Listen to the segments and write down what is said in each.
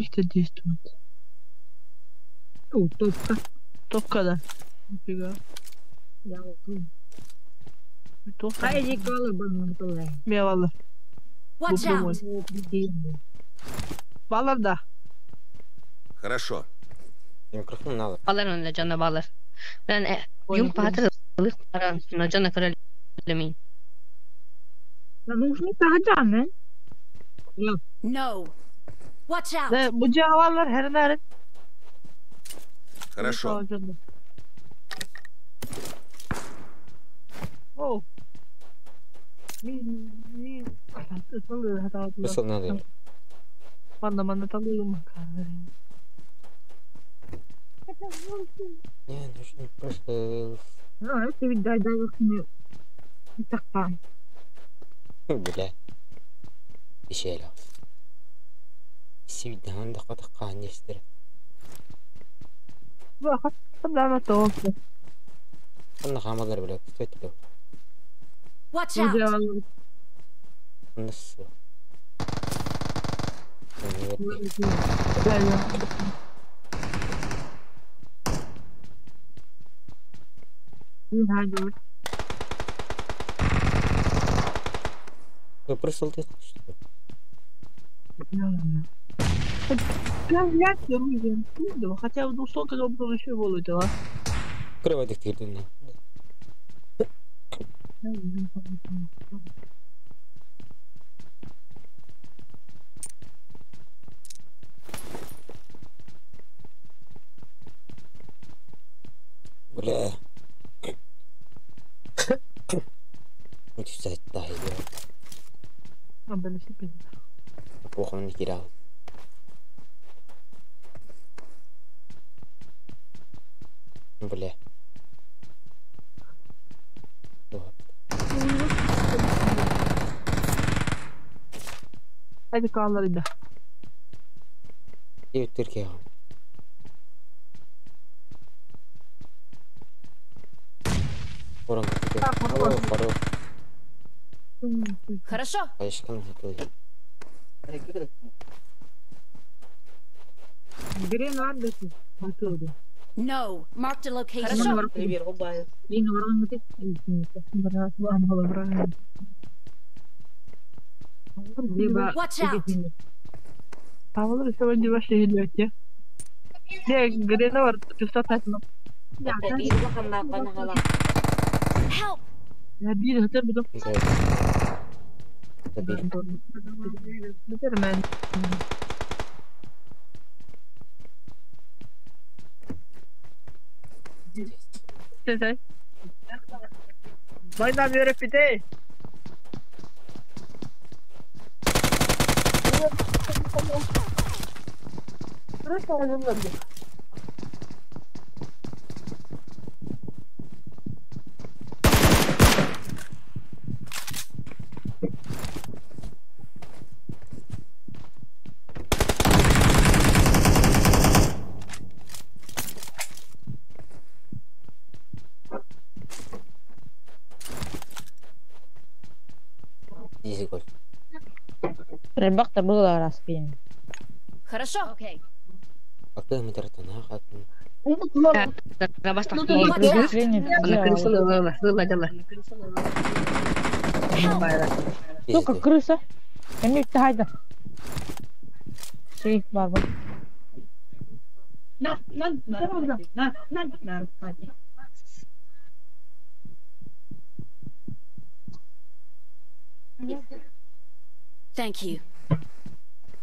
Что действует? О, топка. Топка, да. Нифига. Мелала. Watch out! Балар да. Хорошо. Микрофон надо. Балар онно дьоно балар. Мен юм паатыр ылых баран но дьоно көрөлөмин. No! Watch out! Да, bu canavarlar her nerede? Хорошо. О. Смысл надо. Манна манна талыым. Не, нужно просто... Бля. Ишело. Сивдаан да қатаққаан естір. Онна хаамалар бля, кто это? Watch out! Онна су. Вы просто ты что? Хотя бы двухсотка был еще вылетела. Кровать активна. Бля. Вот взять, да, идиот. Плохо он не терял. Бля. Вот. Hadi kallarıydı. И Türkiye. Орон. Хорош. Хорошо! Конечно, готовы. No! Marked a location. Watch out! Tavalar сегодня вообще идете. Не, Гренор, ты что так? Help! Я бил, хотя бы Забей. Супермен. Война мира пятей! Изи гол. Рыбак-то было распин. Хорошо! Okay. А ты мы тратана, как Сука, крыса. Кәне хайда. Сейф бар бу. Thank you.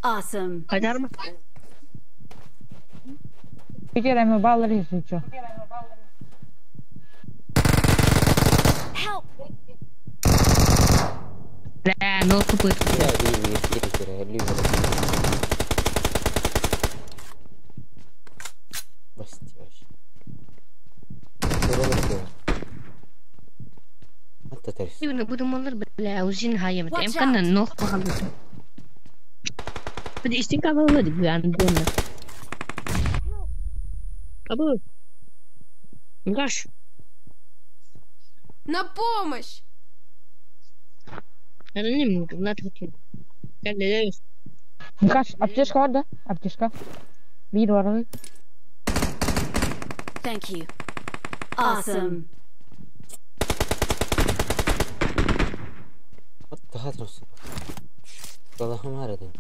Awesome. Кайдар ма? Теперь мы баллы еще. Help! Бля, ну попытка. Да, и кире, Басти вообще. Бля, узин хайым. Эмкан нох пахалыт. Бди истин кабалыт гандона. Абы. Гаш. На помощь! Каш, аптечка бар да? Аптечка. Биир бар. Thank you. Awesome. Allah'ım aradın.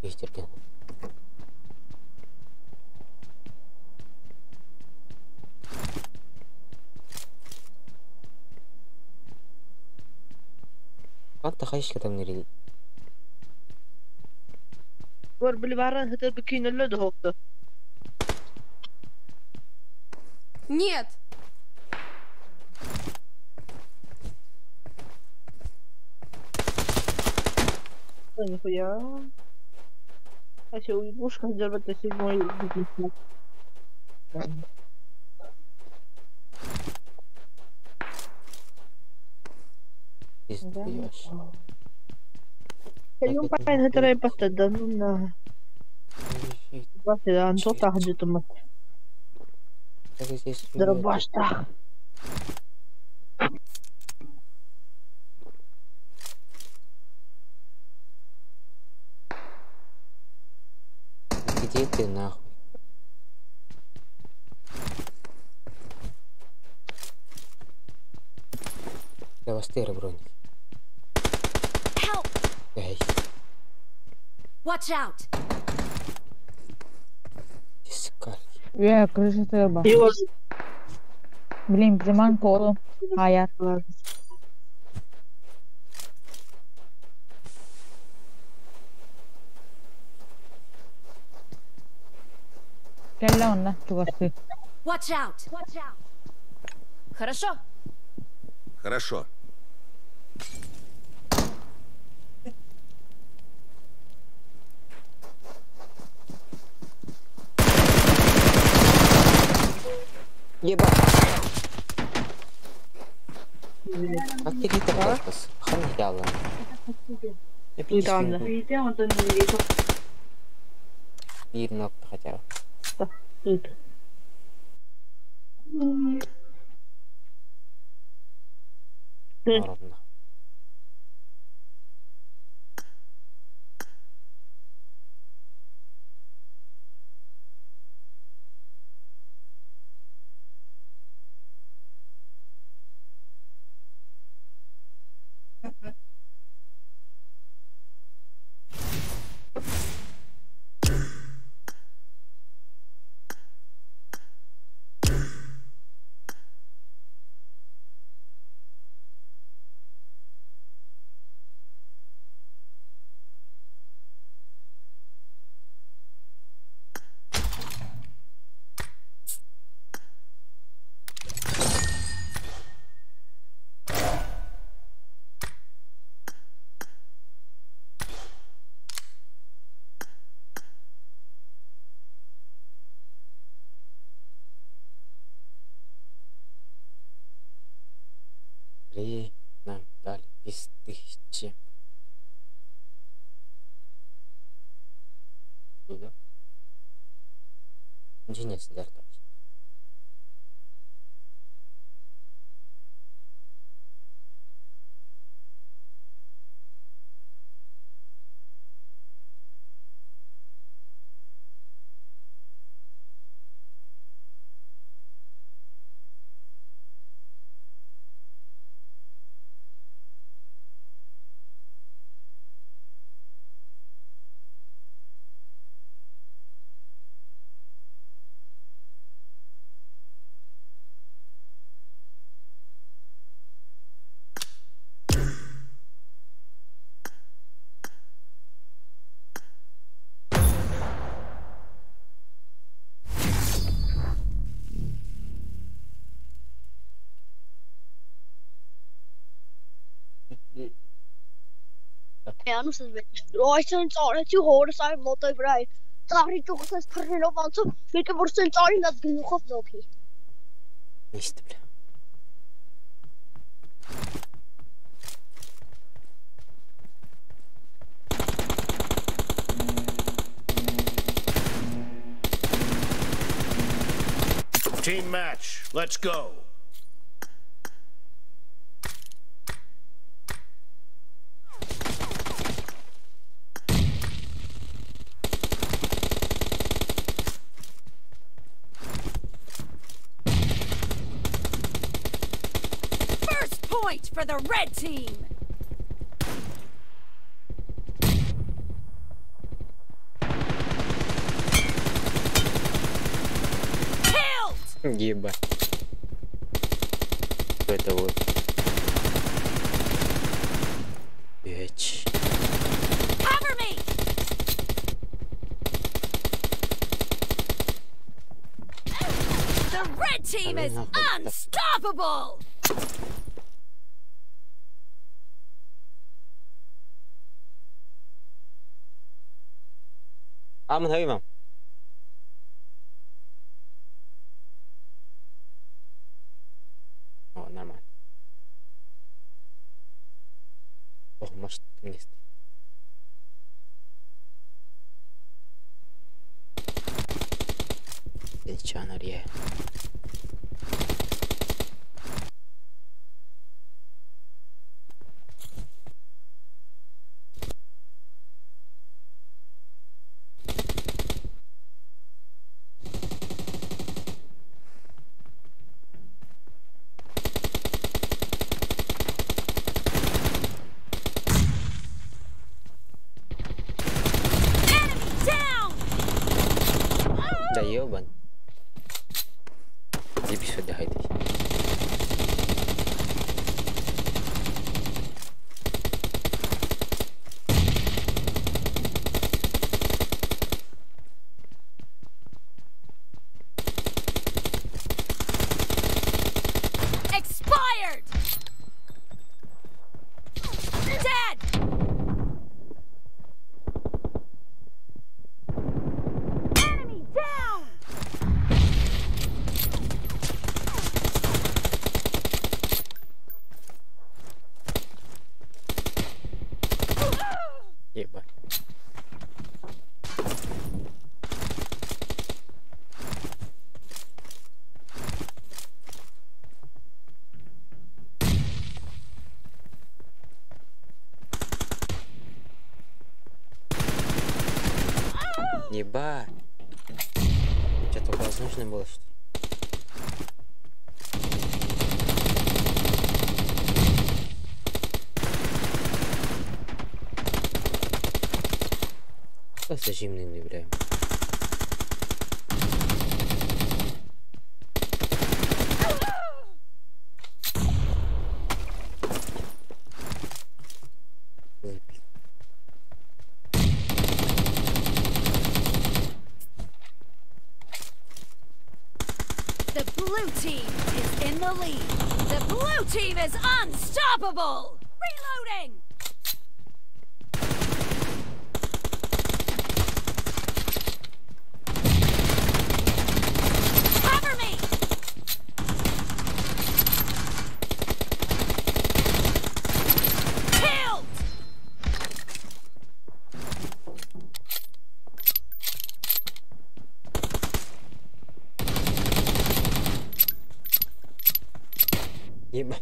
Değiştirdim. Hatta хайшка там нери. Gör bili baran hıtır bikini de hoktu. Нет! Нихуя. А что, ушка держит седьмой. Пиздешь. Yung pain hıtır pasta на. Антота хадитумат. Дробашта. Где ты нахуй? Я вас ты броник. Help! Эй. Watch out! Я крыша тыба. Блин, приманка oğlum. Hayır. Gel lan onunla чугасы. Watch out! Watch out! Хорошо. Хорошо. Ебать. Как ты это Ханьяла. Недавно. Видно хотя бы. Тут. Ровно. Нам дали пизды чем. Туда. Денис дартач. Есть, бля. Team match. Let's go. First point for the red team! Killed! Ебать. Это вот. Bitch. Cover me! The red team is unstoppable! А, мы говорим. О, нормально. Ох, может, вниз. Ничего, Enemy down! Да ёбан. Иди сюда, иди. Expired! Dead! Enemy down! Ебать. Ебать. Что, только возможно было, что ли? Зажимный, бля. Запи- The blue team is in the lead. The blue team is unstoppable! Reloading! Cover me! Killed! Ебать.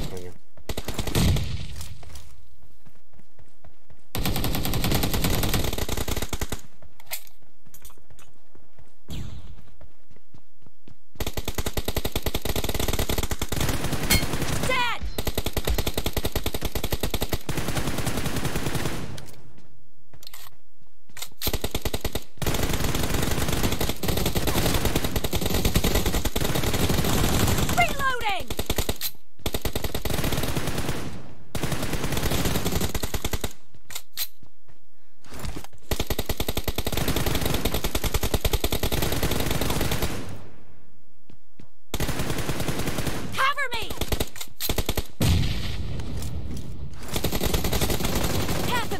Понял.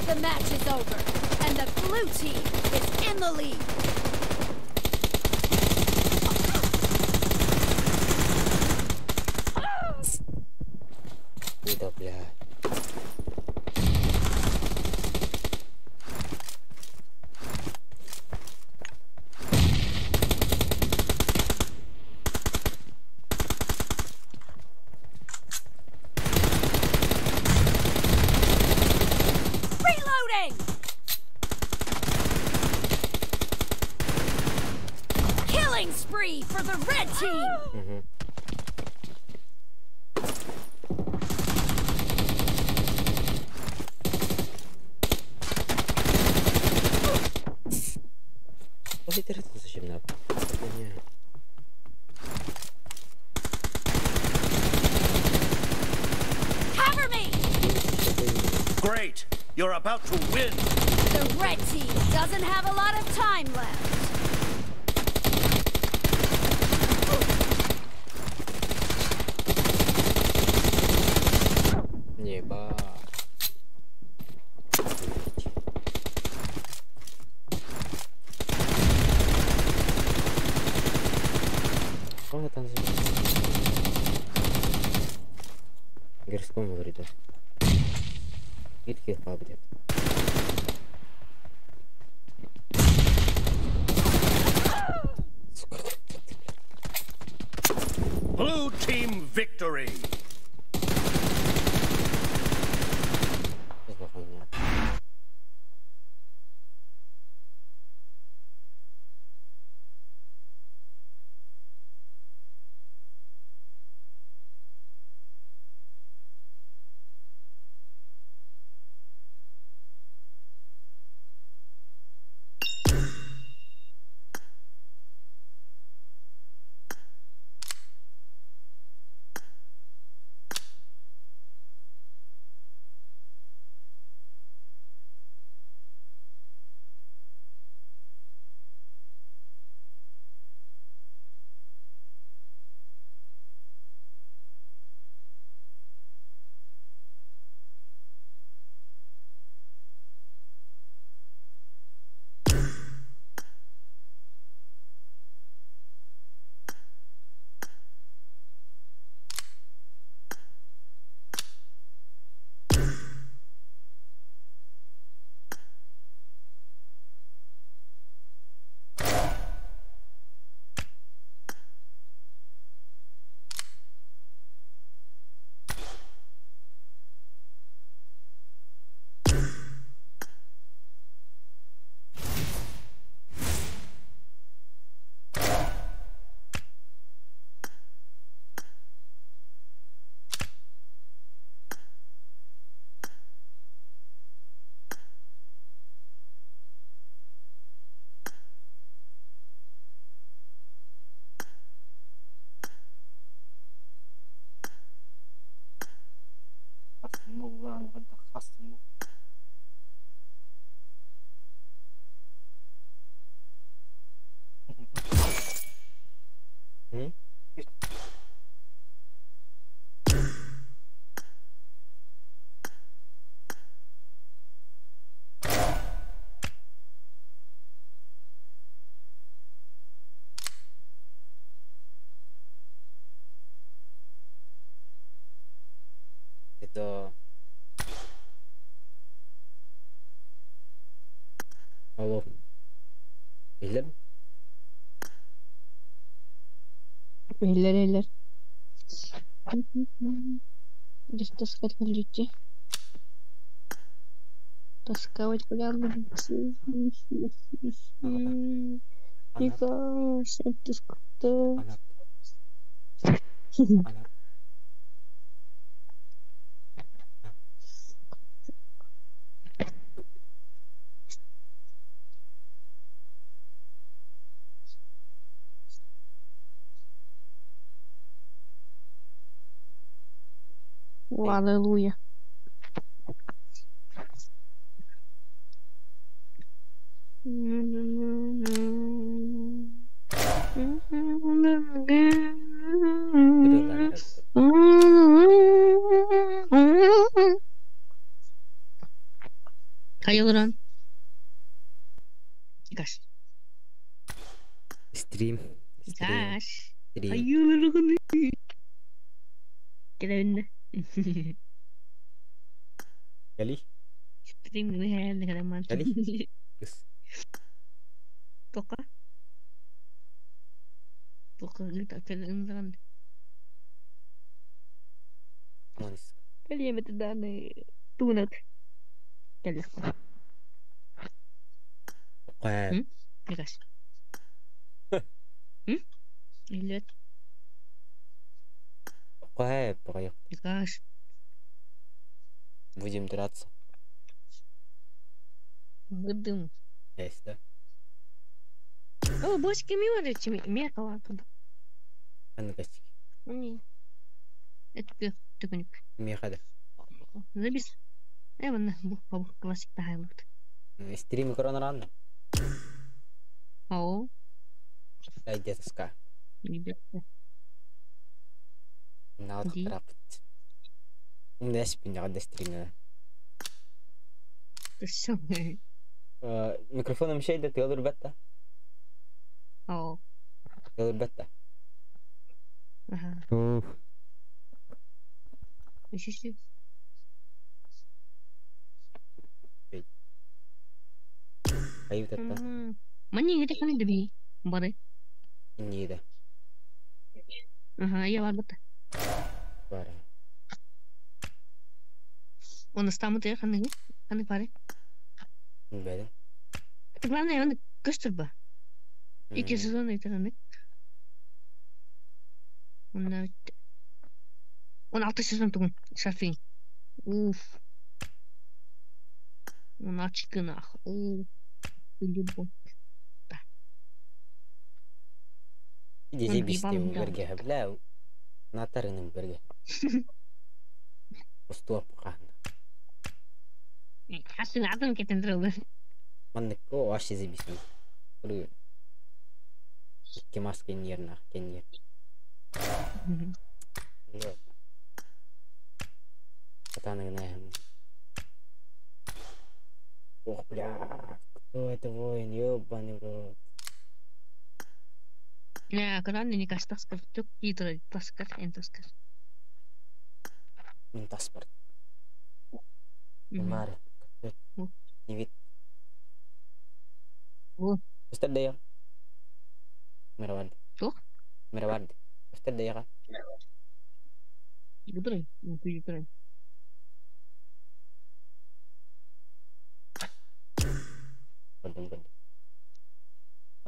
The match is over, and the blue team is in the lead. Куда, бля? Reloading! Killing spree for the red team! Угу. Ой, ты зачем надо? Не. Cover me! Great! You're about to win! The red team doesn't have a lot of time left. Неба. Что там за... Герском говорит, да. Гитки где. Сука, как ты, блядь. Blue team victory! Что за хуйня? М? Это... Алло. Биллэр? Eller eller. Здесь таскать людей. Тасковать полярных. Ана. Ана. Аллилуйя. Ырыалаан Хайа олорон? Гаш. Стрим. Стрим. Гаш. Стрим. Хайа олороҕун? Кэлэбиннэ. Кэлий. Стрим гына кэлэмман. Кэлий. Кыс. Тока. Тока ыыта кэлэн Маныс. Кэлиэмэт дааны тугунат. Кэллэхпэ. Э. Гаш. Илет. Э, поехали. Гаш. Будем драться. Выдым. Есть, да? О, бочки мимо речи, мекала туда. А ну костик. Не. Это тыкнук. Меха да. Забис. Эван, бу классик тахайлыт. Стрим корона рано. О. Ай, где-то ска. Ребята. Надо трапать. У меня спина, когда стрима. Все. Микрофоном шейді тыалыр бәтті. О. Тыалыр бәтті. Ага. Уф. Еще Айып тәтті. Мани где ханы дби. Бары. Не да. Ага, я бар бата. Бар. Он стамы ты ханы ханы паре. Бәді. Главное, он көстөр ба. Эки сезон айтыраны. Он 16 сезон тугун шарфин. Уф. Он ачкынах. Уф. Любовь. Да. Иди бистем берге бля. Натарыным берге. Устуап қанды. Хасын адам кетен туралы. Маннык о аш изи бисем. Куру. Икки маска нернах кеннер. Катаны Ох, бля, кто это воин, ёбаный в рот. Не, когда не каш таскар, тук идра таскар, эн таскар. Эн таспар. Маре. Не вид. Көстөр да Мироварды. Туох? Мироварды. Көстөр да яга. Гудрай, гудрай. Көрдүм, көрдүм.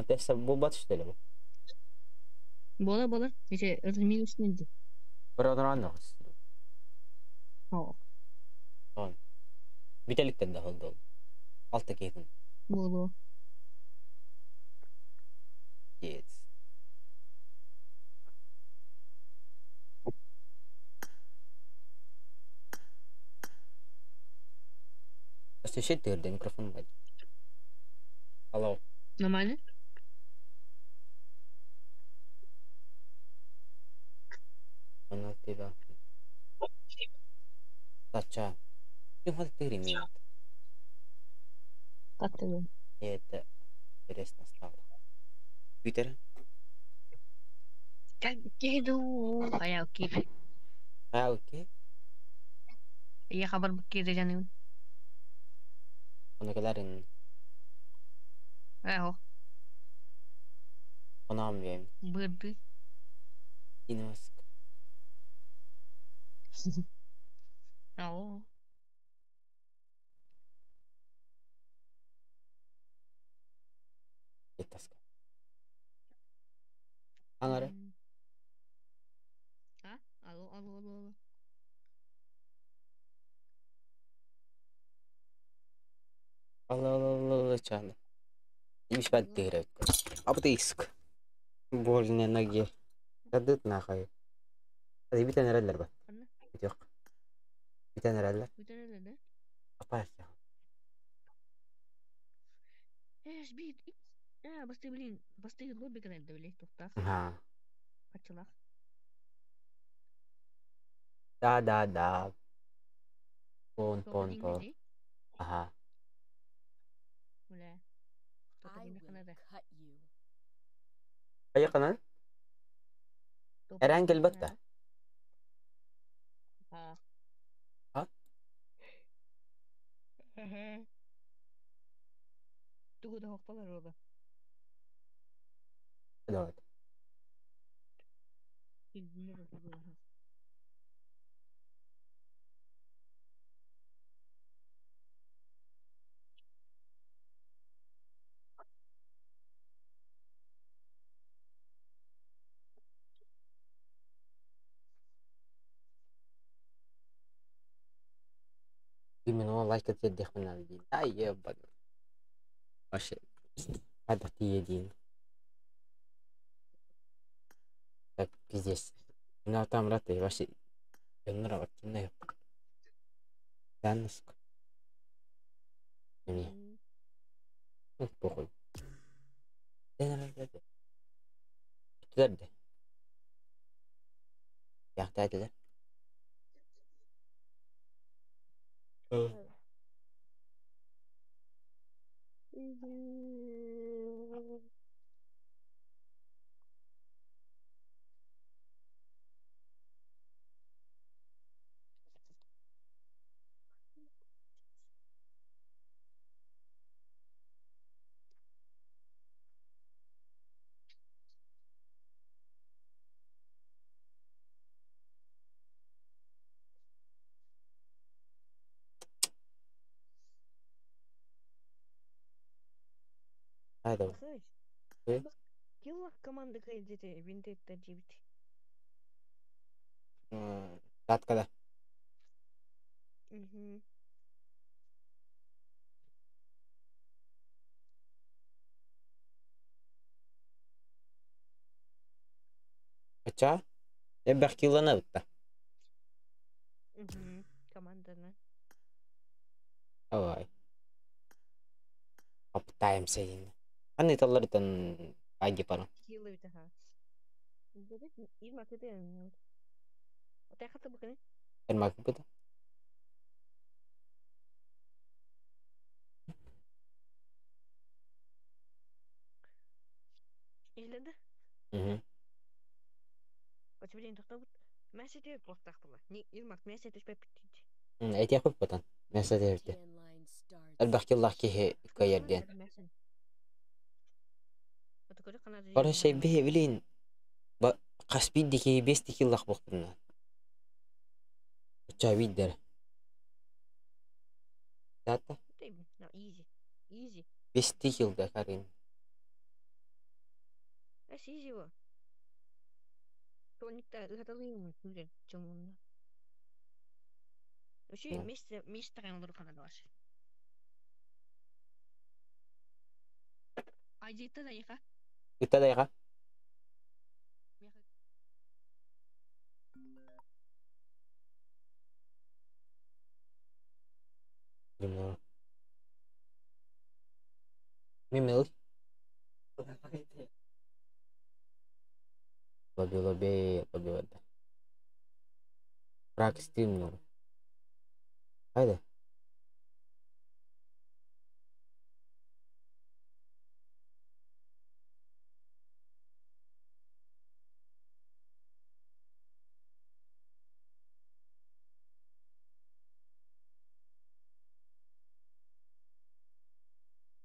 Антесса бу что ли бу? Бола, бола. Эти минус нельзя. Бір О. Он. Бүтеликтен да холдол. Алты кейтин. Боло. Yes. Освещать ты микрофон бать. Алло. Нормально? Она тебя. Тача. Ты вот ты ремонт. Как ты? Это интересно стало. Твиттер? Кеду. А я окей. А окей. Я хабар букки жаным. Оны келерин. Эхо. Онам бем. Бырды. Иноск. Ау. Итаска. Аңары. А? Алло, алло, алло, алло. Алло, алло, алло, алло, чаны. Имиш бәд дегрет. Абдыск. Больно ноге. Дадыт нахай. Hadi bir tane herhalde bak. Yok. Bir tane herhalde. Bir tane да? Апар. Эш, бит. А, басты, блин, басты лобби кіреді, блин, тоқтақ. Ага. Пачылақ. Да, да, да. Пон, пон, пон. Ага. Канада. Cut you. Хайа ханан? Эрээн кэлбэт да? А. А? Тугу да хохталар ола. Давай. Именно лайк тиэрдиэхпин дии. Ай, ебать. Вообще, хайдах тиийэ диин. Так, пиздец. Ну, там раты, вообще, дьоннор активно Данныск. Не. Ну, похуй. Бүтүлэр Яхтаатылар. Хайда. Слышь, килла команда кредите винтетта дибит. Таткада. Угу. Ача? Эбэх киллана бытта. Угу. Команданы. Давай. Попытаемся дейін. Аны талларытан айди пара. Килла бит аха. Ирма кете. Отай хаты бакыны. Эрмак быта. Иленде. Угу. Очебеден тоқтабыт. Мәсете қортақ була. Не Ирмак мәсете түшпәп бит. Эти хуй потан. Мясо дерде. Tan line starts. Элбэх киллах киһи кайерден. Короче, бе билин. Ба каспи дики бес киллах бохтуна. Ча виддер. Тата Easy. Easy. бес килда карин. That's easy во. Тоникта ыхаталыйм күлен чомунна. Вообще место место каналыр канада бар. Айдита да яха. Үтә дайга. Bilmiyorum. Mimil. Лоби, лоби, лоби, лоби. Рак стримнул. Haydi.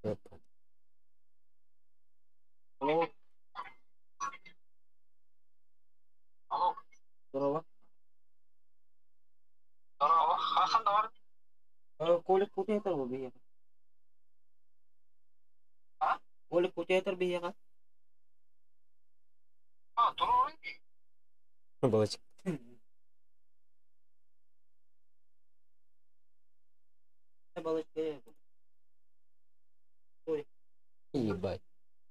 Опа. Алло. Алло. Здорово. Здорово. Хахан да бар. Колик кутуятар бу биһиэхэ. А? Колик кутуятар биһиэхэ. А, туруй. Балычык. Балычка. Ой. Ебать.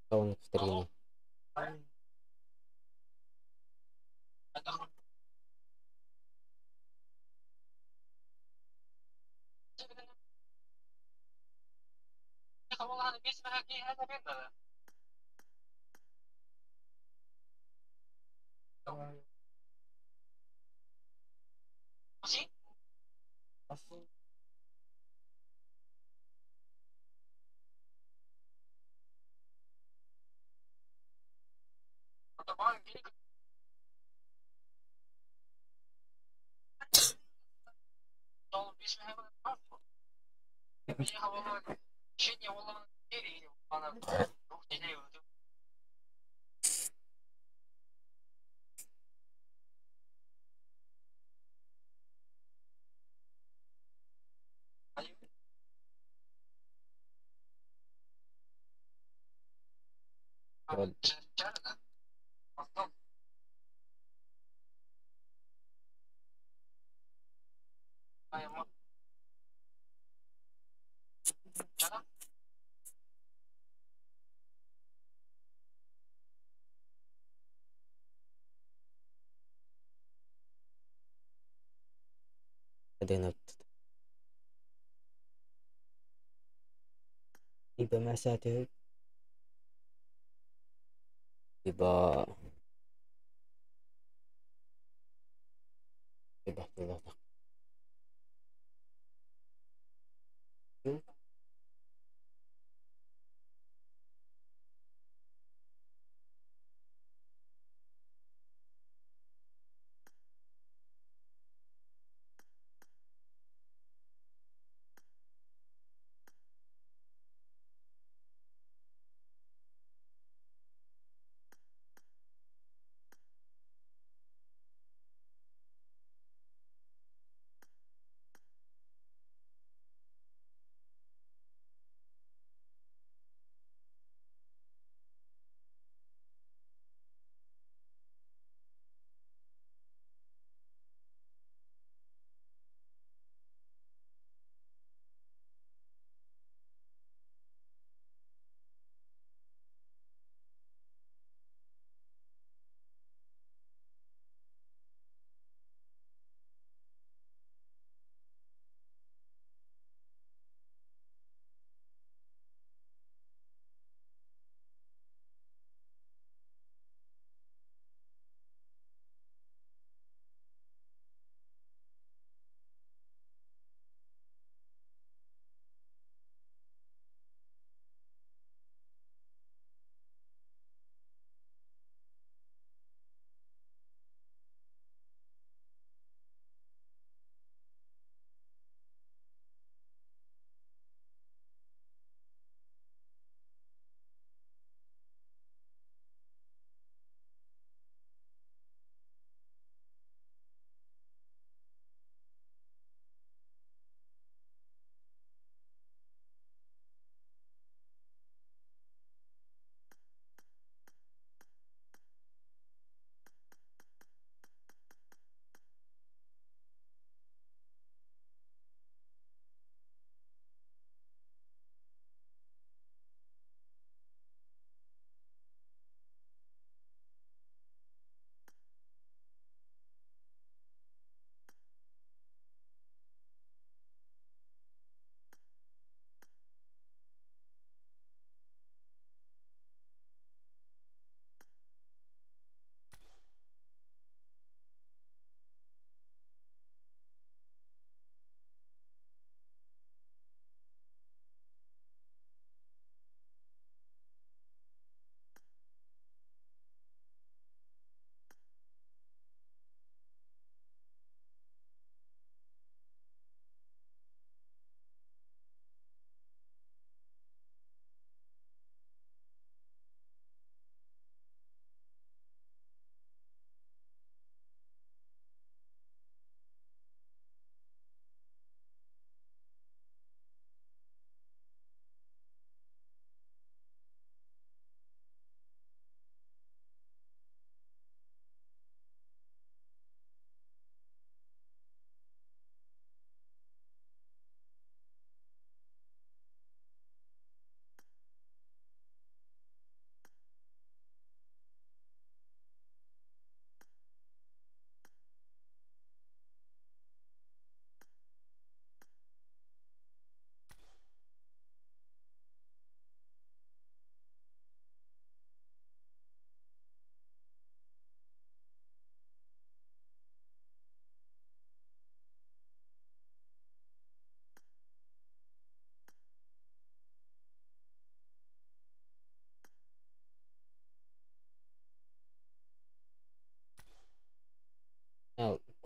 Он в стриме. يبقى مسافة يبقى يبقى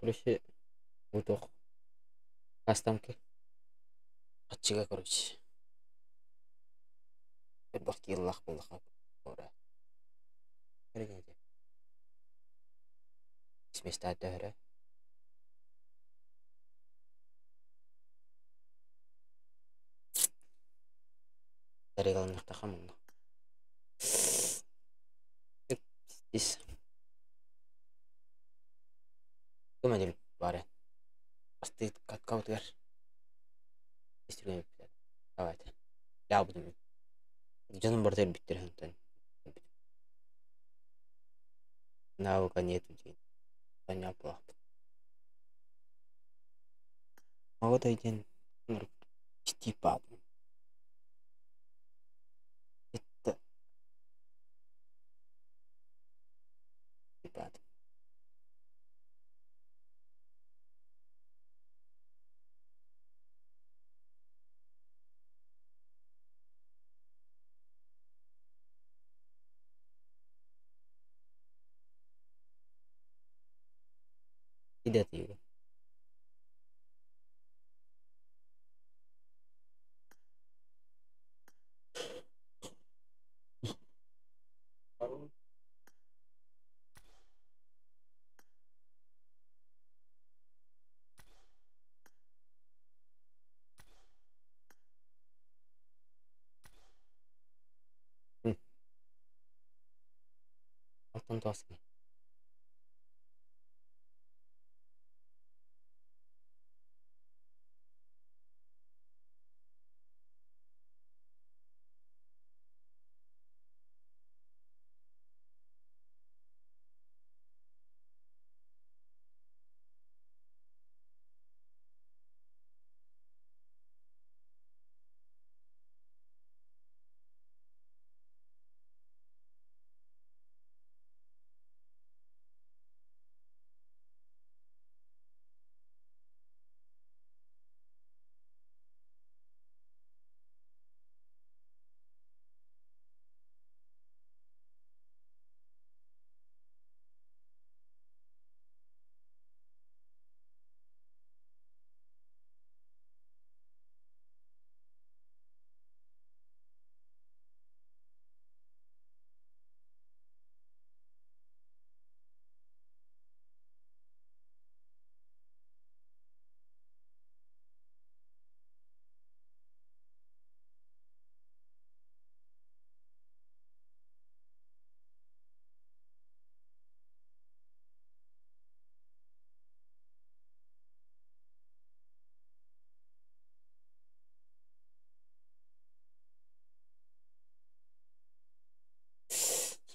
Короче, утох. Кастомки. Аччыга короче. Элбэх киһилээх буоллахха Сместаат төһөрө? Тарыгаланнахтаха мунна. Ис. Көмөдүл бары. Бастыы каткабытыгар. Давайте. Ябытым. Дьонум барыта өлбүттэр онтон. Навыка нету диэн. Понятно. Молодой день типа это типа идэтийбин. Алтан тоски.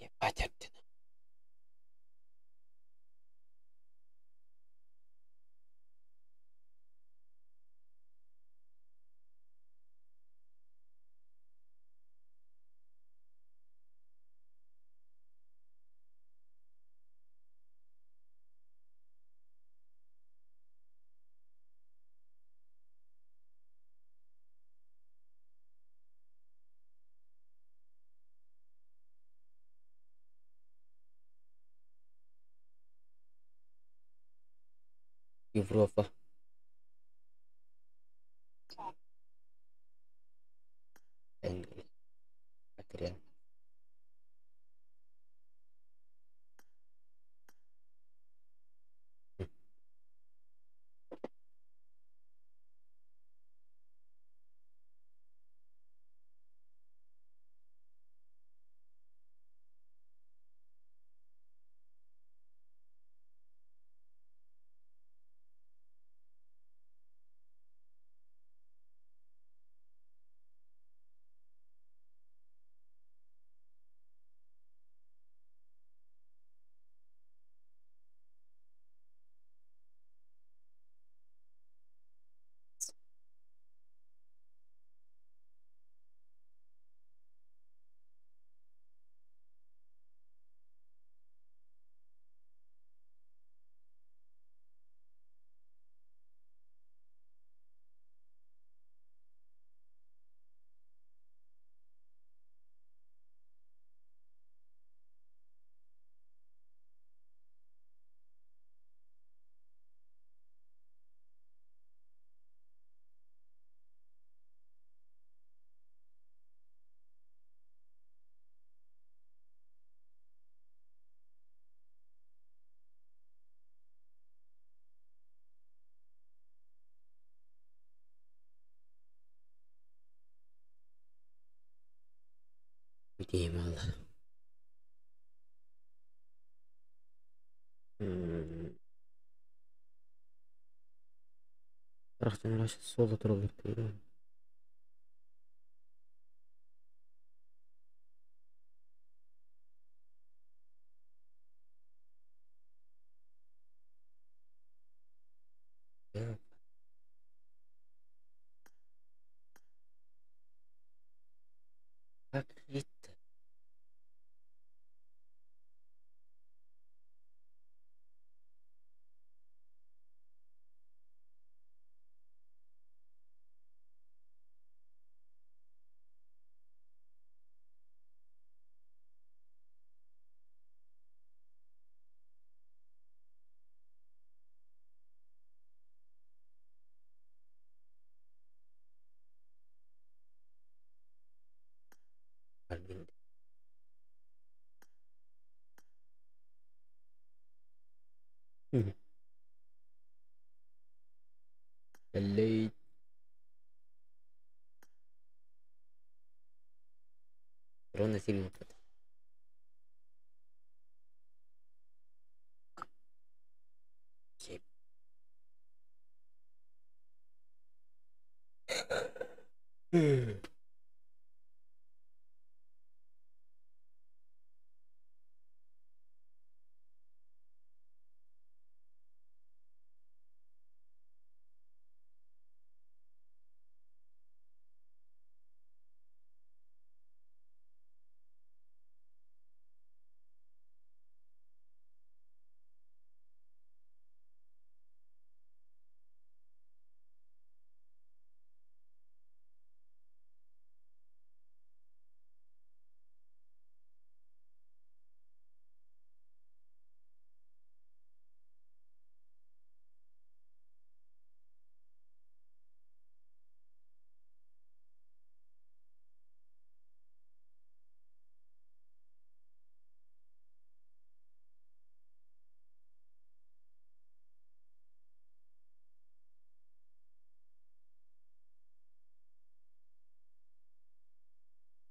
Ебать, Артина. Европа. Англия. Англия. Бүтиэм аала. Арахсан суола тураллар дии. Как это? Late. Ровно сильно под.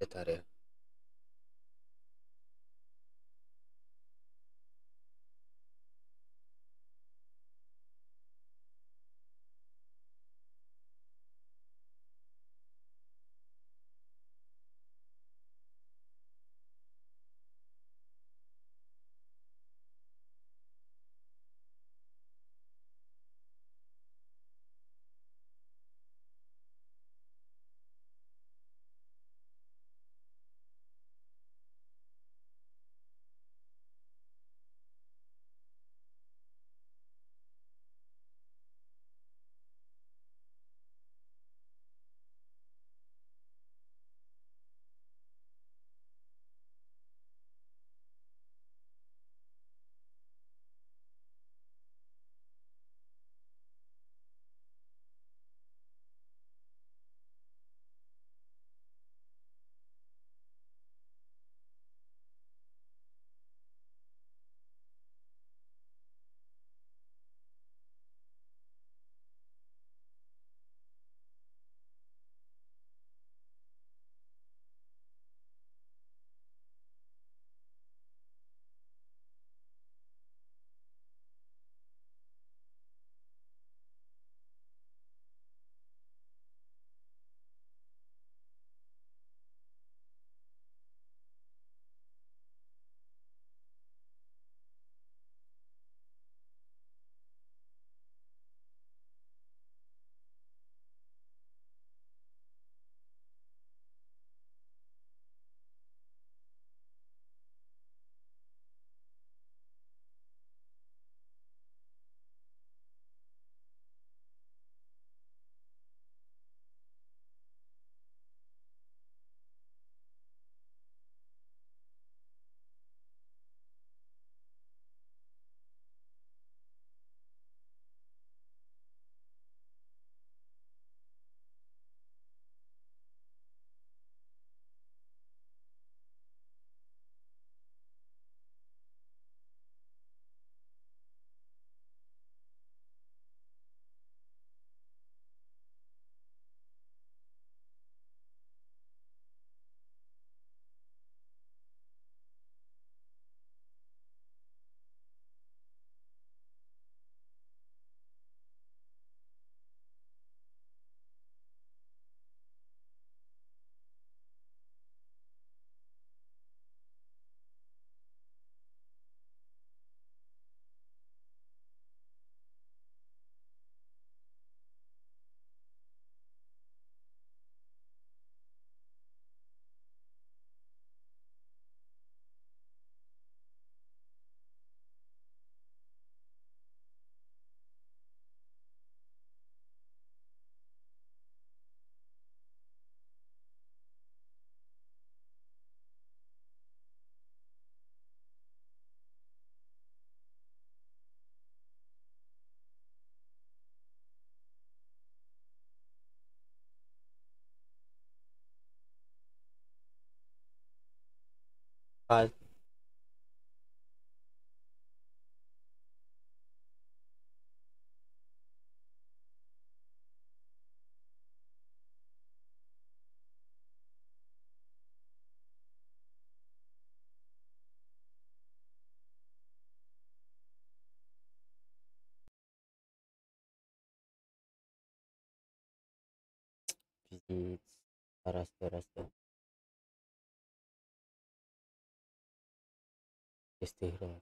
Tarea. Пиздец. Раз, раз, два. Играю.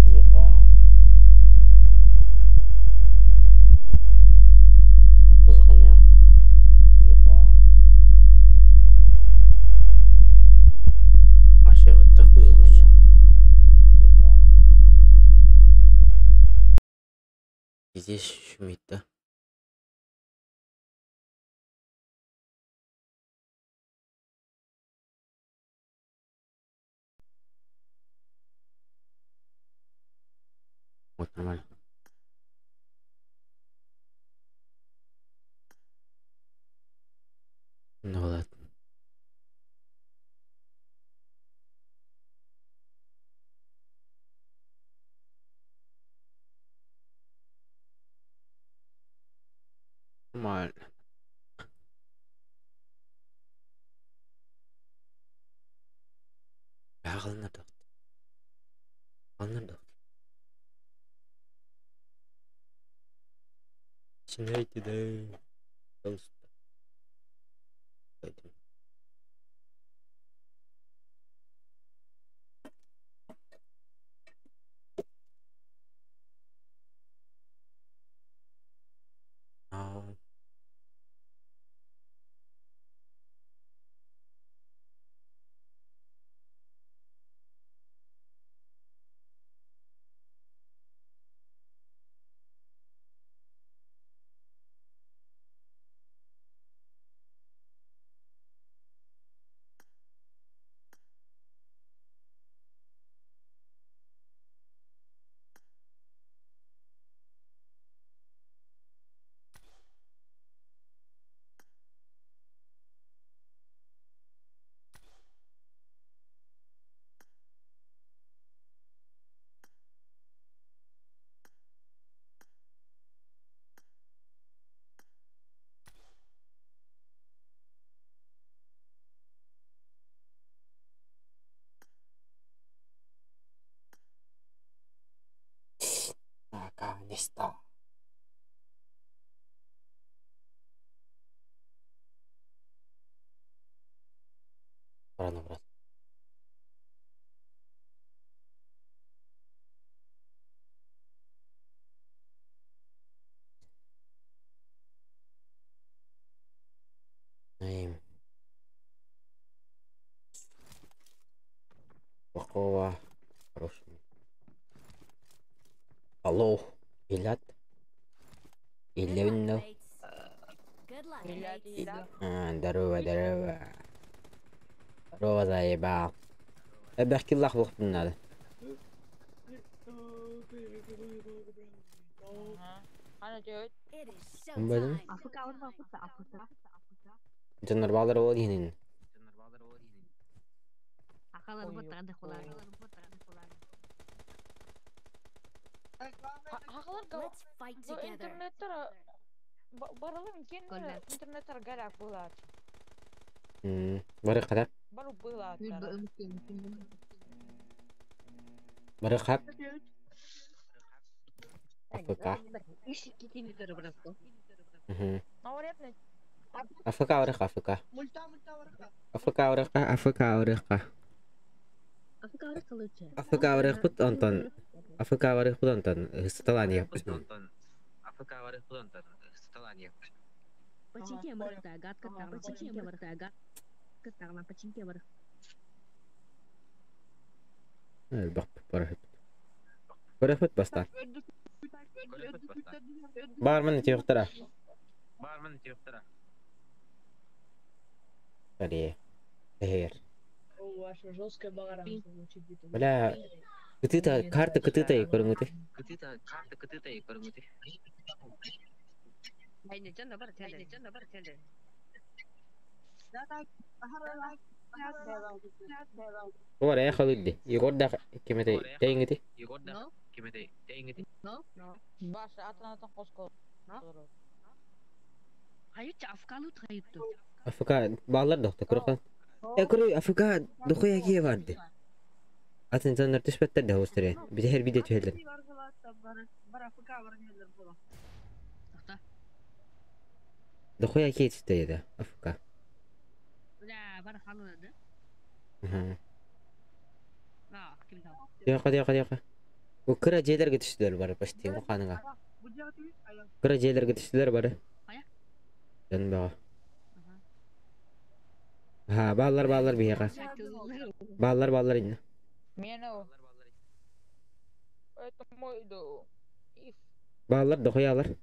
Еба. Что за хуйня? Еба. А ща вот такую хуйню. Еба. Здесь шумит, да? Вот нормально. Ну ладно. Нормально. Алыныр Алыныр Начинайте, да. Пожалуйста. Пойдем. А, Наконец-то. Рано, брат. Наим. Плохого. Хорошего. Алло. Илят. Good luck, Илевин. mates. Good luck, mates. А, здорово, здорово. Здорово, заебал. Эбэхки лах буохпун надо. It is Бадым. showtime. Дьоннор баалар ол иһинин. Let's fight together. Бары хатап. Бары хап. АФК. Мгм. АФК барыха АФК. АФК барыха АФК барыха. АФК барыхпыт онтон. АФК барыхпыт онтон. Ысталан яппыт. Бак барыхпыт. Барыхпыт баста. Бармын тиохтара. Скорее. Эр. Бля, кытыта карта кытыта көрүңүтэ. Ор э халыдды. Егор да кемете теңити. АФК баллар дохта көрөкөн. Э көрү АФК дохуя кие барды. Атын жаннар түшпөттөр да хостер. Биде хер биде түһэлер. Дохуя кие түстэ да АФК. Мхм. Яка яка яка. Бу кыра жээлерге түштүлөр бары почти муканыга. Кыра жээлерге түштүлөр бары. Жан бага. Ха, баллар баллар бияка. Баллар баллар инне. Баллар дохуялар.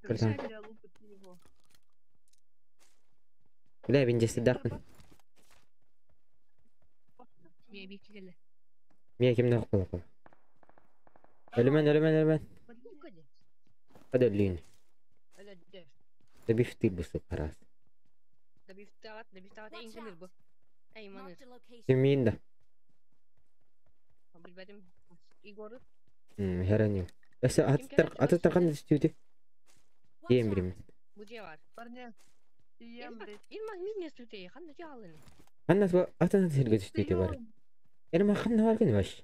Хорошо. Кырдан. Бля, бин жестидакпын. Мия кимне окколокол. Өлүмөн, өлүмөн, өлүмөн. Hadi өлүүн. Добифтир бусу парас. Watch out. Marked a location. Кимин да. Хераню. Эсе аттар аттар кандай түстүдү? Watch Диэн out. билим. Ханна су аттан сирге түстүдү бар. Эрма ханна бар күнү баш.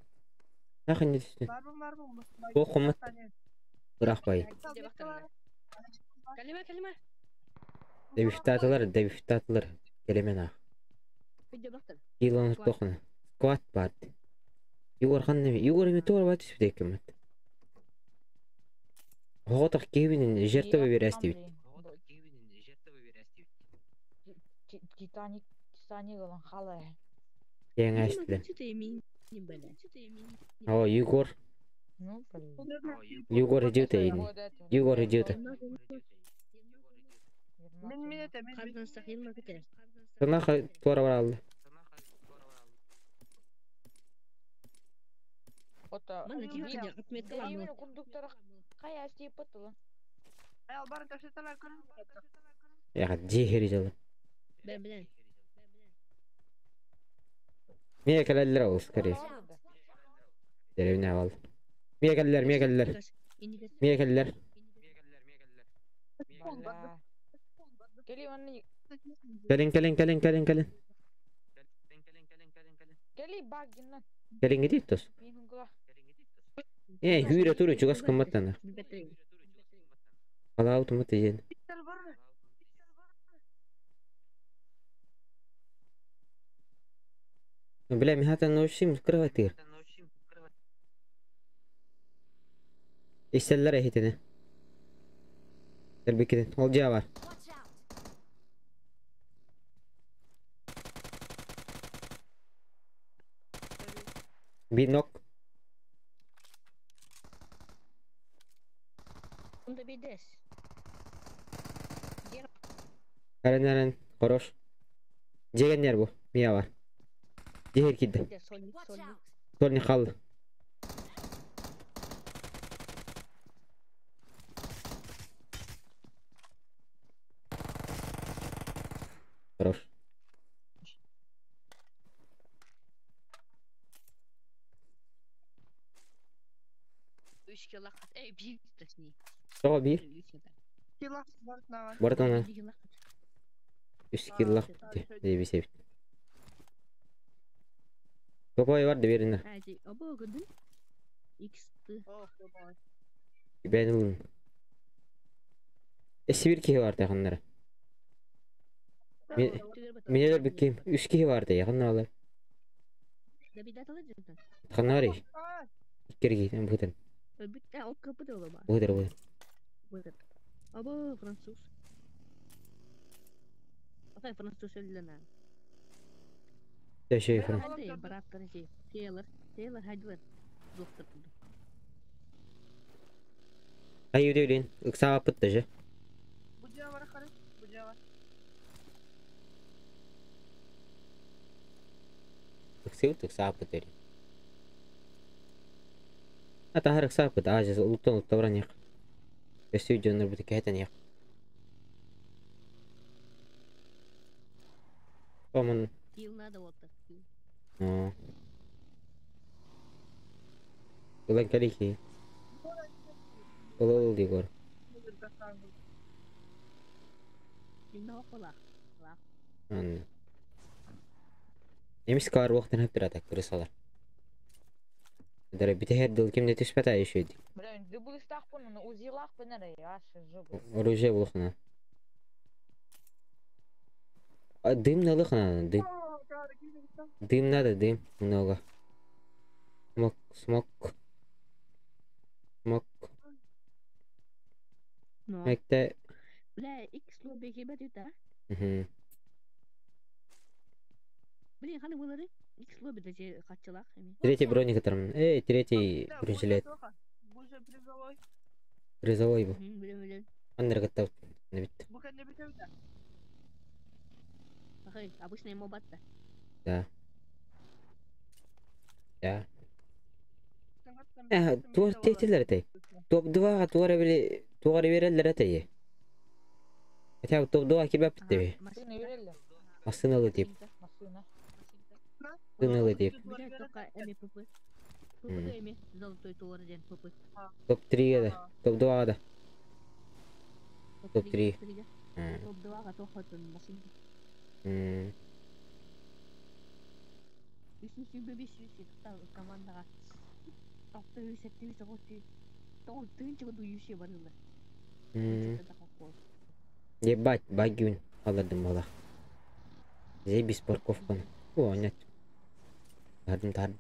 Нахын түстү. Бу кумат бирак бай. Добифтатылар, добифтатылар. Келемен ах. Илон тохна. Скват бар. Егор ханна Егор эми туура бар түстү экенмит. Хоготох кебинин жертва берес дейт. Кең аштылар. О, Егор. Егор идет эйин. Егор идет. Сана туара бар алды. Я жехери жылы. Мия келелер ол скорее. Деревня ал. Мия келелер, мия келелер. Мия келелер. Келин, келин, келин, келин, келин. Келин гидит тос. Э, хүйрө туру чугас кымматтана. Алау тумат ен. Бля, михата научим кроватыр. Истеллер эхитини. Тербикидин. Ол жаа бар. Watch out! Bir нок. Onda bir des. Эрен эрен. Хорош. Жегеннер бу. Мия бар. Жехер кидdi. Bir de solnik Watch solnik. out! Толни қалды. Хорош. Üç kilo Ey bir точнее. Тоға bir. Üç kilo. Килах бартнаган. Бартана. Bir kilo. Үс киллах бітті. Деп есеп. Топай бар деп беріңдер. Hadi abo gördün. X'ti. Бән ұлын. Эсі бір кихи бар тақынлары. Менелер бүккем. Үш кихи бар да яқын алар. Da bir datalı zaten. Тақынлары. Иккерги. Бұтын. Bir o kapı da olamaz. Бұтыр бұтыр. Buyurun. Abo Fransız. Bakay Fransız öldü lan. Şey Фран. Hadi bıraktır şey. Taylor. Taylor hadi ver. Doktor. Ай өдеулен. Ыксаға пытты же. Бу бар кары. Бу бар. Ыксыут ыксаға пытты. Ата хар ыксаға пытты. А, жаз улуттан улуттабран яқ. Өсі жоннор бүті кәтен яқ. Омын. Kill надо вот так. Улан калики. Ул Егор. Kill ne ola. Анны. Эмис кар вақтын хөп тұрады крысалар. Дәрі бітер дыл кемде түспәт ай шөйді. Бля, дыбыстах пын, узилах пын әрі, ашы жыбы. Оружие булхына. А дым налыхна, дым. Дым надо, дым много. Смок, смок. Смок. No. Мекте. Бля, X lo BGB diyor da. Мгм. Блин, hani bunları X lo bir de kaççılak. Третий броник атармын. Эй, третий бронежилет. Бу же призовой. Призовой бу. Bilin bilin. Андыр гаттап. Не битті. Бу кәнне битәүдә. Bakay, обычный мобат да. Да. Да. Э, туар тетилер этэй. Топ 2 туара били туара берелер этэй. Хотя топ 2 кибеп битти. Машина берелер. Машиналы дип. Машина. Машиналы дип. Бля, только МПП. ПП эми, золотой туар ден ПП. Топ 3 да. Топ 2 да. Топ 3. Топ 2 га тохотун машина. Үшінші беш жүз командаға. Алты жүз, жеті жүз, тоғыз жүз. Тоғыз тыынчы дующий барылар. Ебать, багюн алырдым бала. Заебись парковканы. О, нет. Тардым, тардым.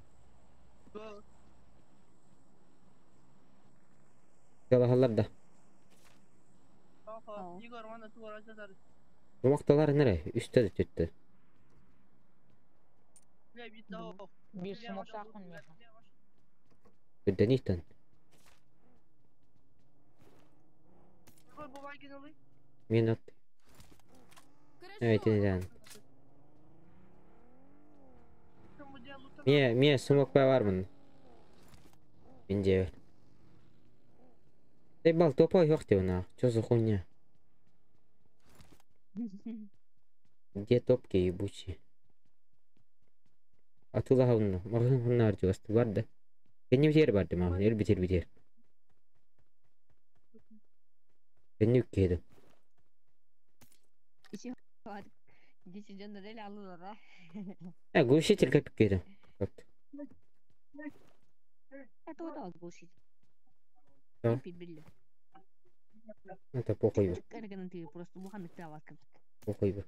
Ялахалар да. Игор, мана туара жазар. Думакталар нере? Үстө да түттү. Бля, бит Bir смоктах пын мен. Күдден иттен. Игор, бу багин алый. Мен от. Evet, neden? Мие, мие смок бар мын. Менде бар. Эй, бал топа yok деп на. Чё за хуйня? Где топки ебучие? Атыла хавны. Мағын ханна аржуасты бар да. Кенне битер бар да мағын. Ел битер битер. Кенне үккеді. Десижондар эле алылар а. Э, глушитель как үккеді. Как-то. Это вот ал глушитель. Да. Билбиле. Это похуй. Просто буханы тават. Похуй бы.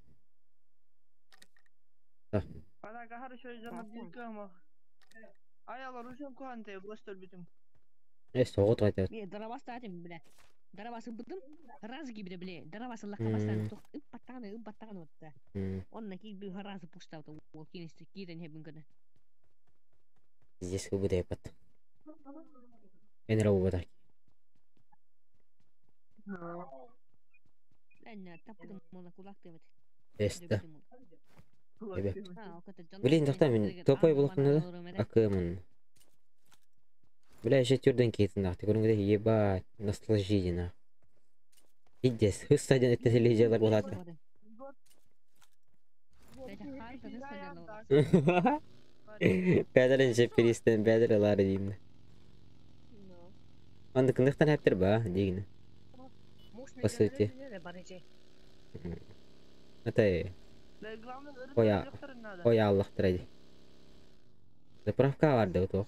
Э, соҕут қайтар. Мен дарабастаатым, бля. Дарабасы бытым, раз гибре, бля. Дарабасы лаккабастан тух ыппаттаҕына ыппаттаҕына отта. Онно киирби разы пустаута ол кинисти киирен хебин гына. Здесь как будто епат. Энера убатак. Ләнне таппытым мына кулак дебет. Эста. Эбе. Блин, тоқта мен топай булып да. Акымын. Бля, еще түрден кейтін нақты. Көріңгіде ебать, наслаждение на. Пиздец, хыс один это телевизор болады. Бәдірін перистен бәдір алары деймін. Онды кындықтан әптір ба, дейгіні. По сути. Это Оя, оя Аллах тырайды. Заправка бар да оту.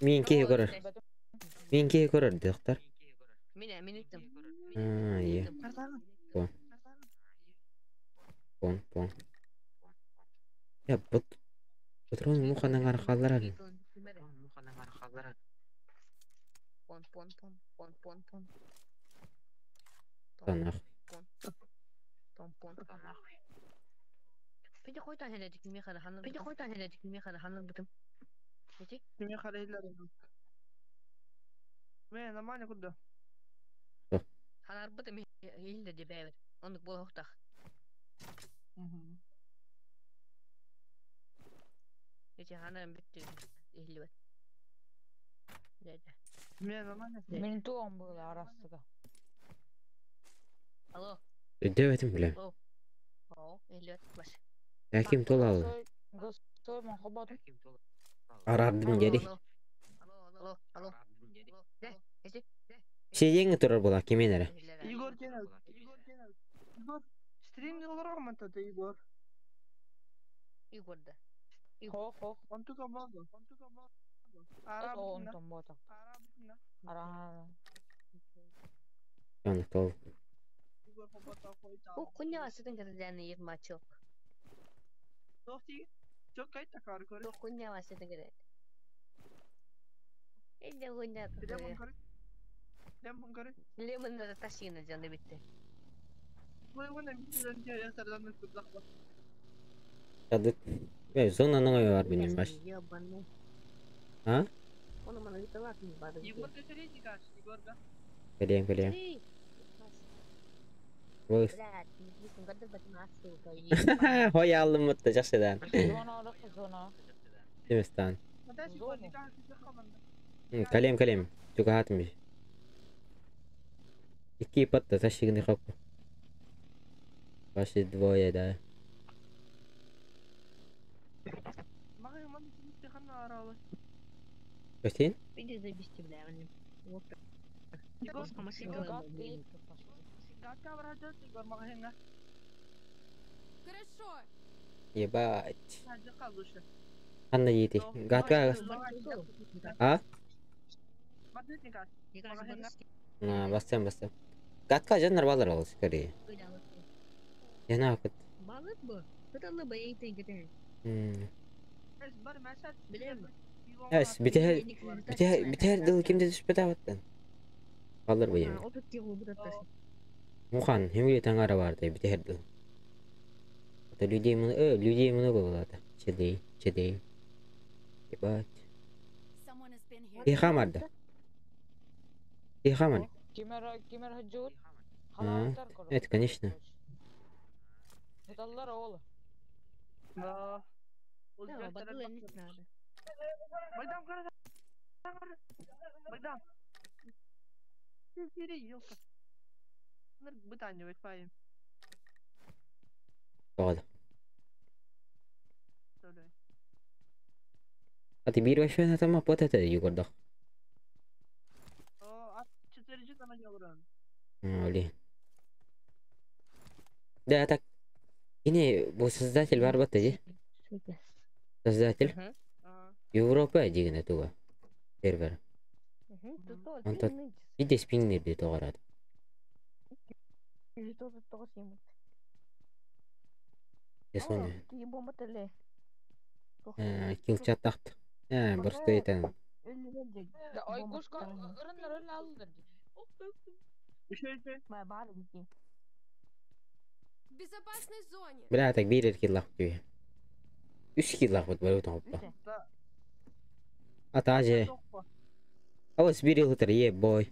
Мен кей көрөр. Мен кей көрөр, доктор. А, е. Пон. Пон, пон. Я бут патрон муханан архалар. Пон, пон, пон, пон, пон, пон. Танах. Пон, пон, Пиде қойтан хәләдик механа ханыр. Пиде қойтан хәләдик механа ханыр бутым. Нече? Нормально куда? Ханар бутым илде де бәбер. Ондук бол хоқтақ. Нече ханарым битти илли бат. Дәдә. Мен туом было арасыга. Алло. Өдәбәтем биле. Алло. О, илли бат баш. Әким толалы. Гостой мен хобот. Арардым дери. Алло, алло. Дә, нече? Сидең турар була кименере. Егор Кенел. Егор Кенел. Егор. Стрим делал Егор. Егор да. Хо хо. Он только был. Он только был. Он там бота. Ара. Яны тол. О, куня асытын кәдәне ермачок. Куня асытын кәдә. Эдде куня. Лемон да ташина жаны битте. Тадык. Бе, зонаның ой бар бинем баш. А? Оны мана бит алат бар. Кэлиэм, кэлиэм. Ой. Хой алым мытты жакшыдан. Зона орық зона. Деместан. Калем, калем. Туга хатым. Икки патта ташигни хап. Ваши двое, да. Өтен? Биде забисти бля. Хорошо. Ебать. Ханна ети. Гатка. А? На, бастым, бастым. Гатка жаннар балар ол скорее. Яна акыт. Балык бу. Кыталы ба ейтен кетен. Билем. Эс, битер битер битер дыл кимде түшпөт абаттан. Алыр бу эми. Мухан, хемге таңара барды битер дыл. Это людей много, людей много было это. Чедей, чедей. Ебать. Тиха марды. Тиха марды. Кимер кимер хаджур. А, это конечно. Хыталлар оğlu. Да. Богдан, Тоҕо. А ты бир вообще там апот это югордох. Оли. Да, так. Кини бу создатель бар батта же. Создатель. Европа дигене туга. Сервер. Онтон биир спиннер дии тоҕораат. Килчаттахт. Просто этэн. Бля, так биир киллах күй. Үс киллах бут бары тоҕуппа. Ата же. Авас биир ылытар, е бой.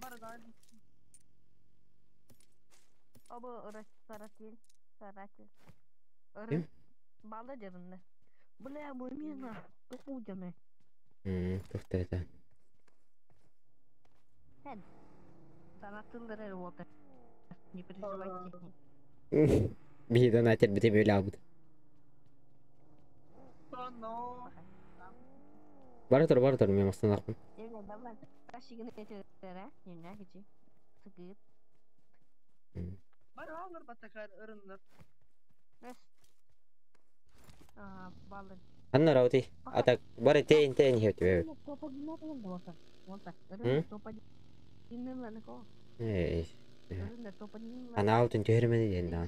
Ким? Туфта. Биһи донатер бите бөлө албыт. Бара тур, бара тур, мен мастанақпын. Анна раути. Атак бары тейн тейн хеп. Эй. Ана алтын түһәрмәде дигән да.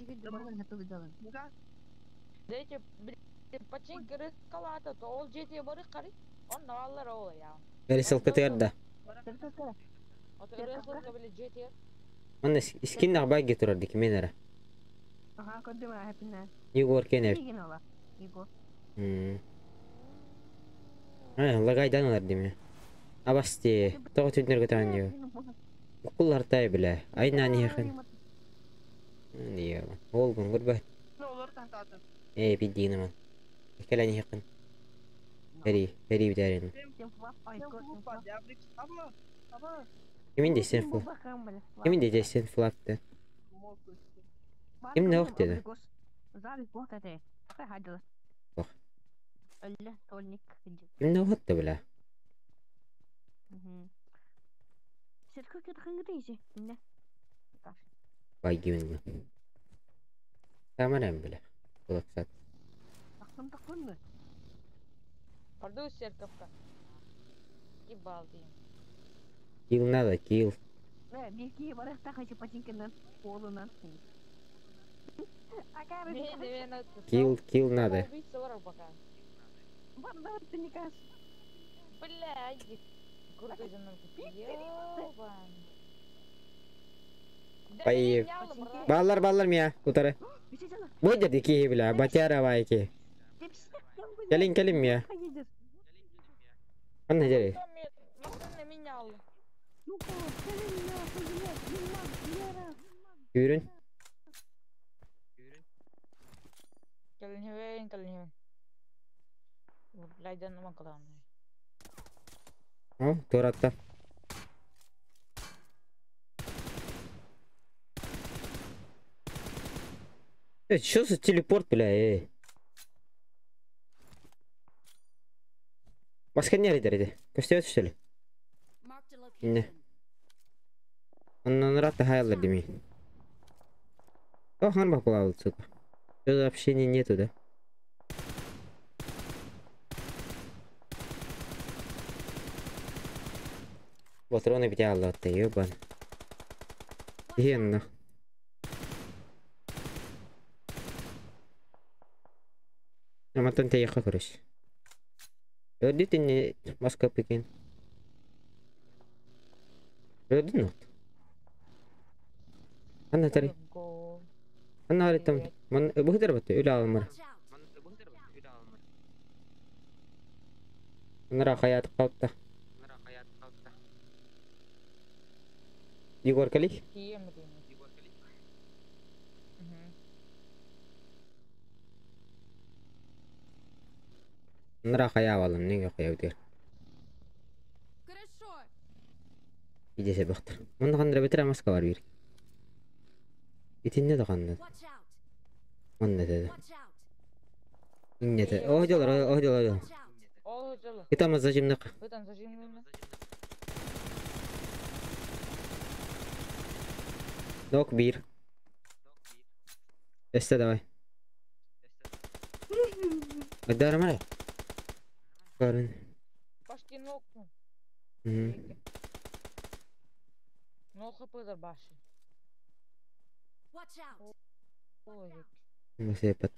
Дайте, починка калата, то ол жети бары кары. Он наваллар ол я. Бери ссылка тыгар. Манна скин нахбай турар дики мен ара. Егор кенеп. Ай, лагайдан алар деме. Абасти, тоғы түннер көтән ю. Укуллар тай биле. Айна не хын. Не, ол гын гүрбә. Эй, биддигин аман. Кәлә не хын. Бери, бери битәрин. Кимин десен флап? Кимин десен флапты? Ким не оқты? Ким не оқты білә? Бай гивин. Тамарам білә. Кулаксат. Пардус серковка. Ебал дейм. Килл надо, килл. Килл, килл надо. Бля, Бай. Баллар, баллар мия, утары. Бой деді ки бля, батяра байки. Келин, келин мия. Анна жери. Yürün. Келин, келин. Блядь, ну О, туратта. Что за телепорт, бля, эй? Маска не рейдер, Костя, что ли? Не. Он рад хайлер деми. О, хан попал сука. Что за общения нету, да? Патроны битялла, ты ебан. Генно. Аматан те яха короче. Өрдү не маска пекин. Өрдү нот. Анна тари. Анна харитам. Ман бухтар бат үл алмар. Анна хаят калта. Егор Кали? Нра хая алым, неге хая өтер. Идесе бақтыр. Мұнда қандыра бітір маска бар бер. Итинне да қанды. Онда деді. Инне де. О, жолар, о, жолар, о. Итама зажимнық. Нок бир. Эсте давай. Айдара мара. Барын. Почти нокнул. 0 хпдар баши. Watch out! Ой, Масепат.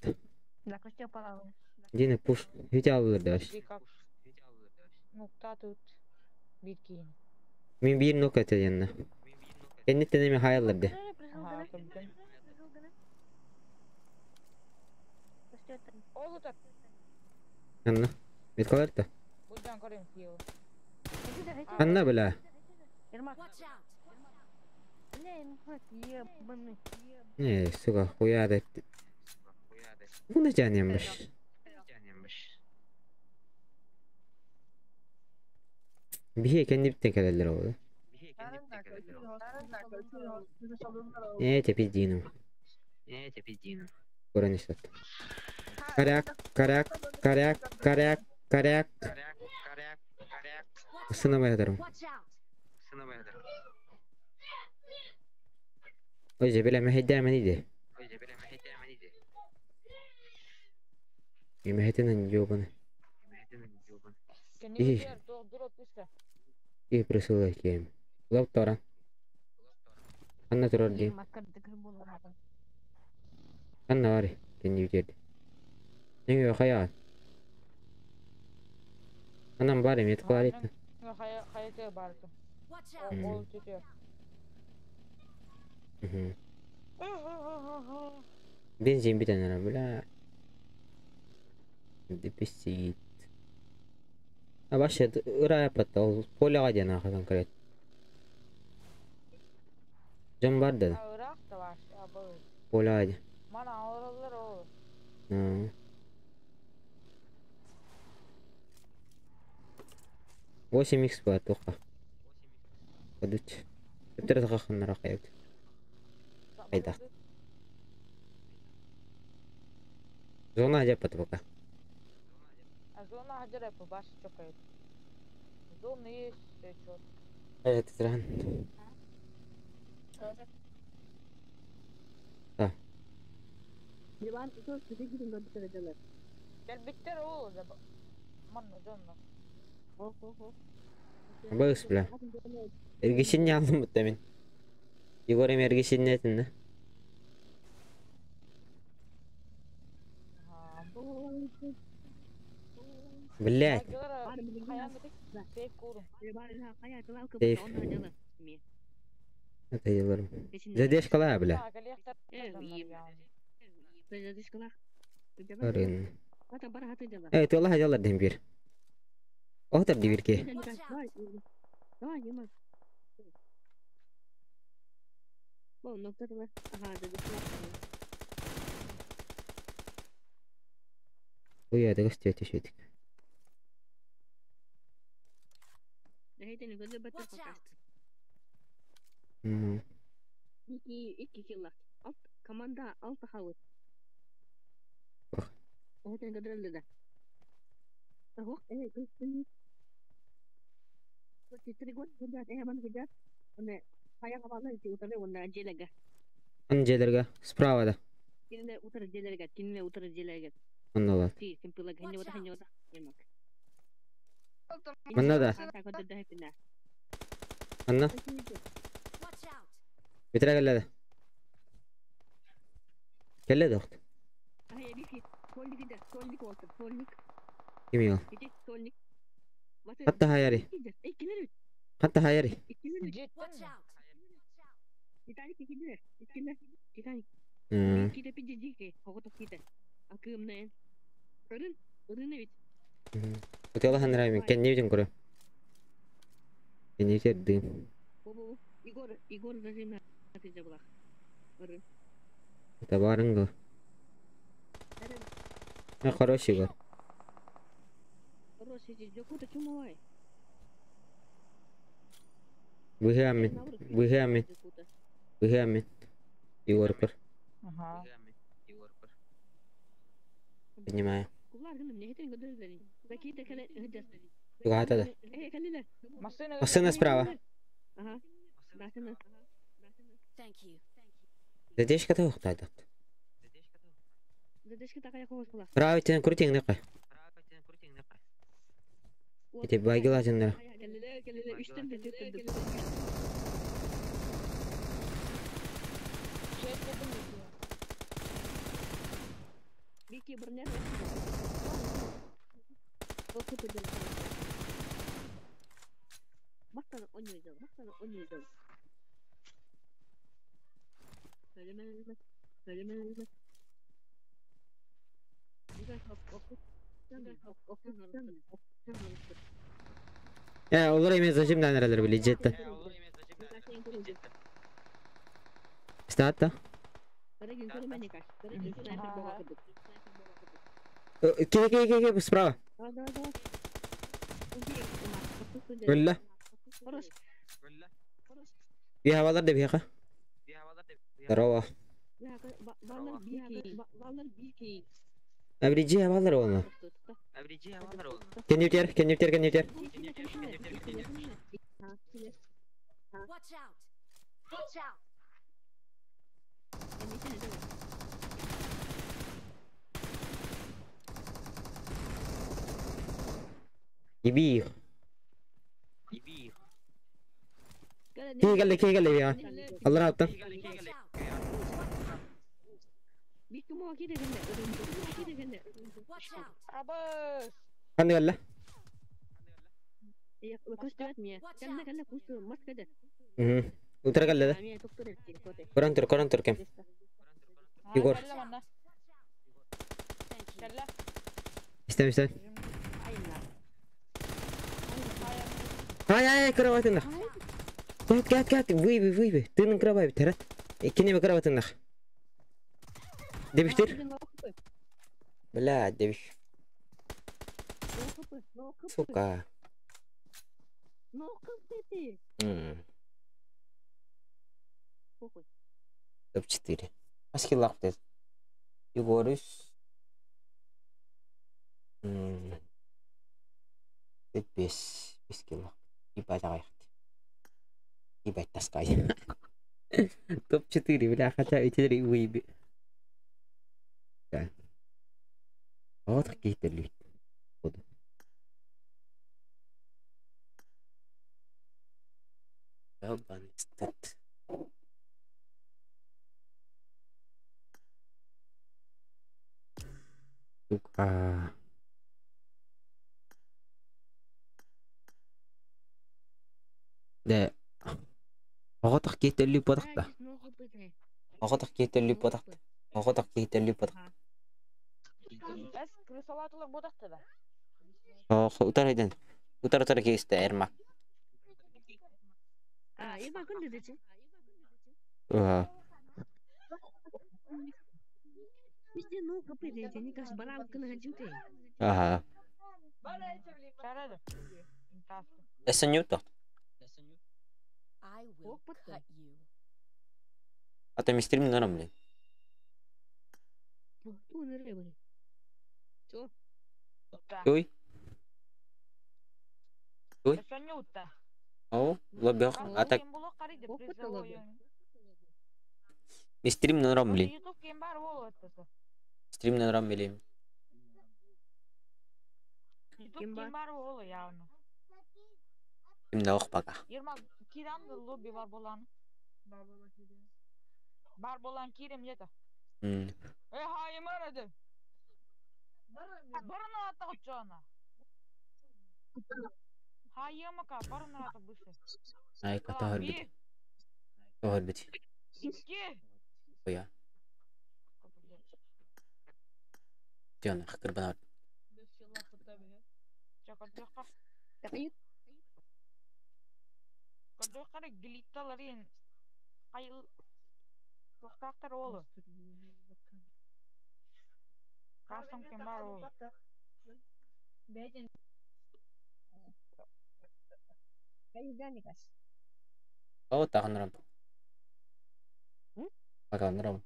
Да, костя палалы. Дина пуш. Видео даш. Как? Нукта тут. Бир киин. Мен bir nok atıyor yanına. Kendi tenemi hayallerdi. Ага, көрдүм. Ол утар. Anna. Bir da. Буджан көрөм киел. Anna бля. Watch out! Не, сука, хуя да. Bu ne canıymış? Bir şey kendi bir tekerler oldu. Ne tepi dinim. Көрөн işlet. Коряк, коряк, коряк, коряк, коряк. Сынамай ятарым. Watch out! Ой, бля, мехеддер idi. Мехетинен ёбаны. Кенни Ih. бир тоқ дроп түстэ. И присылай кем. Лап таран. Анна турар дим. Анна var. Kendi yükerdi. Ne хая. Анам бар эмет кылар итти. Хая хая барты. Watch out! Ол түтө. Бензин битен ара бля. Деписит. А вообще ыра япатта ол поляга ден аха конкрет. Жон бар да. Ыраак да баш. Абы. Поляга ден. Мана алалар ол. 8 икс бар тоқа. Кодуч. Өптер тақақыннар ақайып. Айда. Зона жапат пока. А зона хажара по баш чокает. Зона есть все чёт. Evet, Tren. Да. Gel bitter ол да. Манна зона. Багыс бля. Эргишин ялдым бутта мен. Егор эми эргишин нетин да. Блять. Сейф. Это еларым. Задержка бля. Арын. Эй, ты Аллах жалар дем бир. Отыр дибир ки. Watch out! Уя, да гостете шетик. Watch out! Ну. Анжелерге справа да. Оннолар. Манна да. Анна. Watch out! Битре келледи. Келледи окт. Ким ол? Хатта хаяри. Хатта хаяри. Watch out! Утела ханрайми. Кенни видим көрө. Кенни кердим. Это барынго. Ну хороший гор. Выгамин. Выгамин. Выгамин. Егор көр. Ага. Поднимаю. Тугата да. Машина Машина справа. Thank you. Задержка та ухтайдат. Правительный крутинг ныкай. Эти багила жыннар. Вики броня. Бастан ойнойду, бастан ойнойду. Söyleme, söyleme. Олар эме зачем нерелер били жетти. Стата. Ке ке ке ке справа. Өллө. Бия балар деп яка. Здорово. Абриджи балар оны. Кенептер, кенептер, кенептер. Watch out! Watch out! Еби их. Кей келди, кей келди я. Аллар аттан. Watch out! Watch out! Абыс. Кандай келди? Утара келди да. Көрөн тур, көрөн тур кем. Егор. Кэллэ манна. Thank you. Кэллэ. Истем, истем. Ай, ай, ай, кроватынах. Кат, кат, кат, выйби, выйби. Тынын кровать битер. Кинеме кроватынах. Дебиштир. Бля, дебиш. Сука. Топ-4. Аски лак дед. Егорус. Бес. Бес кило. Ебать, аяқты. Ебать, таскай. Топ-4, бля, хотя эти три выеби. Да. Вот какие-то люди. Буду. Ёбаный стыд. Сука. Да. Оҕотох киһи бодохто. Оҕотох киһи бодохто. Оҕотох киһи бодохто. Эс крысалатылар бодакты да. Ох, утар айдан. Утар утар киһисте Эрмак. Ага. Ага. Карады. Таска. Эсен юто. I will cut you. А то ми стрим норм, блин. Ой. Ой. Эсен юта. О, лобех. А так Кем боло карайды призовой. ми стрим норм, блин. Ютуб кем бар болот это. Стрим норм, блин. Ютуб кем бар боло явно. Ким на пока. Ермак кирам да лобби бар болан. Бар болан кирем ета. Э хайым арады. Барына ата учана. Хайымака барына ата бышы. Айка тохор бит. Тохор бит. Икки. Оя. Жана кырбана. Чакырдыка. Кырдыка глитталарын кайыл токтактар олу. Кастом кем бар олу. О, тагынрам. Тагынрам.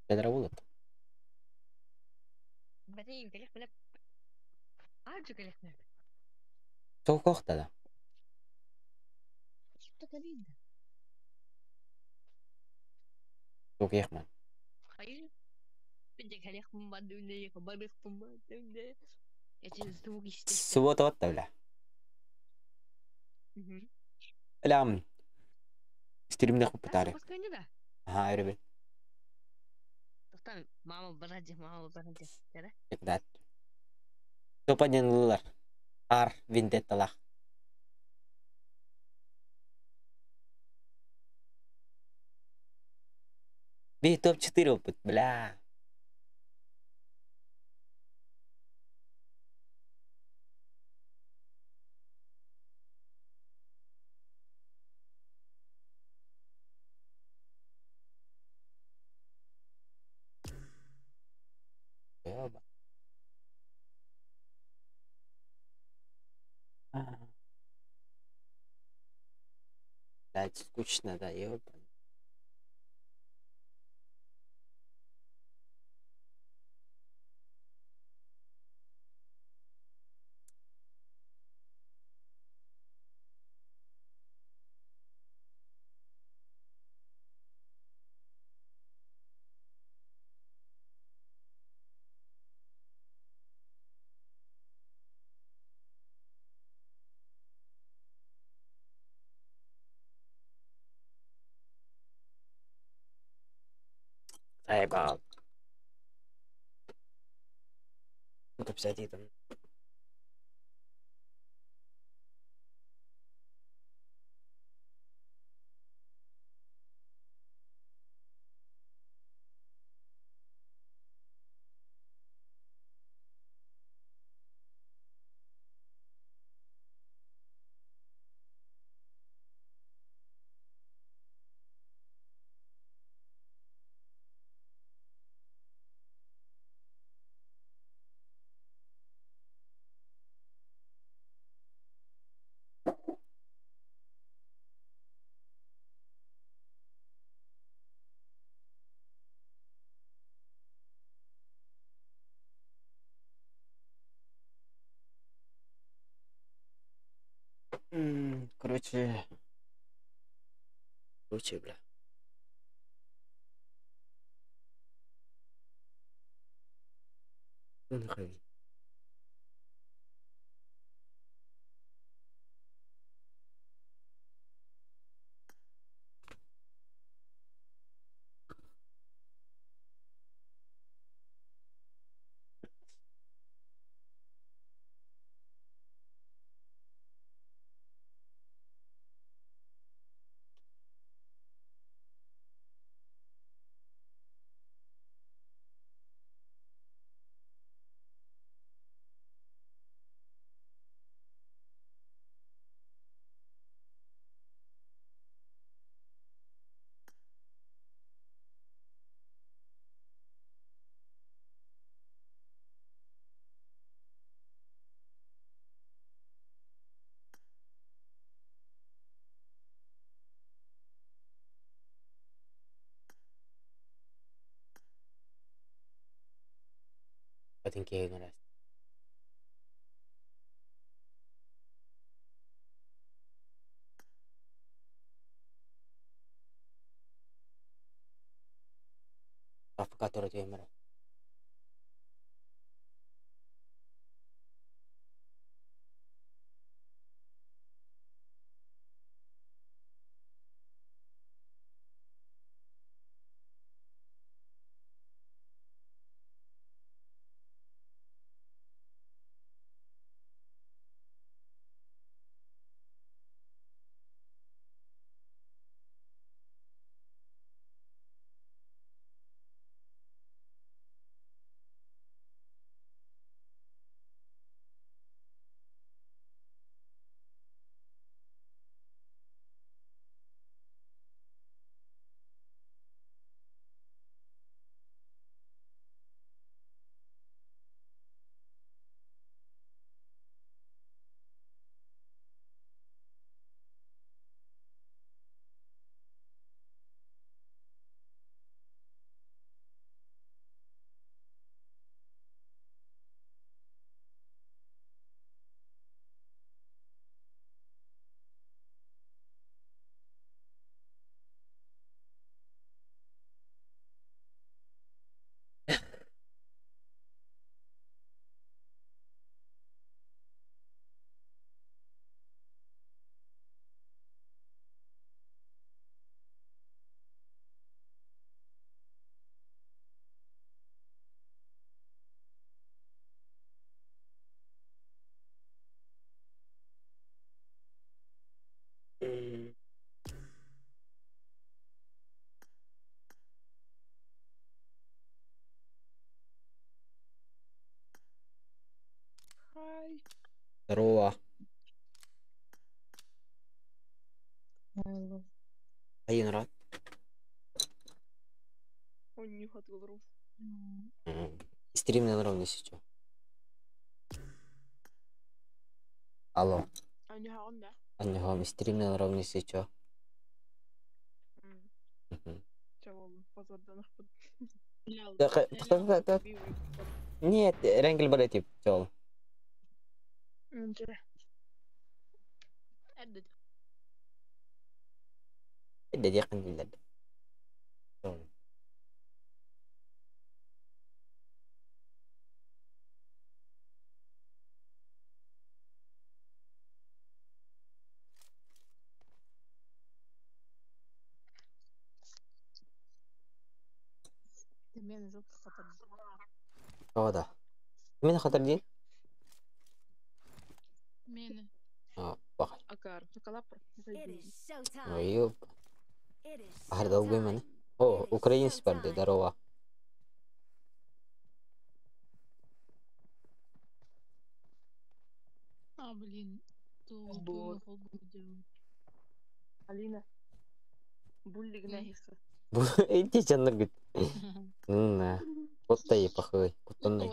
Бедра болот. Тоқ да. Тоқ яқман. Суббота отта бля. Элям стримнэх пытаары. Басканьы да. Аха, өрөбүл. Тохтан мама бараджи, мама бараджи. Кere. Ребят. Топа диэн ыллылар. Ар вендетталах. Би топ-4 опыт, бля. Ёба. Блядь, скучно, да, ёба. Заебал. Ну-ка, 51 там. Короче. Короче, бля. Ну нахуй. I think you're gonna. Который мира. Здорово. Алло. Айын рад. Он нюхает голову. Стрим на ровно сейчас. Алло. Анньаҕым стрим на ровно сейчас. Нет, Ренгель баратип, чол. Эдде диэххин биллэрдэ. Тоҕо да? Мин хатар диин? Баҕай. Ой, Аһар долгуй маны. О, украинец барды, здорово. А, блин. Алина. Буллигна Эти жаннар гыт. На. Куттай пахый, куттаннай.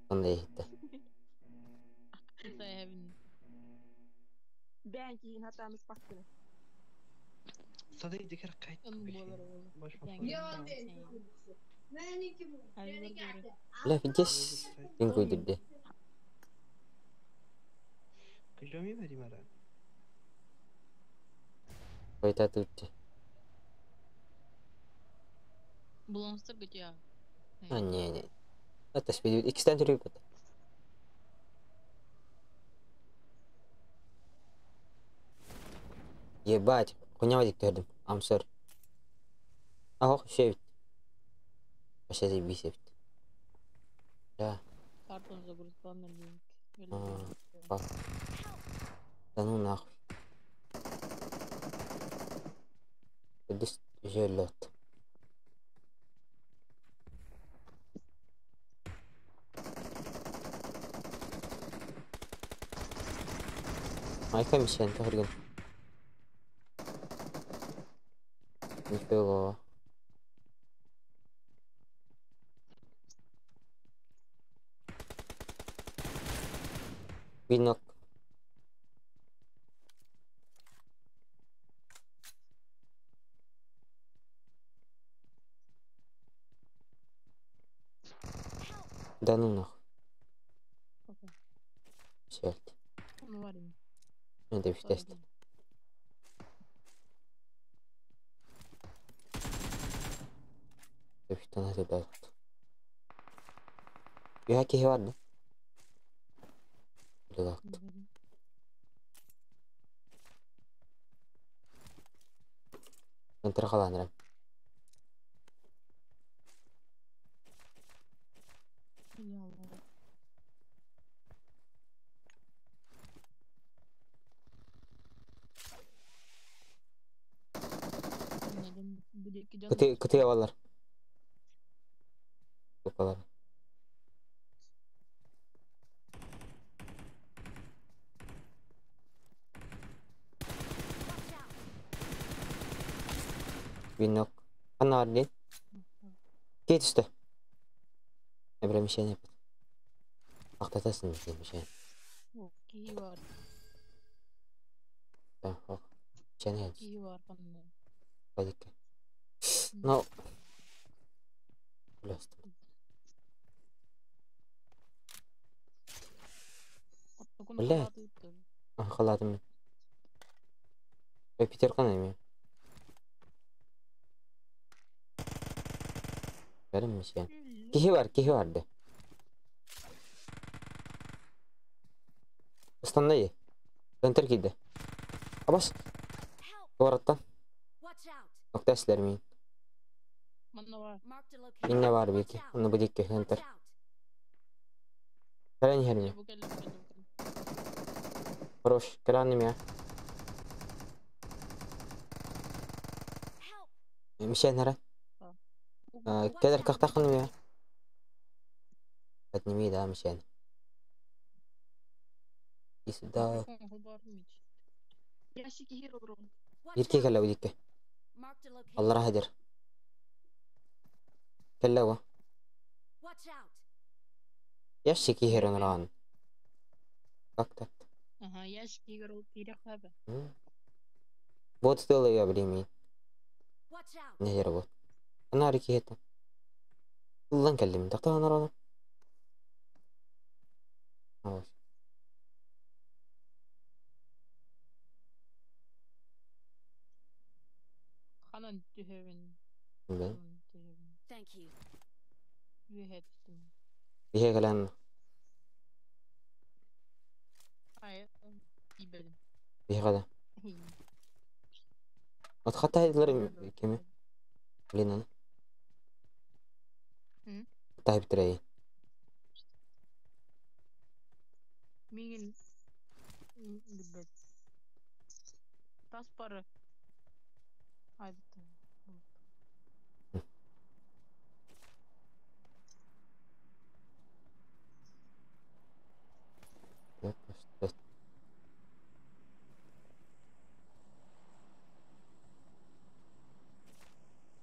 Ондай иһиттэ. Бля, фидес. Дин куйдурде. Қайта tuttu. А, не, не. Это спидит. Икстен түрүп. Ебать, хуйня вадик көрдүм. I'm sorry. Ах, шевит. Вообще заебись эбит. Да. Да ну нахуй. This жерлет. Майка мишен тахыргын. Нифига. Винок. Да ну нахуй. Черт. Это тест. Что надо делать? Я киһи да? Контр халанырам. Кыты алалар. Тупалар. Винок. Ханна бар дин. Кей түсті. Эбре мишень yapın. Ақтатасың мишень, мишень. Да, ох. Мишень Пойди-ка. Ну. Бля, Бля. Халадым. Ой, Питер қана Бәрім мишень. Кихи бар, кихи барды. Астанда Центр киди. Абас. Туараттан. Нокта эслер мин. Инне бар бики. Оны бу дикки центр. Кәрән херме. Хорош, кәрән неме. Мишен хәрә. Кәдер кахтақын неме. Подними, да, мишень. И сюда. Ирке кэллэ удикке. Аллара хадыр. Кэллэ го. Ящики херон Как так? Ага, ящики играл перехвата. Вот сделаю я время. Не работ. Ана арики это. Лан кэллим. Тахта анарана. Ханан түһэбин. Ben. Түһэбин. Thank you. Үөһэ түстүм. Биһе кэлэн Ай, тиийбэтим. биһе када. От хата кими? Блин, аны. Хата битрей. Мигин билбэт. Тас бары. Ай, битте.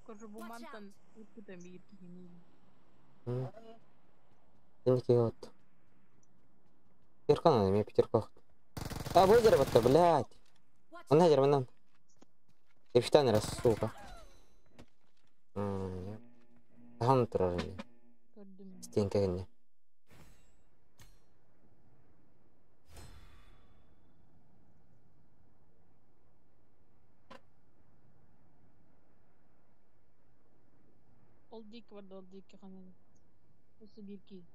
Короче, бу мантан ыппытам биир киһини. Сеники вот. Пятерка надо, мне пятерку. А, выдерба-то, блядь. Он надер, нам. Капитан раз, сука. Тахан турар Көрдүм. Стенка гэнне. Ол диэки барда, ол диэки ханан. Осы биир киһи.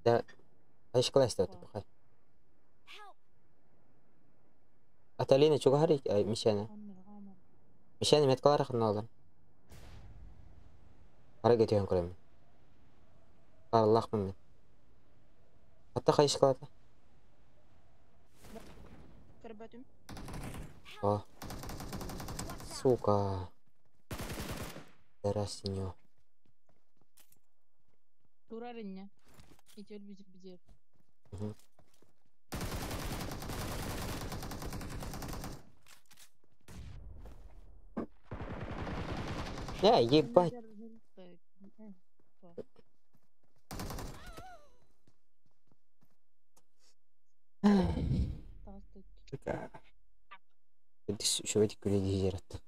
Да, айш класс та пахай. Аталина чугахари мишена. Мишена меткалар ханналар. Ара кетен көрөм. Аллах мен. Ата хайш клата. Көрбөтүм. О. Сука. Тарасинё. Турар инне. Итер бизир бизер. Я, ебать. Шөбөт күле дижерат.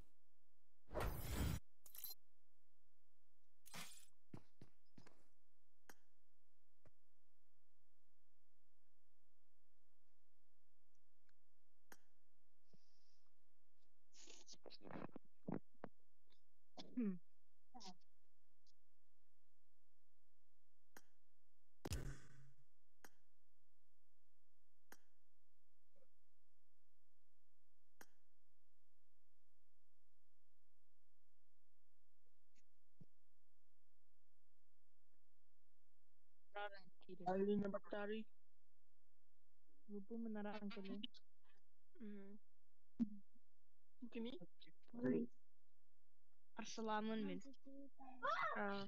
Алина Бактари. Лупу манаран кэлэн. Кими? Арсаламын мин. А.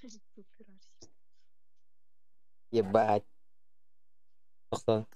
Супер Арси. Ебать. Тоқта.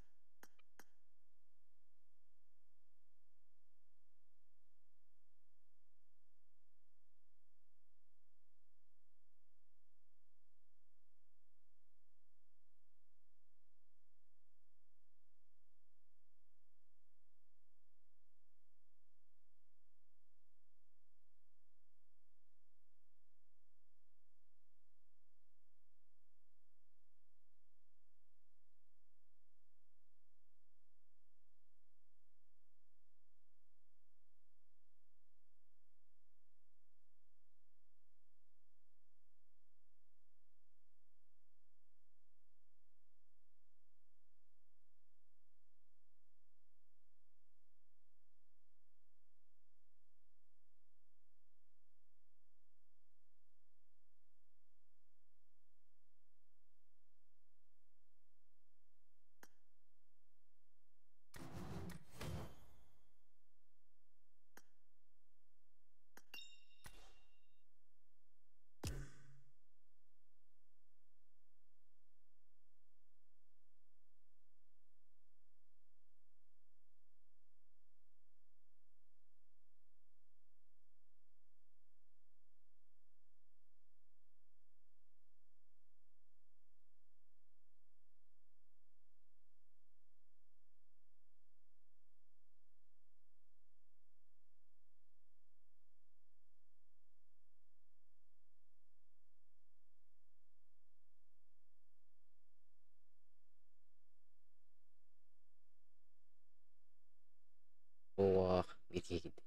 киһи киирдэ.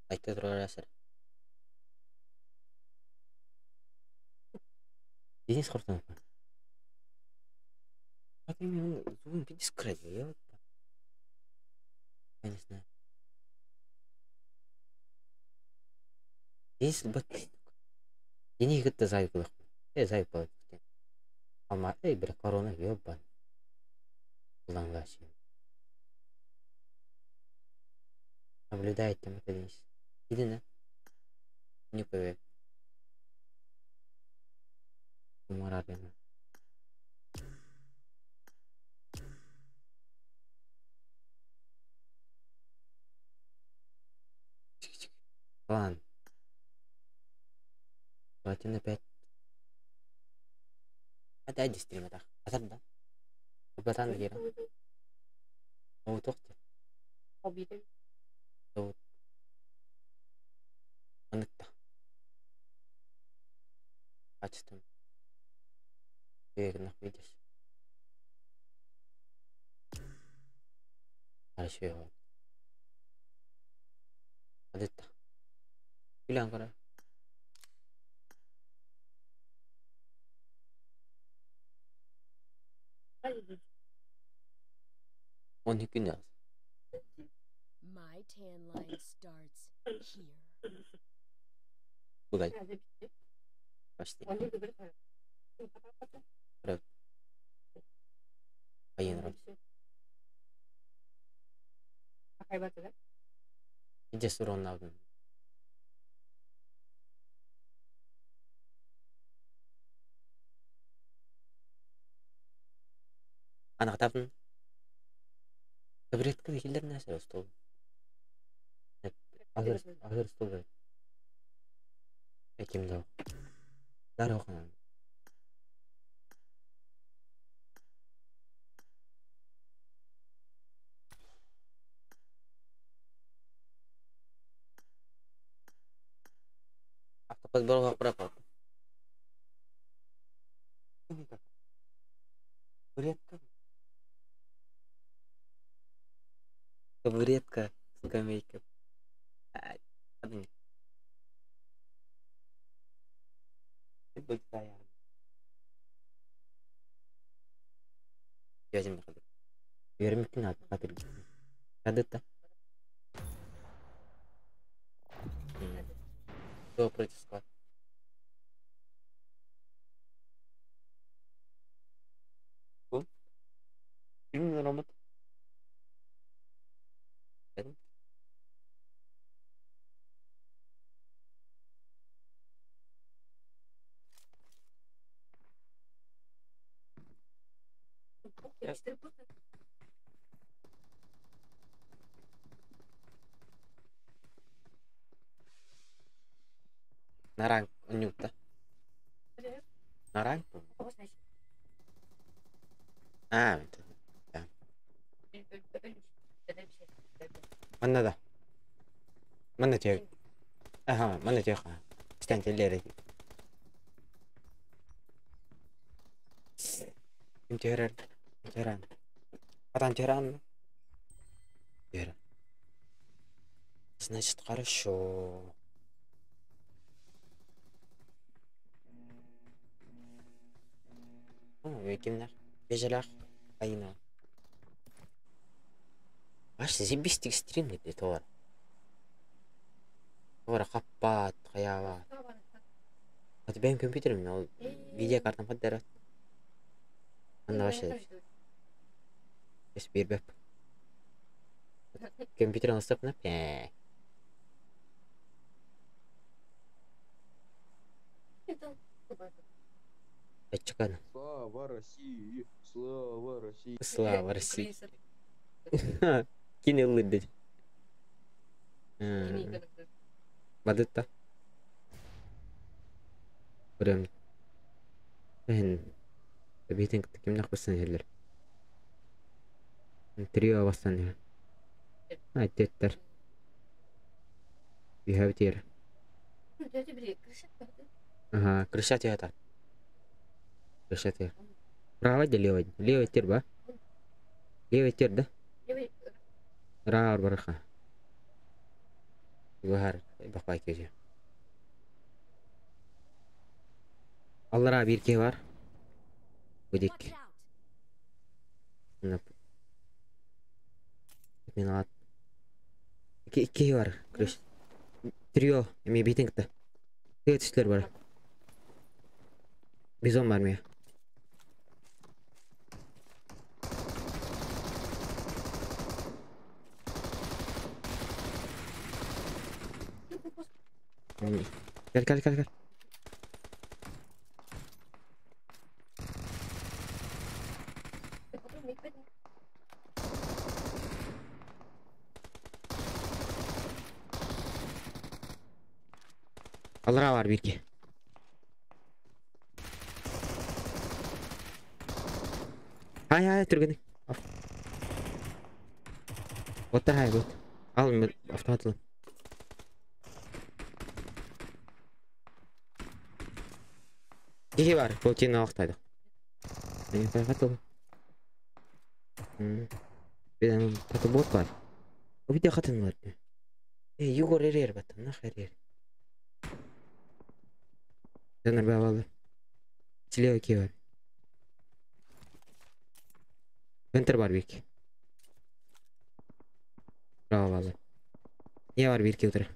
Айта турар Денис Хортонов. Как именно он видишь красиво. Я не знаю. Денис бат. Денис кытта зайкылых. Э зайкылых. Ама эй бір корона ёбан. Уланлашин. Наблюдает там это Денис. Иди на. Не поверь. Морально. Ладно. Платина 5. Hadi стрим атах. Атар да. Братан кира. О, тохте. О. Аныкта. Качеством. Верно, видишь. Хорошо. Адетта. Bilen kara. Он gün yaz. My tan line starts here. Bu da Başlayalım. Evet. Ayın Cesur onun abim. Ана табын. Табуретка хиллер нәрсә стол. Агыр агыр стол. Кимде. Дар оқын. Автопод был пропал. Табуретка. Табуретка, скамейка. Кадыта. Кто против склад? Именно робот. Наранг Нюта. Наранг? А, это, да. Манна да. Манна тебе. Ага, манна тебе. Встаньте, Лера. Теран. Теран. Атан Теран. Теран. Значит, хорошо. Кимнер? Бежелах. Айна. Аш зибистик стрим dedi товар. Товар каппат, каява. Hadi benim kompüterim ne oldu? Video kartım hadi derat. Anla başladı. Bir bep. Компьютер наступ на пять. Чекана. Слава России! Слава России! Слава России! Кинул лыдать. Бадытта. Прям. Битин кимнах бассан хеллер. Трио бассан. Айттеттер. Бихабитер. Ага, крыша театр. Крыша театр. Право или левый? Левый тир, ба? Левый тир, да? Рар бараха. Чугаһаар бахпай киһи. Аллараа биир киһи бар. Бу диэки. Мен аат. Икки киһи бар. Короче. Трио. Эми битин кытта. Тыа түстүлэр бар. Бизон бар мия. Кэл кэл кэл кэл. Аллараа бар биир киһи. Хай хай түргэнник. Боттар хай бот. Ал автомат ылын. Киһи бар, Путин охтады. Мен Бен бот бар. Обиде хатын бар. Э, Егор эрер баттым, нахер эрер. Жанар бабалы. Слева ки бар. Центр бар бик. Браво балы. Не бар бир утура.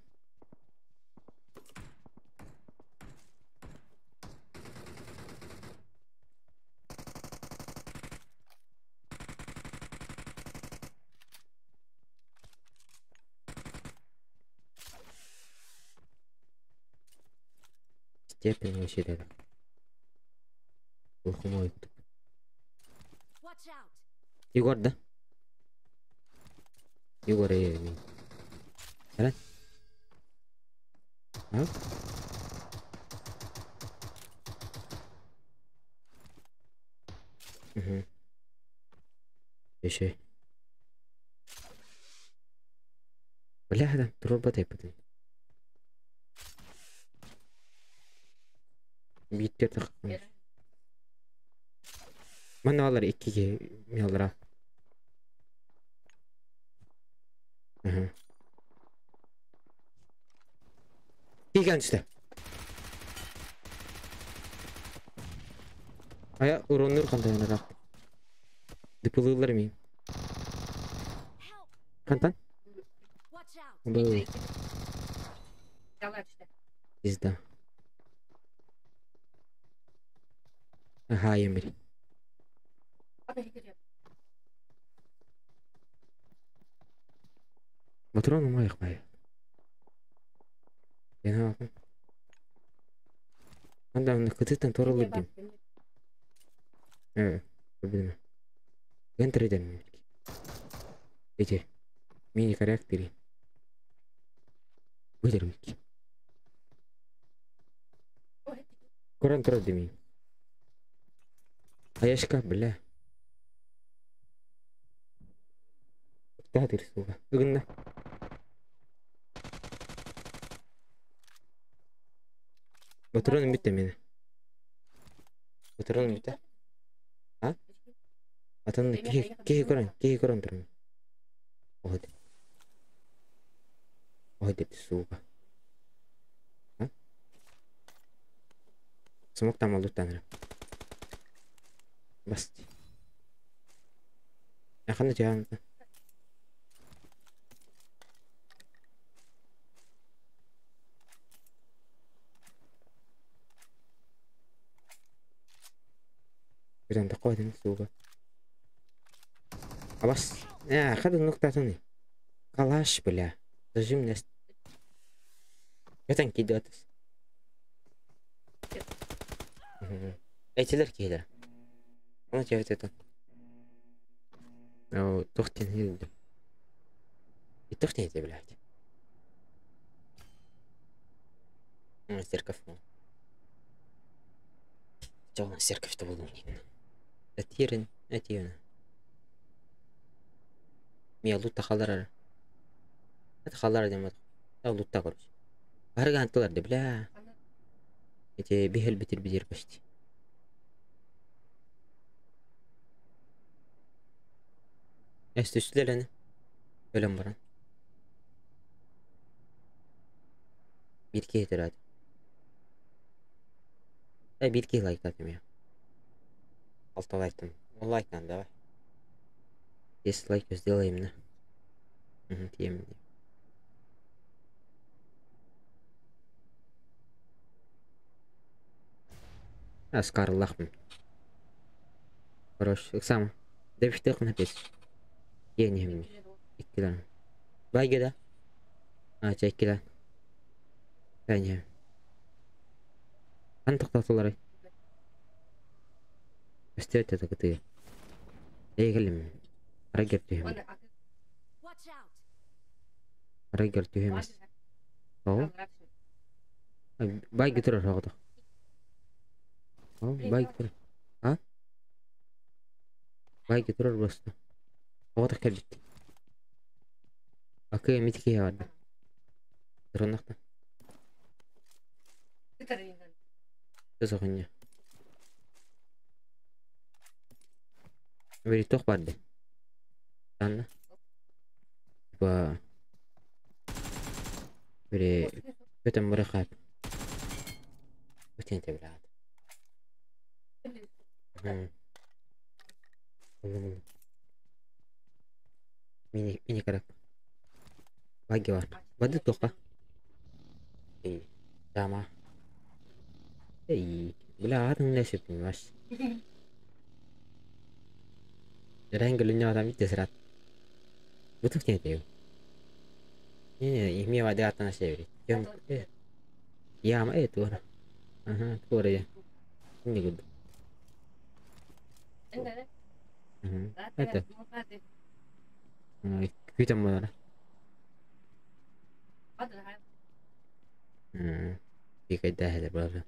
Степень вообще да. Глухомой. Егор, да? Егор, я не. Да? А? Угу. Еще. Бля, да, труба тайпатын. Биттер таққан. Манна алар иккиге миалара. Угу. Кийген түсті. Ая, уроннур қандай анарақ. Дыпылылар мен. Қантан? Бұл. Пизда. Ага, емір. Патрон умайық бай. Мен алғын. Анда оны кытыттан торылыр дейм. Э, билме. Гентер edemem. Эти мини характери. Выдермики. Коран турар демейм. Аяшка, бля. Тахтыр сука. Ыгынна. Патроным бүттү мени. Патроным бүттү. А? Атын киһи киһи көрөн, киһи көрөн турар. Ой. Ой деп сука. А? Смок там алды таныр. Басты. Яқында жağın. Birden de koydum сука. Абас. Э, хады нуктатыны. Калаш, бля. Зажим не. Ятан кидатыс. Этилер кейлер. Оны жабыт это. О, тохтен хилді. Тохтен это, блядь. Церковь. Чоғын церковь-то болдым. Этирин, этирин. Мия лутта халдар. Это халдар дем. Та лутта короче. Барга антылар де, бля. Эти бихел битир битир почти. Эс түстүлер әне. Өлөм баран. Биир киһи төрөөтө. Э, биир киһи лайктаатым я. Алта лайктым. Ну лайктан давай. 10 лайков сделаем на. Угу, тиэмин. Аскарлахмын. Хорош, ыксама. Дэбиште кына пес. Иэн иһэмин. Иккилэн. Байга да. А, чэ иккилэн. Кэн иһэм. Хан тоқтатыларай. Өстө өттө кытыы. Эй кэлим. Арай көр түһүм. Watch out! Арай көр түһүмэс. Оо. Байга турар оҕото. Оо, байга турар. А? Байга турар просто. Оҕото кэлбит. Акы эмит киһи барда. Туруннахта. Сохонья. Бери туох барды. Анна. Типа бери көтөн бары хап. Өтен тебрат. Мини мини карап. Баги бар. Бады тоқа. Эй, дама. Эй, бля, атын не понимаешь. Рәнгел үнне адам бит сырат. Бутук не дейм. Не, не, ме вады атын севери. Ям. Яма э туора. Ага, туора я. Не гуд. Это. Күтәм болар. Кайда хәле бар.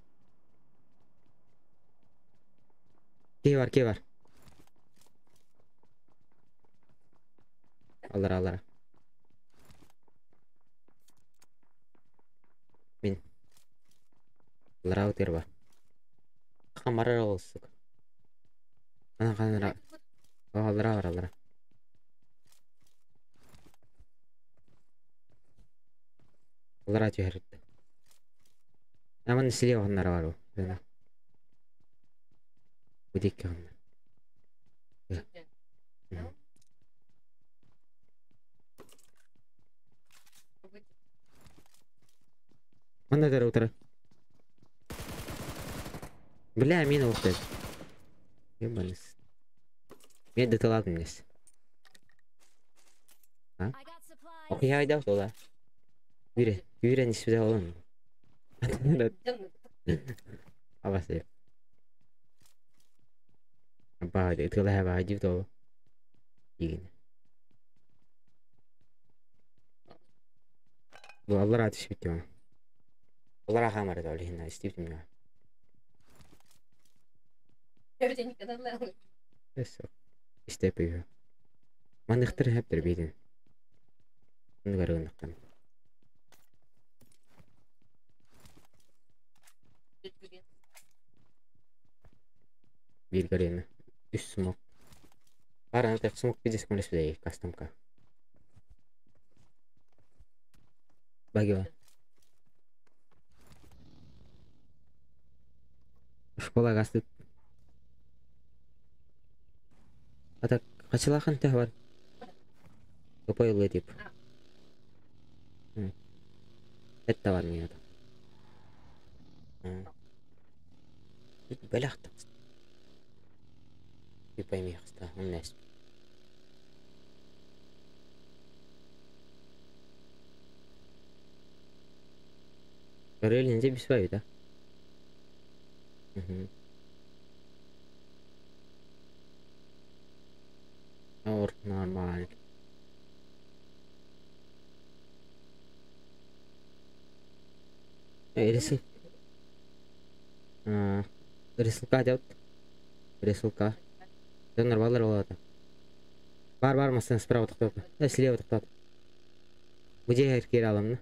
Ки бар, ки бар. Алар, алар. Мин. Алар аутер бар. Хамарар ол сука. Ана канара. Алар, алар, алар. Алар түһәрді. Аман слева оннар бар. Бена. Будик оннар. Манна дара утара. Бля, мина ухты. Ебаный. Мен дытыладым нес. А? I got supplies. Окей, айда тола. Бире, бире нисбе олон. Абасы. Ба, ытыла ба, див то. Игин. Бу аллар атыш битти. Аллар хамар да олихна истип миңа. Эсо. Истеп үйө. Мандыктыр хептер бейдин. Нугарыгынактан. Бир гарена. Үс смок. Бар аны смок бидес көмөлөс бидей кастомка. Баги бар. Школа гасты. А так качылахан тә бар. Көпөй дип. Это бар миңа. Бәләхт. Пойми, хста, он нес. Реально, не свою, да? Угу. Ор, нормально. Рисунка. Рисунка делать. Рисунка. Донор балар болады. Бар бар масын справа тоқтат. Э, слева тоқтат. Где кире аламын?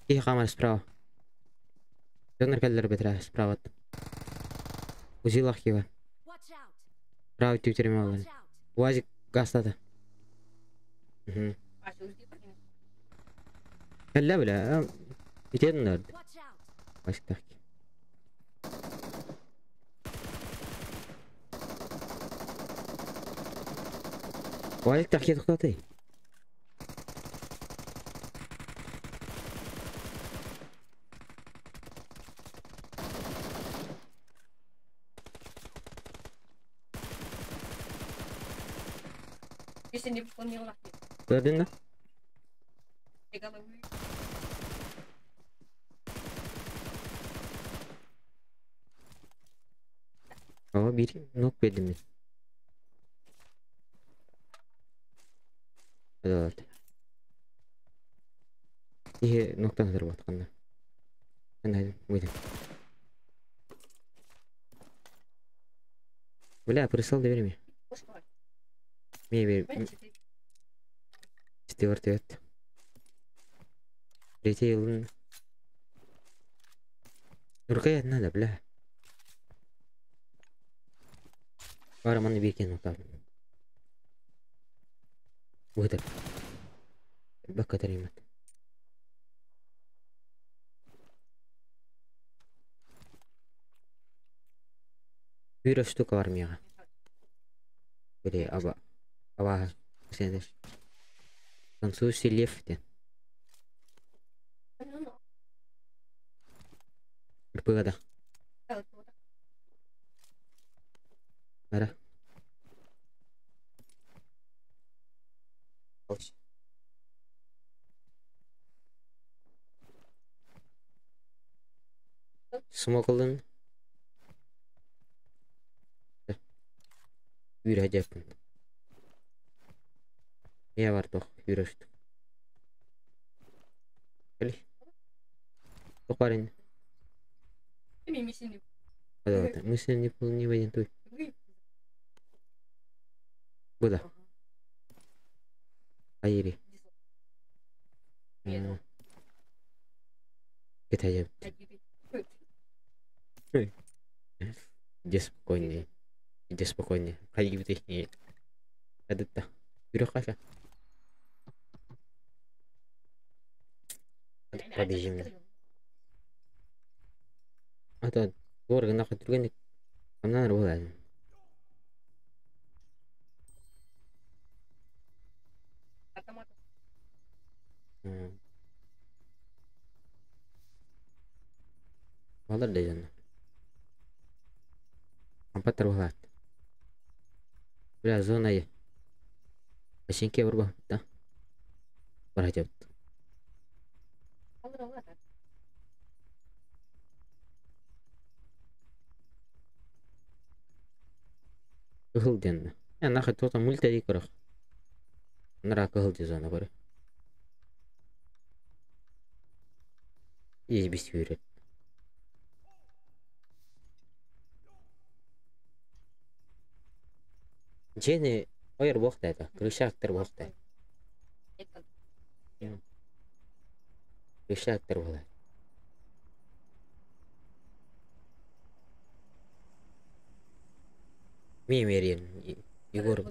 Кие камер справа. Донор келдер бетре справа. Узилах кива. Watch out! Справа тютерме алар. Watch out! Уазик газтады. Угу. Кэллэ бля. Итен нөрд. Уазик тахки. Уазик тахки тоқтаты. Gördün mü? Ama bir nok verdim mi? Hadi. İyi noktan hazır batkandı. Ben hadi buyurun. Бля, прислал дверь мне. Мне верь. Четвертый. Третий. Рукоять надо, бля. Бары маны берген отадым. Выдыр. Бакка таримат. Bir штука var мияға. Бile аба. Аба. Сендеш. Француз лев ден. Пыгада. Бара. Смокылын. Yürü yapın. Ne var toh yürüstü. Gel. Toparın. Hadi мысль не не воин той. Куда? Айри. Это я. Где спокойнее. Иди спокойнее. Ходи в Это Бюрократия. Побежим. А то горы нахуй другой. Она работает. Балар дежан. Ампатар балат. Бля, зона е. Башинке барба, да? Баражат. Кыһыл диэн. Нахай тота мульта ди көрөх. Нара кыһыл ди зона көрө. Есть бис yürü. Жени ойр бохта это. Крышактыр бохта. Крышактыр бола. Ми мерин Егор.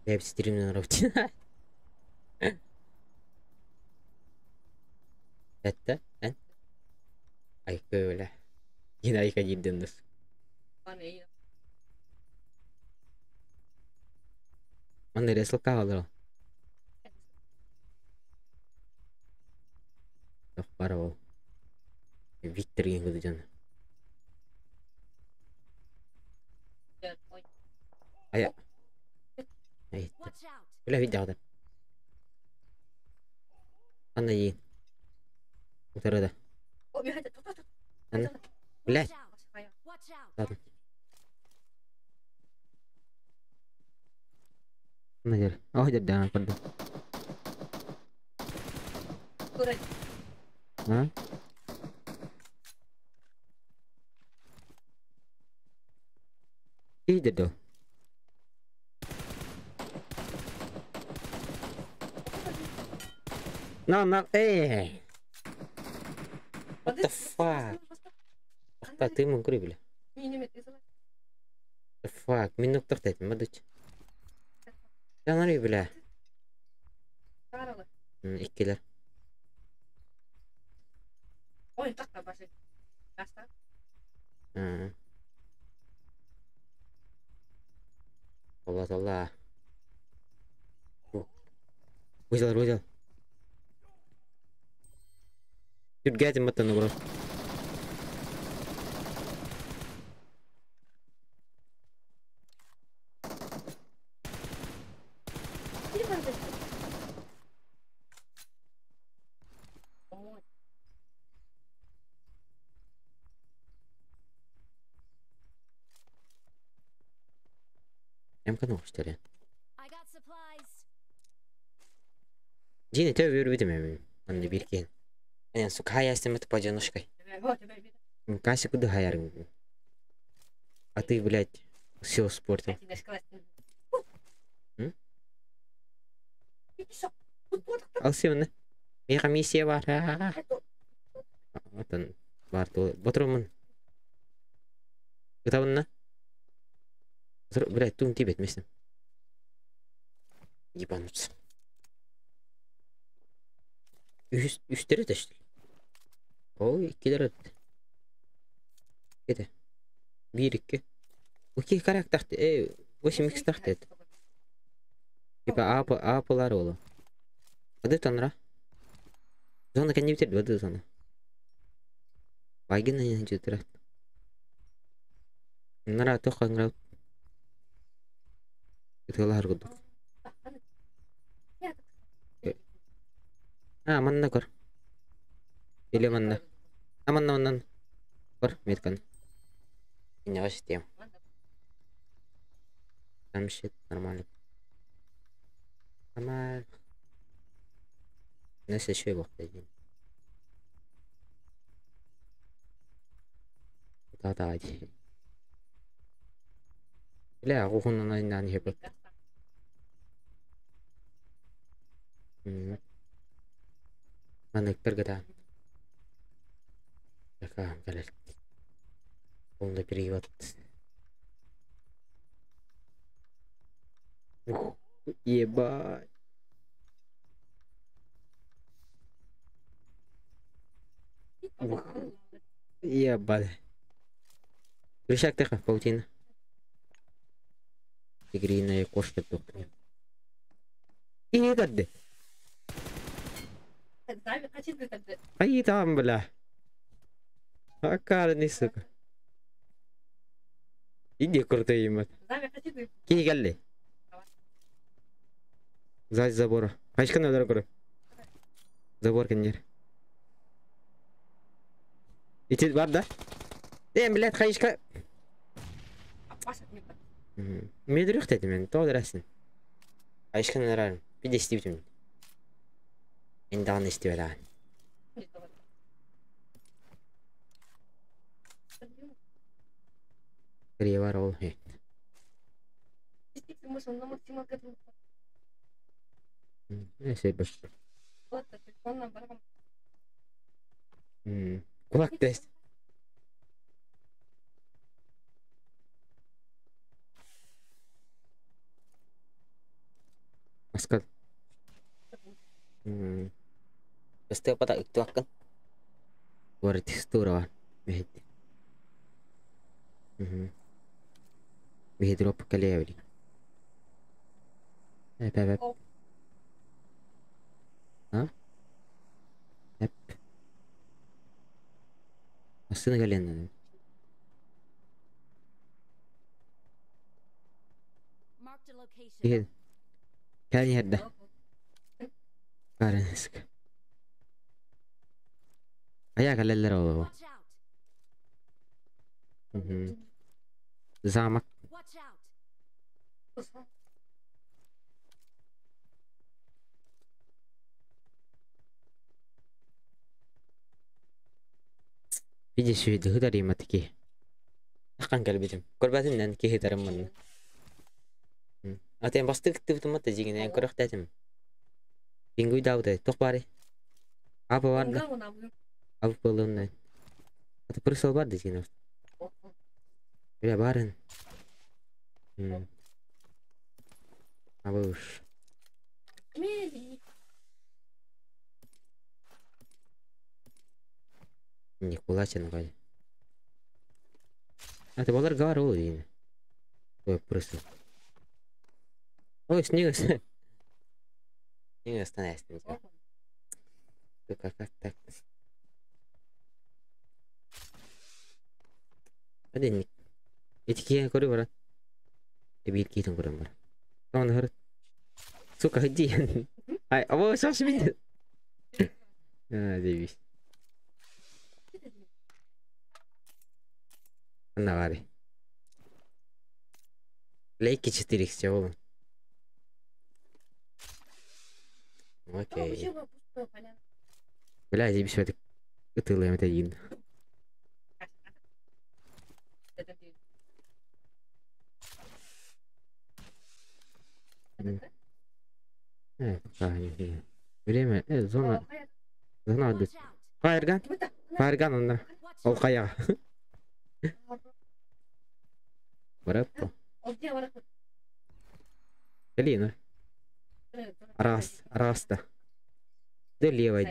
Я стримнен работе. Это, а? Ай, бля. Геннадий Диденс. Манна ресалка алыр. Yok бар ол. Виктор деген көзі жаны. Ая. Бля, видео Анна ей. Утарада. Анна. Блядь. Ладно. Наверное. Ой, да, пардон. А? Иди до. На, на, эй! What the fuck? Ты муҥкур бile. The fuck, мин нуктах тэтим мадыч. Жанар бile. Иккилер. Allah Allah. Выжил, выжил. Түргәтим баттан бро. Эм канал что ли? I got supplies. Жини төө бир битим эми. Анны бир кен. Мен сука хаястым поодиночкой. Кася куда хаярым? А ты, блядь, все испортил. Алсыны. Меха миссия бар. Отон бар то ботромун. Гытабынна. Блядь, тум тибет местом. Ебануться. Үстері төштіл. Ой, иккилер өтті. Кете. Бир икки. Уки карак тахты. Эй, 8 х тахты. Типа ап апылар олу. Ады танра. Зона кәне битер, ады зона. Байгын не жетір. Нара тоқ аңра. Италар гудук. А, манна көр. Или манна. А, манна, манна. Көр, меткан. Не вообще. Там щит нормально. Нормально. Нас еще и один. Да, да, Бля, рухун на на не хепет. Манныктар гада. Така, галет. Полный перевод. Ух, ебать. Ух, ебать. Крышак теха, паутина. Тигриная кошка тухнет. И не дады. Ай там, бля. Акарный, сука. Иди крутой ебать. Кей галли. Сзади забора. Айшка надо көрө. Забор кенер. Ити бар да? Блядь, хайшка. Медрюх дедим мен, тоғ дересин. Айшка нарарым. Bir de isteyip Енді аны істеп әлі. Кіре бар ол. Кулак тест. Маскал. Pasti apa tak itu akan. War tekstura Mehdi. Mehdi drop kali Hep hep hep. Ha? Hep. Aslında gelen Marked a location. Gel. Gel yerde. Karensk. Ayak kaleller oldu. Watch out. Замок. Watch out. Видишь, видишь, хыдар иматки. Ақан кәлбетім. Көрбәтімнен ки хыдарым мын. Атен бастык тыбытым ата жигине көрөх тәтим. Пингуй дауды тоқ бары. Апы бар да. Апы болуын. Ата пырсыл бар да жигине. Бля, барин. М. Абыш. Никулачын гай. А ты балар гар ол дейін. Ой, просто. Ой, снег. Снег останется. Сука, как так? Один. Ити көрү бара. Биир киитин көрөн бар. Тоон хыр. Сука, иди. Ай, аба шаш бит. А, заебись. Навари. Лейки 4 всего. Окей. Бля, заебись, это ытылым это один. Пока не Время, зона. Зона отдых. Фаерган? Фаерган онна. Ол қаяға. Бараппа. Блин. Раз, раз-то. Да левой.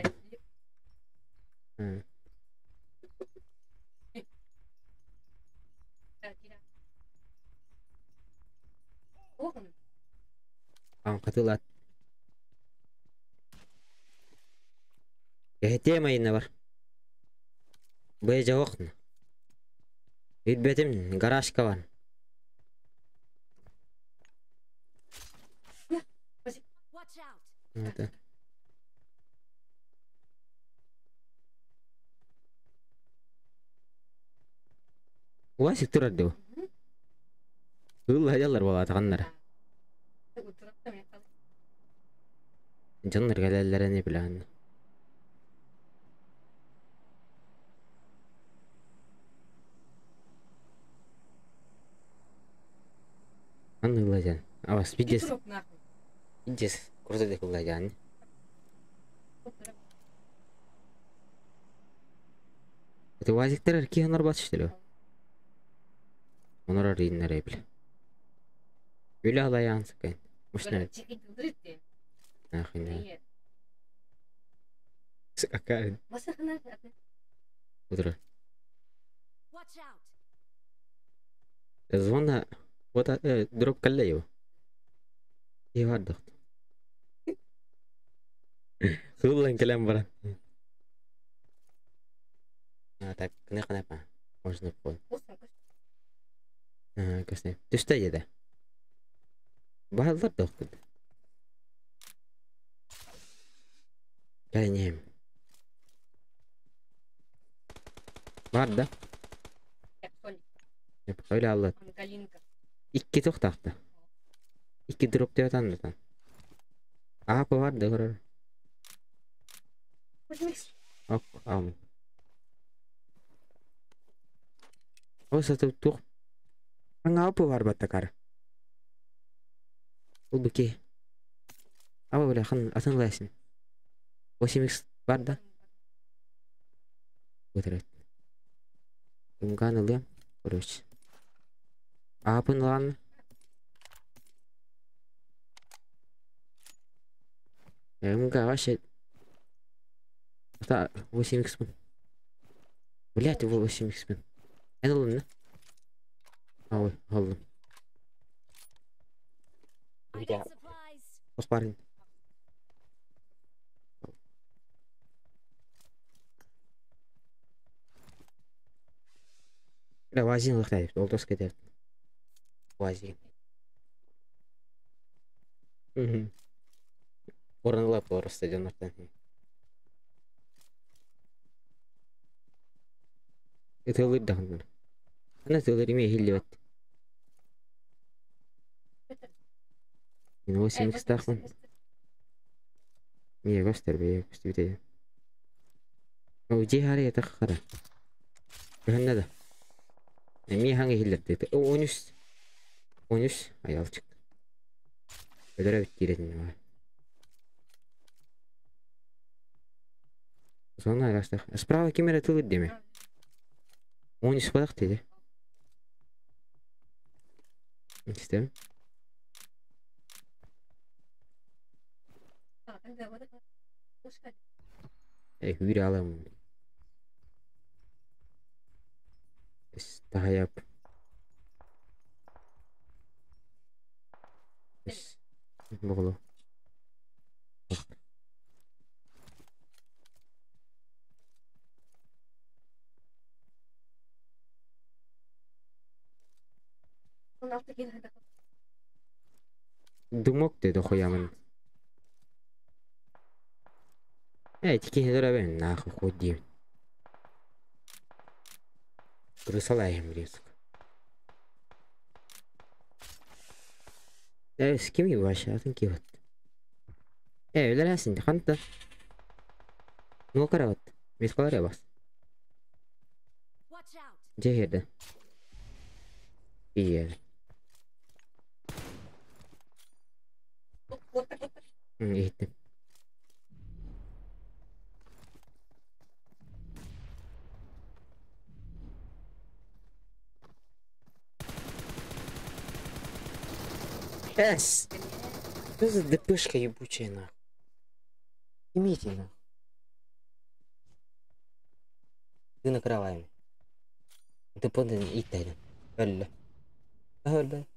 А, катылат. Тема инна бар. Бэжэ оqна. Билбетим гаражка бар. Watch out! Это. Уасик турар дуу. Ылла жаллар болаатаганнар. Дьоннор кэлэллэрэ не билэҕин. Анны ылла Авас видес. Видес. Курса дек ылла жан. Это уазиктер киһи бар что ли? Онор риннер эбил. Үлэ алаян сыкайн. Мушна. Нахуй. Какая? Утро. Watch out! Звона. Вот дроп каллею. И вардахт. Хыллан кэлэн баран. А, так, кына Можно пол. А, көсне. Түстә еде. Баһаллар дохтуд. Кәнем. Бар да? Öyle Allah. Икки тохтахта. Икки дроп деп атанды. Апы бар да көрөр. Ок, ам. О, сатып тух. Аңа апы бар баттакар. Ол бүке. Аба бля, хан атын лайсын. 8x бар да? Өтірет. Умган ылым, короче. Апын лан. МГ вообще... Это 8x бун. Блять, его 8x бун. Эн ылым, да? Ой, алdım. I got supplies. Ох, парень. Бля, вазин лыхтайып, ол дос кетер. Вазин. Орынлап бар стадионнардан. Ытылыр дагын. Ана тылыр име хиллебет. Мен 8x тахмын. Мие көстөр бе, көстү бите. О, же харе так кара. Көһөннө да. Мие хаңы хиллер деди. 13. 13 аялчык. Өлөрө бит киретин бар. Зона арастах. Справа кемере тылыр деме. 13 балак деди. İşte. Hür alalım. Daha yap. Буолу. Дымок dedi хуямын. Тики ben нахуй ходи. Крысалаем риск. С кем вообще? Атын киват. Үләрәсин, ханта. Ну карават. Мис калар бас. Жehirde. İyi. Иһиттим. Эс! Что за ДПшка ебучая нахуй? Имейте нахуй. Ты накрываем. ДП иттайдан. Өллө. Өлбө.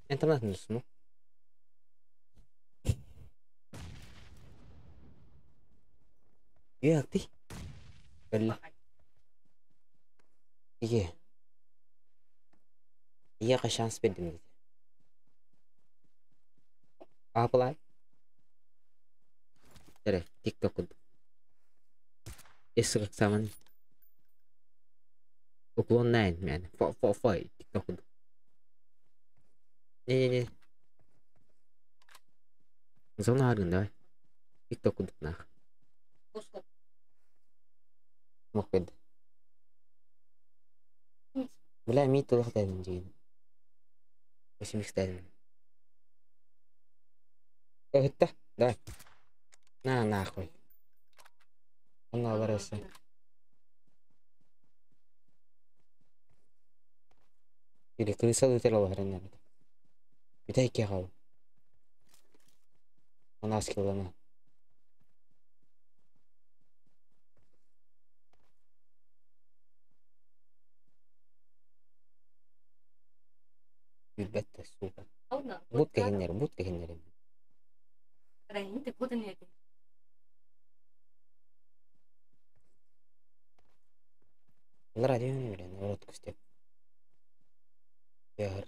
Интернет ну. Як ты? Өллө. Ие. Ияға шанс бердим dedi. Apply. Tere, TikTok. Эсрак саман. Уклон 9, man. 4 4 5 TikTok. Не-не-не. Зона аргын, давай. TikTok кудук нах. Мокпед. Бля, ми тулах дайын деген. 8 дайын. Это, давай. На, нахуй. Она барасы. Или крыса өтер алар надо. Бүтэй кал. Она скиллана. Билбетте, сука. Бут кehиннер, бут кehиннер. Радио билен, урот күстеп. Яр.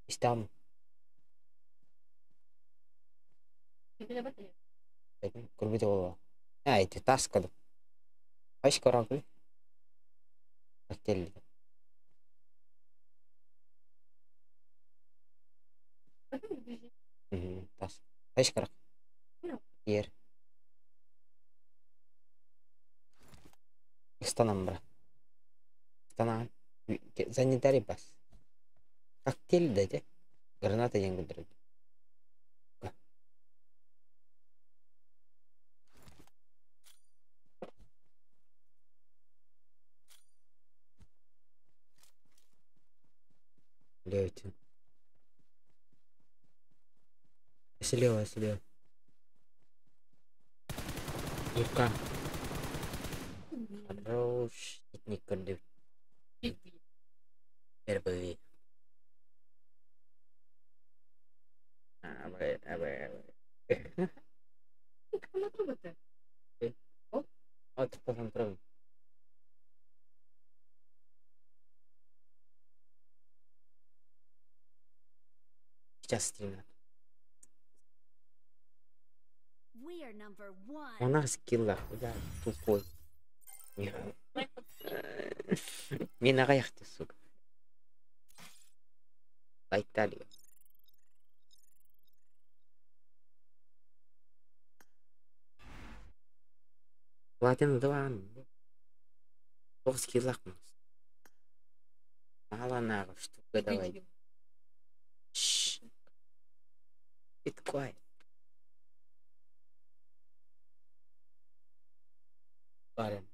Истам. Көрбүтэ боло. А, эти таскады. Аш корабль. Коктейль. Тас. Аш корак. Ер. Истанам бра. Истанам. Санитарий бас. Коктейль дайте. Граната ең күлдіреді. Блять. Слева, слева. Лука. Хорош. Не көрдү. Первый. A ver, a ver, a ver. Отпадан турабын. Сейчас стримят. We are number one. Она скилла, бля, тупой. Мен аяқты, сука. Лайктали. Платина 2. Тоғыз скиллах. Мало нахуй, штука давай. Шш. Be quiet. Барен.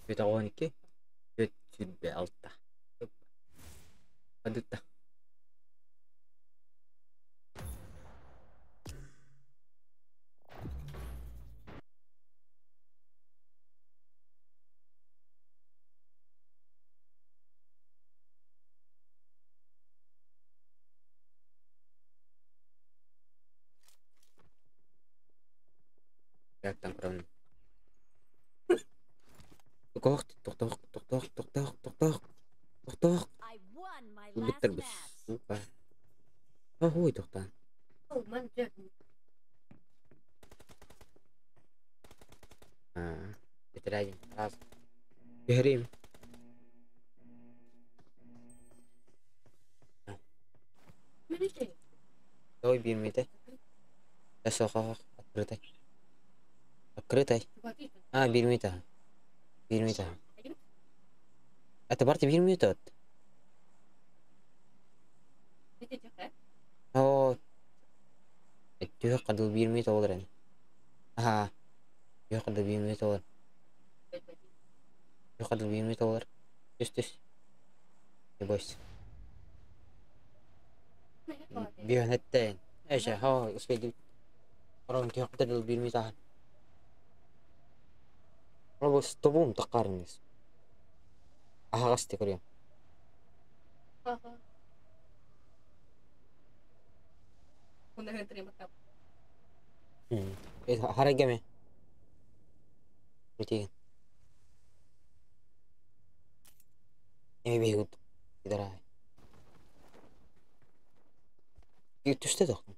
Биир 12 426. Адытта. Яктан көрөм. Тохтоох, тохтоох, тохтоох, тохтоох, тохтоох, тохтоох. I won my last Бүттэр бус. match. Сука. Охуй тохтоон. Аа, битэрээдин. Раз. Түһэрим. Той биир Эсохох, открытай. Открытай. А, биир мүнүүтэ. Биир мүнүүтэ. Это барыта биир мүнүүтэ от. Оо. Түһэх кадыл биир мүнүүтэ олор эн. Аха. Түһэх кадыл биир мүнүүтэ олор. Түһэх кадыл биир мүнүүтэ олор. Түс түс. Не бойся. Биһэн эттэн. Эше, хо, успейди. Орон түһэх кадыл биир мүнүүтэ. Робо стобум таққарыңыз. Аһаҕас көрүөм. Харагаме. Бүтеген. Эми бейгут. Идарай. Түстэ тохтум.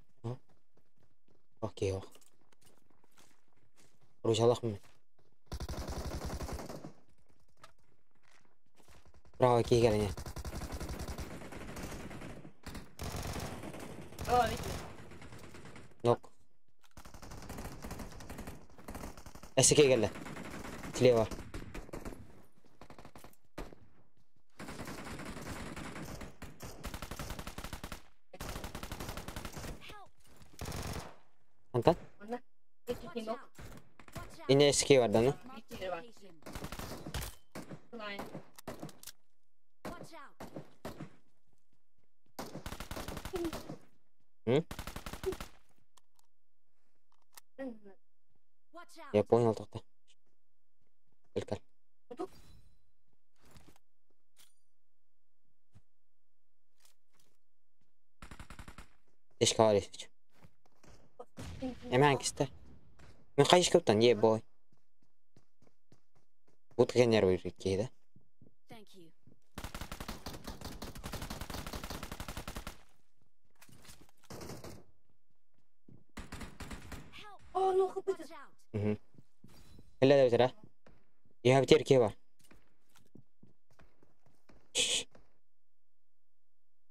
Окей, ох. Ручалах мен. Браво, киһи Нок. Эссе кэллэ. Слева. Антон? Watch out. Watch out. Ине эске бар да, ну? Marked a location. Watch out. М? Watch out. Я понял тогда. Только. Ешка бар есич. Эме кисте. Мен кай ишке уттан, е бой. Бут генер бир да. Thank you. Help. Watch out. Угу. Эле да битер, а? Я битер ке бар.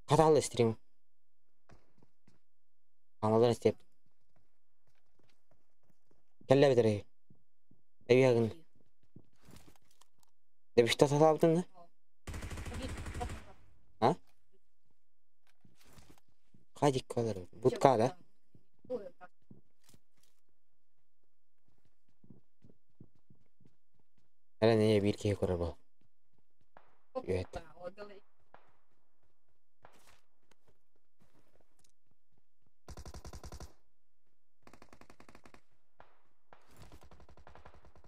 Каталы стрим. Аналар истеп. Кэллэ битер. Эбиягын. Thank you. Деп иште таталабытын да? А? Кадик калар. Бутка да? Әле не бир киһи көрөр бол. Үөт.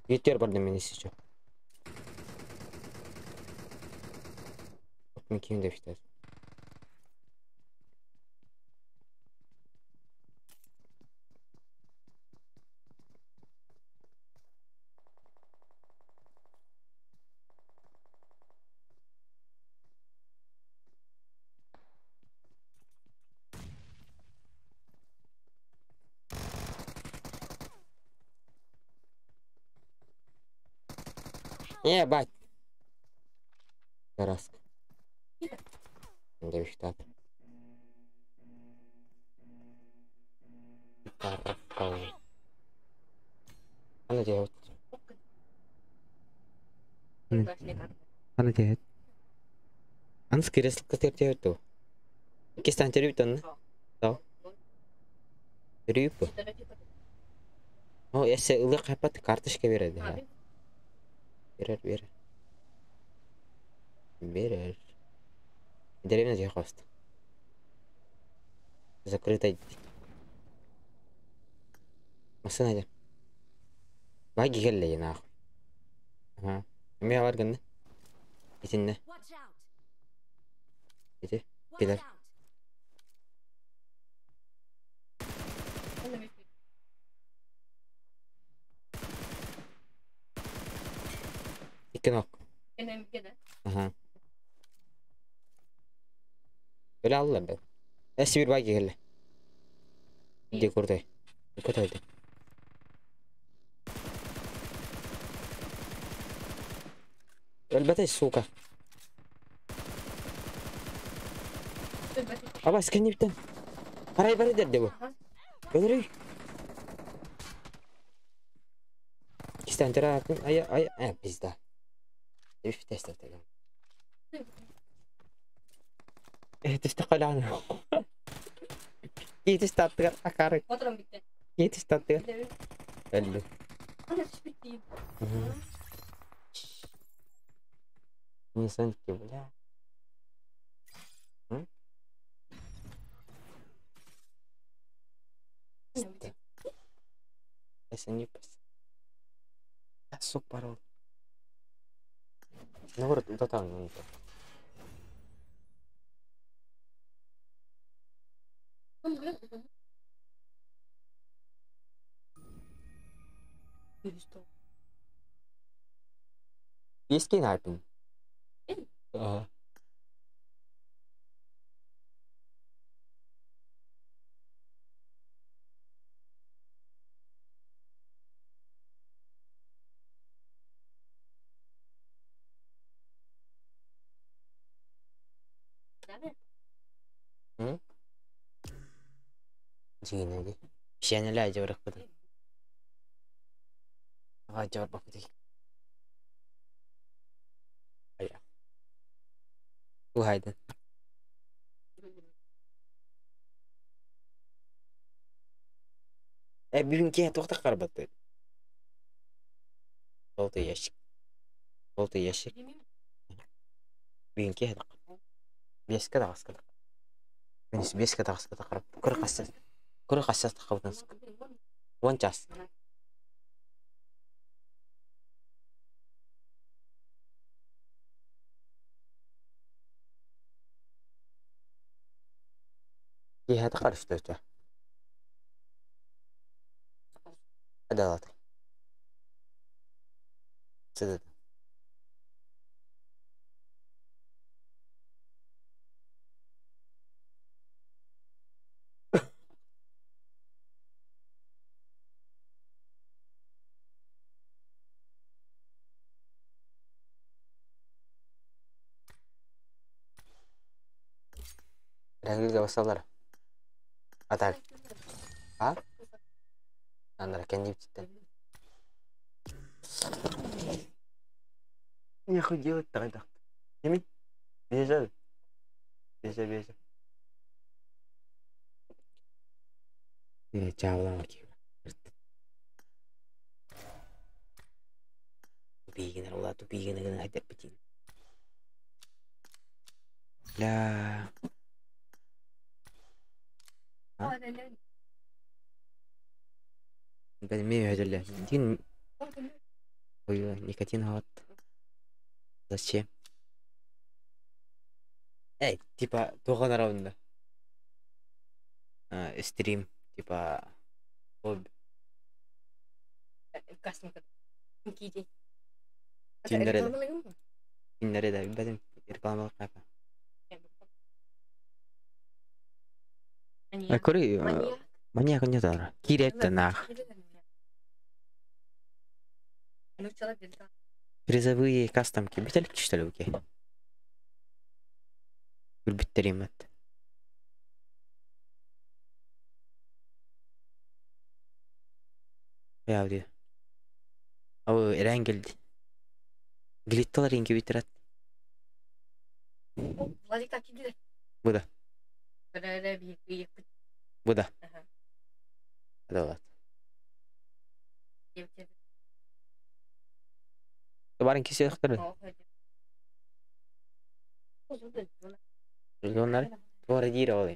Ветер бар мен еще. Мен ким деп иштер. Ебать! Тараска. Девштат. Аны делать. Аны делать. Аны скреслка терпеть ту. Кистан терпит он. Да. Терпит. О, если ылык хапат карточка береді. Берер, берер. Берер. Деревня тебе хвост. Закрыто. Машина де. Баги келли нахуй. Ага. Эме бар гынны. Итинне. Ити. Келер. Икки нок. Ага. Öyle aldılar ben. Neyse bir buggy geldi. Diye kurtay. Kurtaydı. Өлбөтөй, сука. Аба, сканниптен. Арай бар дерде бу. Өлөрүй. Кистен атын ая ая э пизда. Үф тест атаган. Э түстэ калааны. Ки түстэ аттыгар акары. Ки түстэ аттыгар. Өлдү. Нисанки, бля. М? Это не пос. Сук парол. Ну вот, вот там, ну то. Есть кинапин? Ага. М? Дьиҥинэ Сиэнэлээ дьабарыкпытын. Аҕа дьабарбаппытый. Айа. Туһайдын. Э бүгүн киһи туохта харбатты? Желтый ящик. Желтый ящик. Бүгүн киһи Биэскэ таҕаска Биэскэ таҕаска тахарап. Көр хасса. Көр хасса тахабытын. Уон час. Киһи тахар үстөөчө. Адалат. Сыдыт. Рәңгілге басалар. Атак. А? Анара кенди битте. Нехуй делать тогда? Кими? Бежал. Бежа, бежа. Э, чаалан ки. Тупигин, ула тупигин гына хәтер битин. Бля. А? Бен хөдөлө. Дин Ой, никотин вот. Зачем? Эй, типа, туған араунда. Стрим, типа, Тиндере. Тиндере да, бәдем рекламалык капа. Кори, маньяк не тара. Кирет нах. Призовые кастомки. Бүтэлик что ли буке? Күлбүттериммет. Я диye. Ау Eren geldi. Glittalar inki bitiret. Владик так киди. Bu da. Böyle bir bir Bu da. Aha. Hadi olat. Барын кесе ыктырды. Оннар туара диир ол.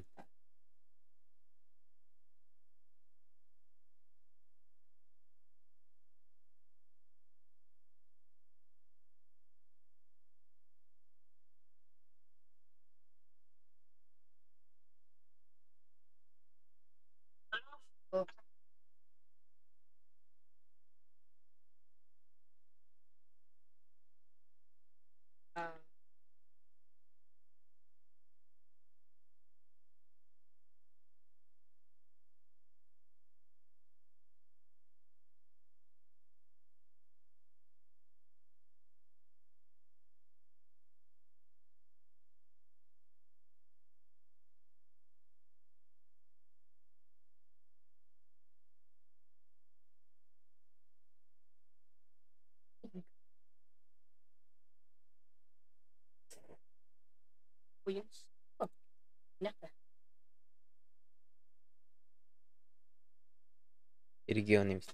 Регион эмес.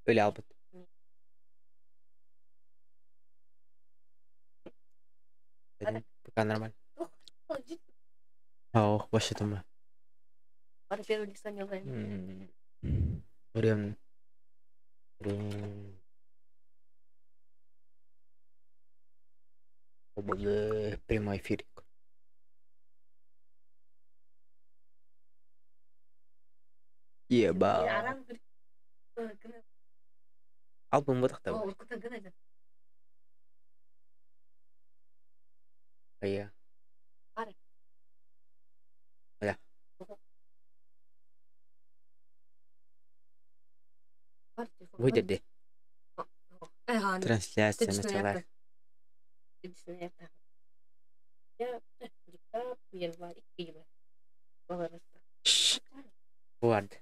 Өлө албыт. Пока нормально. Ох, вообще там. Время. Прямой эфир. Еба. Албым бытыкта. Ая. Ая. Выйдет. Трансляция началась. Вард.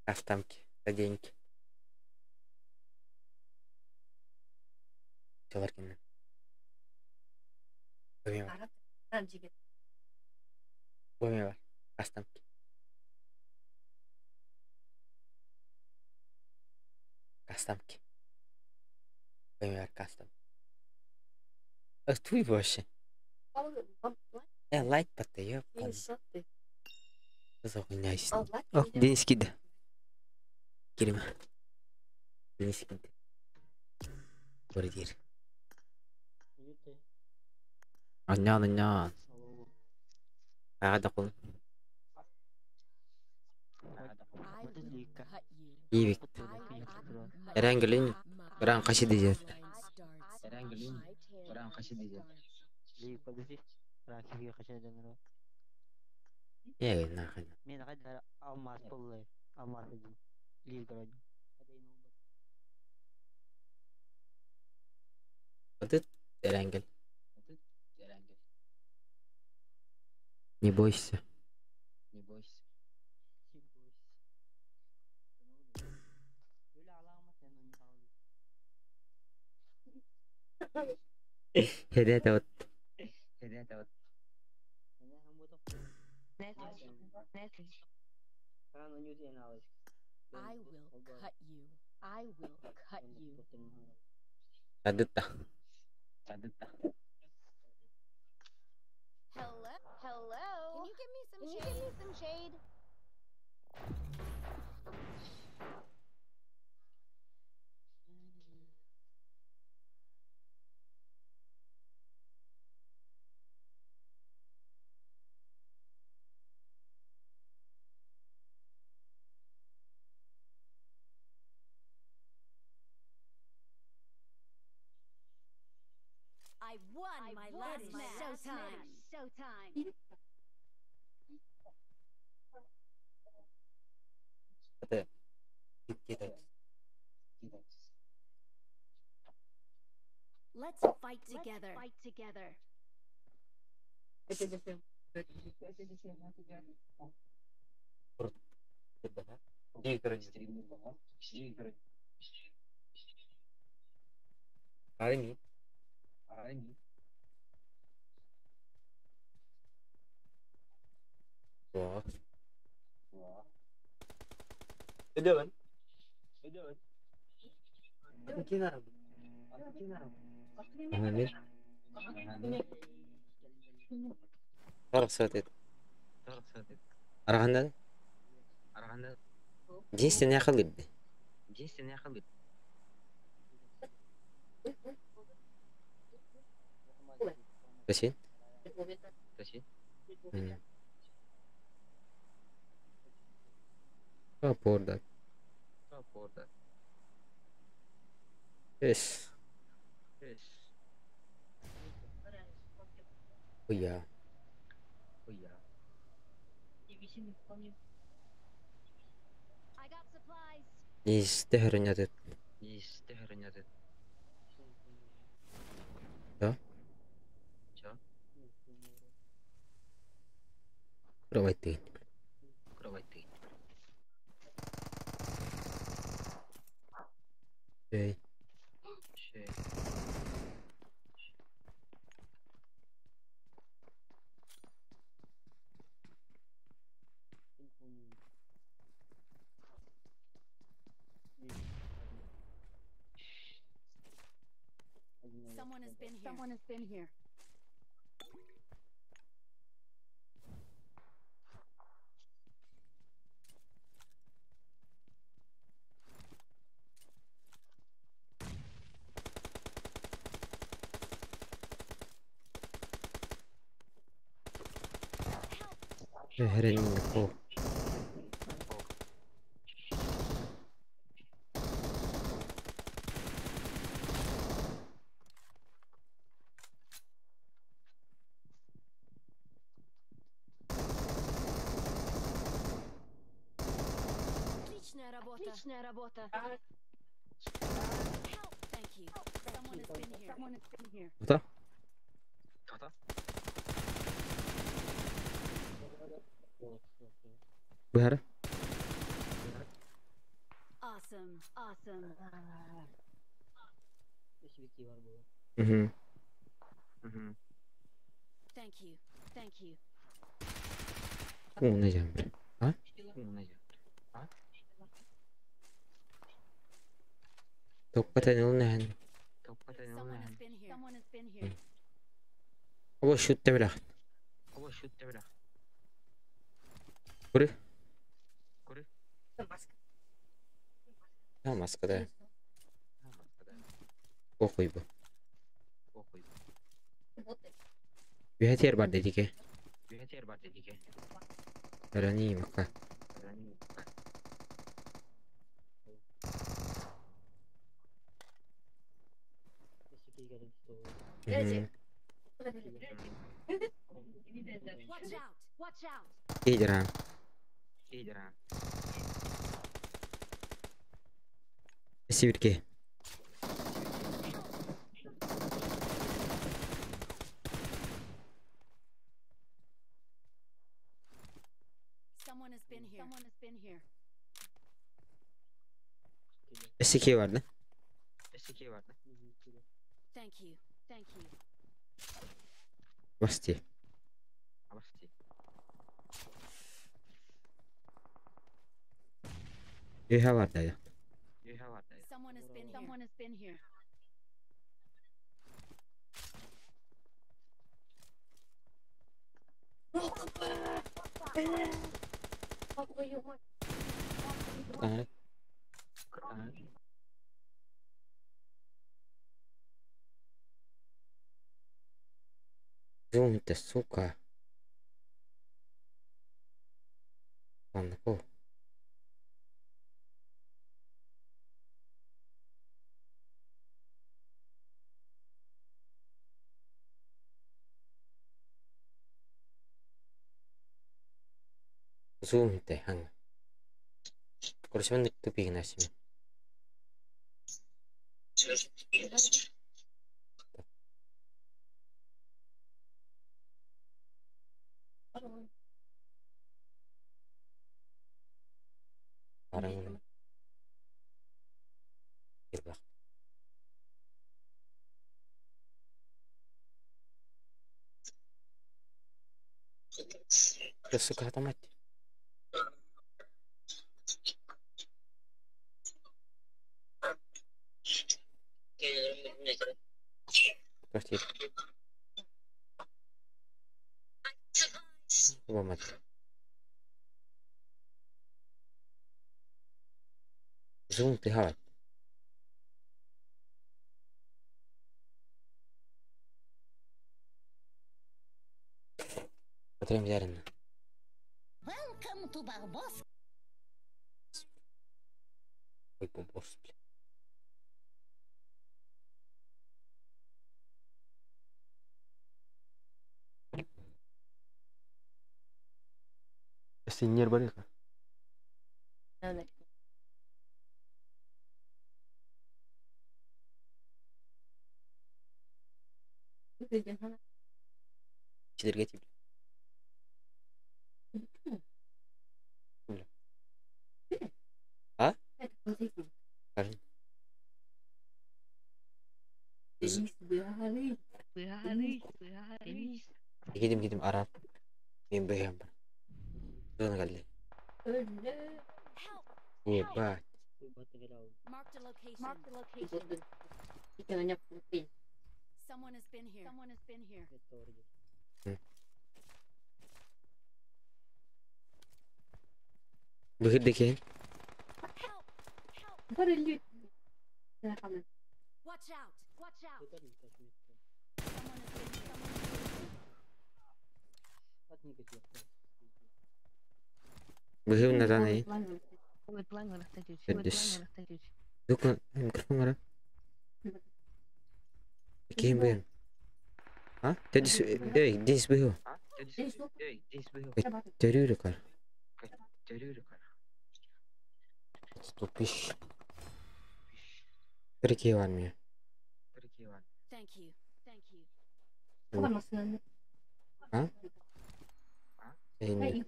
Кастомки за деньги. Чаларкин. Бар. Кастомки. Кастомки. Бар кастом. А туй вообще. Лайк патта, ёпта. Загоняйся. О, Денис кида. Кирима. Денис кида. Бордир. Анян, анян. Ага, кол. Ибик. Эрен келин, Эрен каши дежет. Эрен келин, Эрен каши дежет. Е, нахрен. Вот это Эренгель. Не бойся. Не бойся. Это вот. Это вот. I will cut you. I will cut you. Адытта. Адытта. Hello. Hello. Can you give me some shade? Can you give me some shade? I won my last match. Showtime. Showtime. Это где-то. Let's fight together. Fight together. Араҕаннар Дьиэ халырды. Кэсин? Порда. Yes. Oh yeah. I got supplies. Истэһэринятыт. Да? Кровать. Эй. Someone has been here. Someone has been here. Херенько. Отличная работа. Отличная работа. Help. Thank you. Someone has been here. Someone has been here. Да? Быһара. Awesome. Awesome. Мгм. Thank you. Thank you. Уна жамбр. А? Топпатан улнахан. Someone has been here. Someone has been here. Обо шутта билах. Куры? А маска да. Охуй бу. Үһэтиэр бар дедике. Рани мака. Мгм. Watch out. Watch out. Кидера. Сибирке. Someone has been here. Someone has been here. Сики бар да? Thank you. Thank you. Басти. Үһэ бар да. Someone has been here. Someone has been here. Ага. Зум-то, сука. Ладно, ко. Зум-то, ханга. Короче, мен тупик насими. Баран Кирбах. Да, сука, автомат. Квартира. Оба мать. Зум ты гад. Смотрим Ярина. Welcome to Barbos. Ой, бомбос, бля. Синьор барыха. Четыргети, бля. А? Кажи. Кидим кидим арап. Мен бэхэм бар. Зона галли. Ебать. Marked a location. Marked a location. Someone has been here. Someone has been here. Быһыр декен. Watch out. Watch out. Someone has been here. Someone has been here. Быһыр надан эй. Дес. Дука микрофон гара. Ким быһыр? А? Тедис эй, дес быһыр. Төрүрү кар. Тупиш. Перекей в армию. Thank you. Thank you. А? Эй, нет.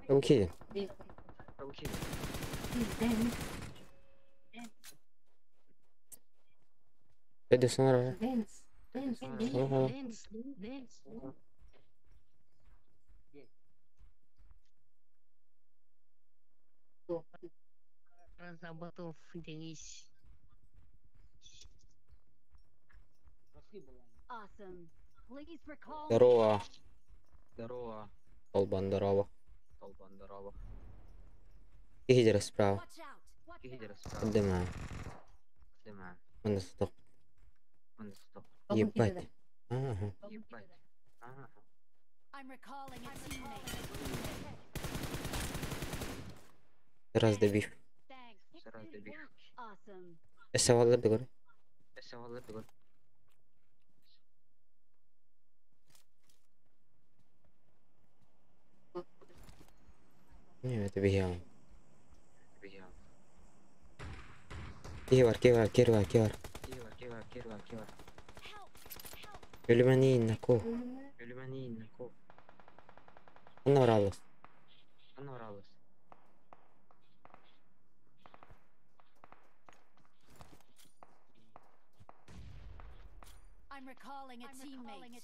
Окей. Тедис саңара. Ага. Разработал Денис. Awesome. Please recall me. Здорово. Здорово. Долбан, здорово. Долбан, здорово. Кихидер справа. Watch out. Watch out. Дыма. Дыма. Он стоп. Он стоп. Ебать. Ага. Ебать. Ага. I'm recalling a teammate. Раз добив. Thanks. Раз добив. Awesome. Саваллар да көр. Саваллар да көр. Не, это бегал. Бегал. Кевар, кевар, кевар, кевар. Кевар, кевар, кевар, кевар. Өлүмәни нако. Өлүмәни нако. Анна баралыс. Анна баралыс. I'm recalling a teammate.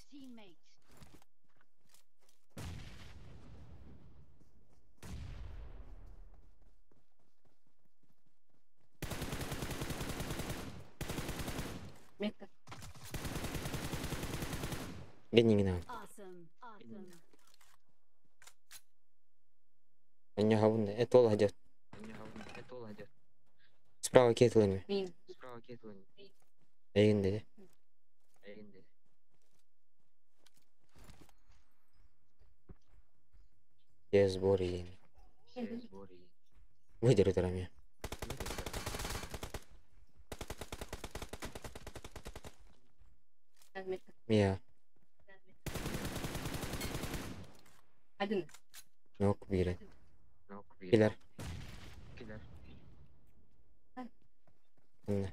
Бенигна. Awesome. Awesome. Они говно. Это ол идет. Справа кетлами. Справа кетлами. Эйинде. Эйинде. Я сбор еин. Все сбор еин. Выдеру тарами. Я. Нок бире. Нок бире. Килер. Килер. Онно.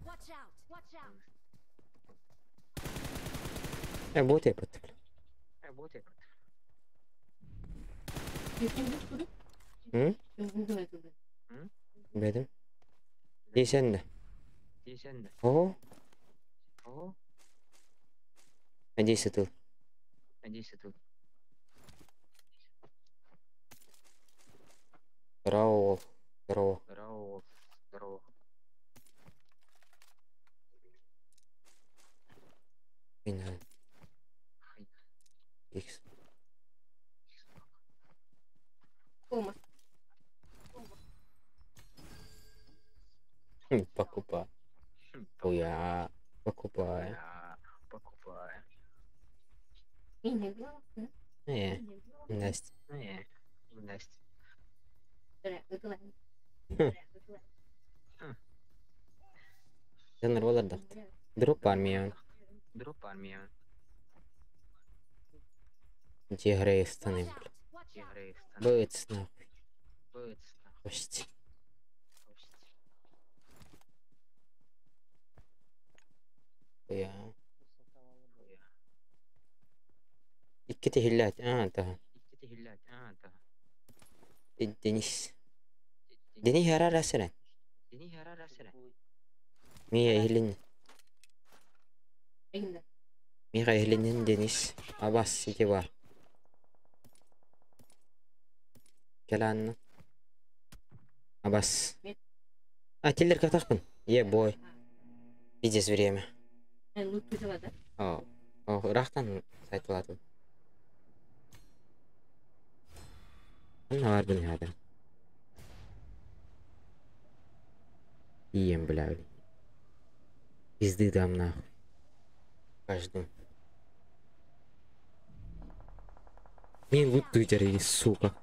Э, бот yapıt. Hı? Бедим. Десенде. О. Надеюсь, это. Здорово, здорово. Хрена. Икс. Покупай. Хуя. Покупай. Э, Настя. Дьоннор буолардахт. Дроп армия. Дегрейстаны, бля. Быц, нахуй. Почти. Хуя. Икки тиһиллээт. Аа, та. Денис. Денис харара сэрэн. Мия иһилин. Миха иһилинин Денис. Абас сити бар. Кэлаанна. Абас. А, тиллер катахпын. Е, бой. Пиздец время. О, о, ырахтан сайтылатым. Бар бын хада. Ием, бля. Пизды дам нахуй. Каждый. Мен лут туйдер, сука.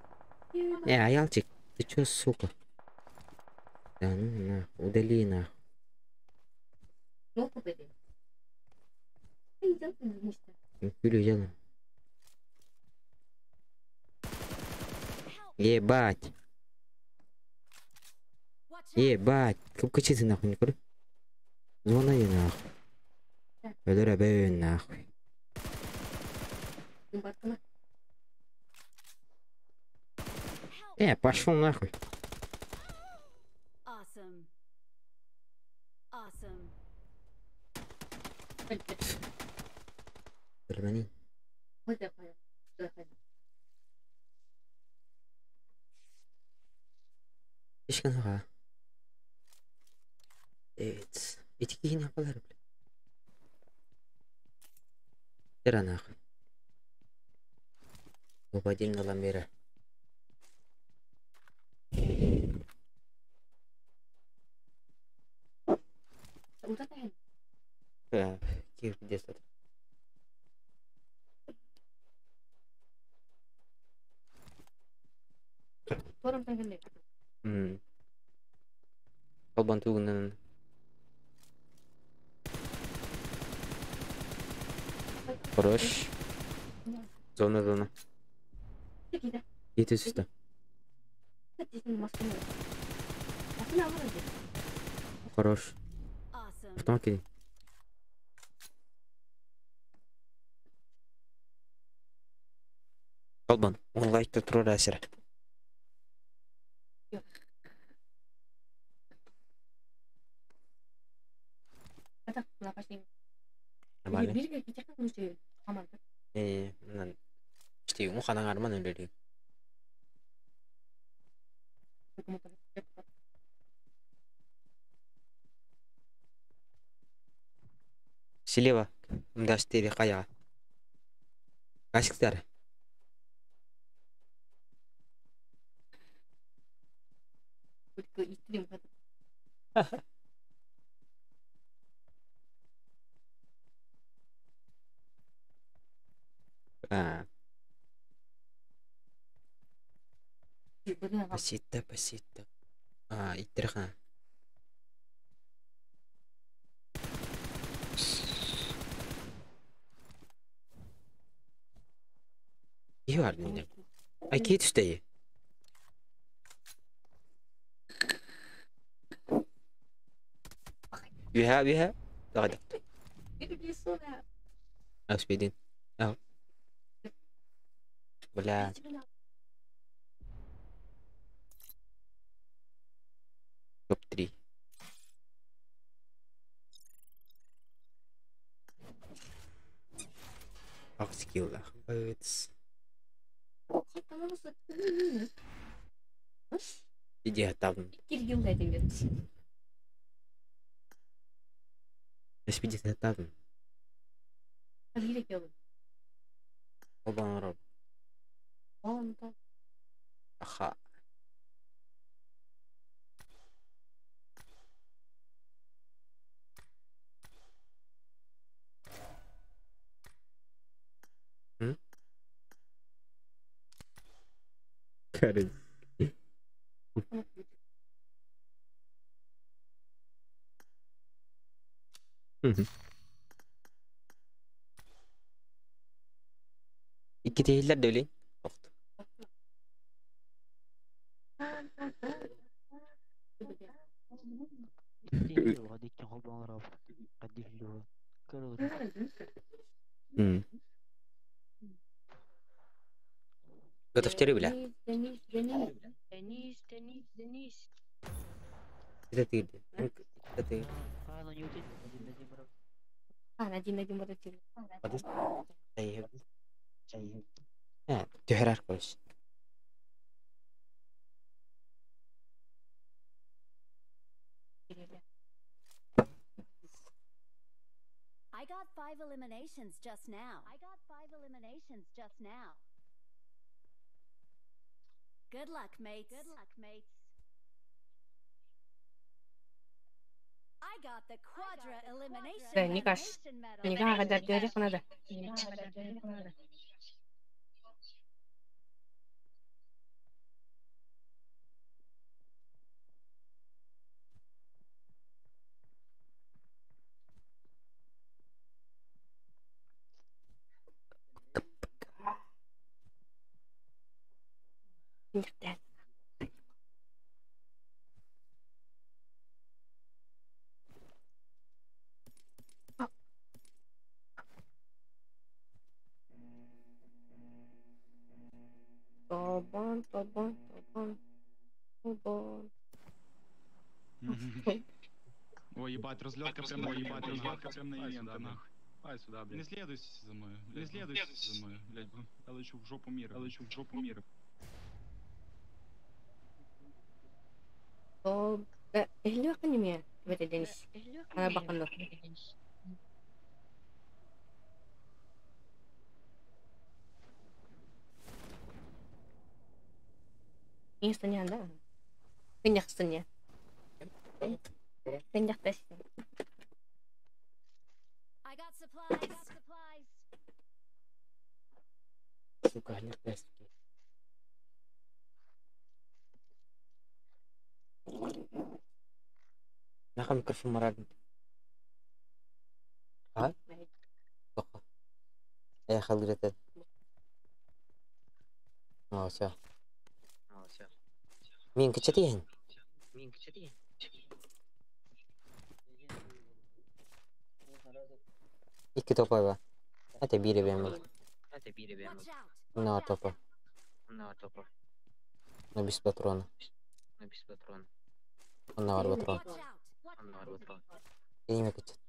Э, аялчик, ты чё, сука? Да ну нахуй, удали нахуй. Күлү делаем. Ебать. Ебать. Кып нахуй, не куры. Звони нахуй. Өлөр эбээн нахуй. Э, пошел нахуй. Awesome. Awesome. Пермани. Ишканага. Evet. Ити киһини апалар бля. Тера нахуй. Топ-1 на ламбера. Кир где-то. Албан тугунан. Хорош. Зона, зона. Иди сюда. Хорош. Автомат кидай. Албан, он лайк тут прорасер. Нормально. Не, не, Штей, он ханан арман өлөрү. Слева. Да, 4 хая. Касиктар. А. Паситта, паситта. А, иттерха. Киһи бар дии. Ай, киһи түстэй. Үһэ, үһэ. Давай. Аспидин. Ау. Бля. Топ-3. Ах, скиллах. Бытс. Иди там. Спиди там. Оба роб. Аха. М? Короче. Икки тиһиллэр да өлүн. Охт. М. Готовтери бля. Денис, Денис, Денис. Это ты. Это ты. Түһэрэр короче. I got 5 eliminations just now. I got 5 eliminations just now. Good luck, mates. Good luck, mates. I got the quadra elimination. Да, Никаш. elimination medal. Никаға дәрдері қанады. Тобон, тобон, тобон, тобон. Ой, ебать, разлетка прям на ебать, разлетка прям на ивенты, нахуй. Ай сюда, блядь. Не следуйте за мной, блядь. Не следуйте за мной, блядь. Я лечу в жопу мира, я лечу в жопу мира. Эхлю акынымия, бете Денис. Ана баканды. Инстаня, да? Кыньяхсыня. Кыньяхтас. I got supplies. I got supplies. Сука, не тест. Наха микрофон марад. А? Тоха. Э, халгырата. А, всё. Мин кычатыйын. Икки топа ба. Это бире бемил. Watch out. На топа. На без патрона. На бар патрон. Watch out. Име кычат.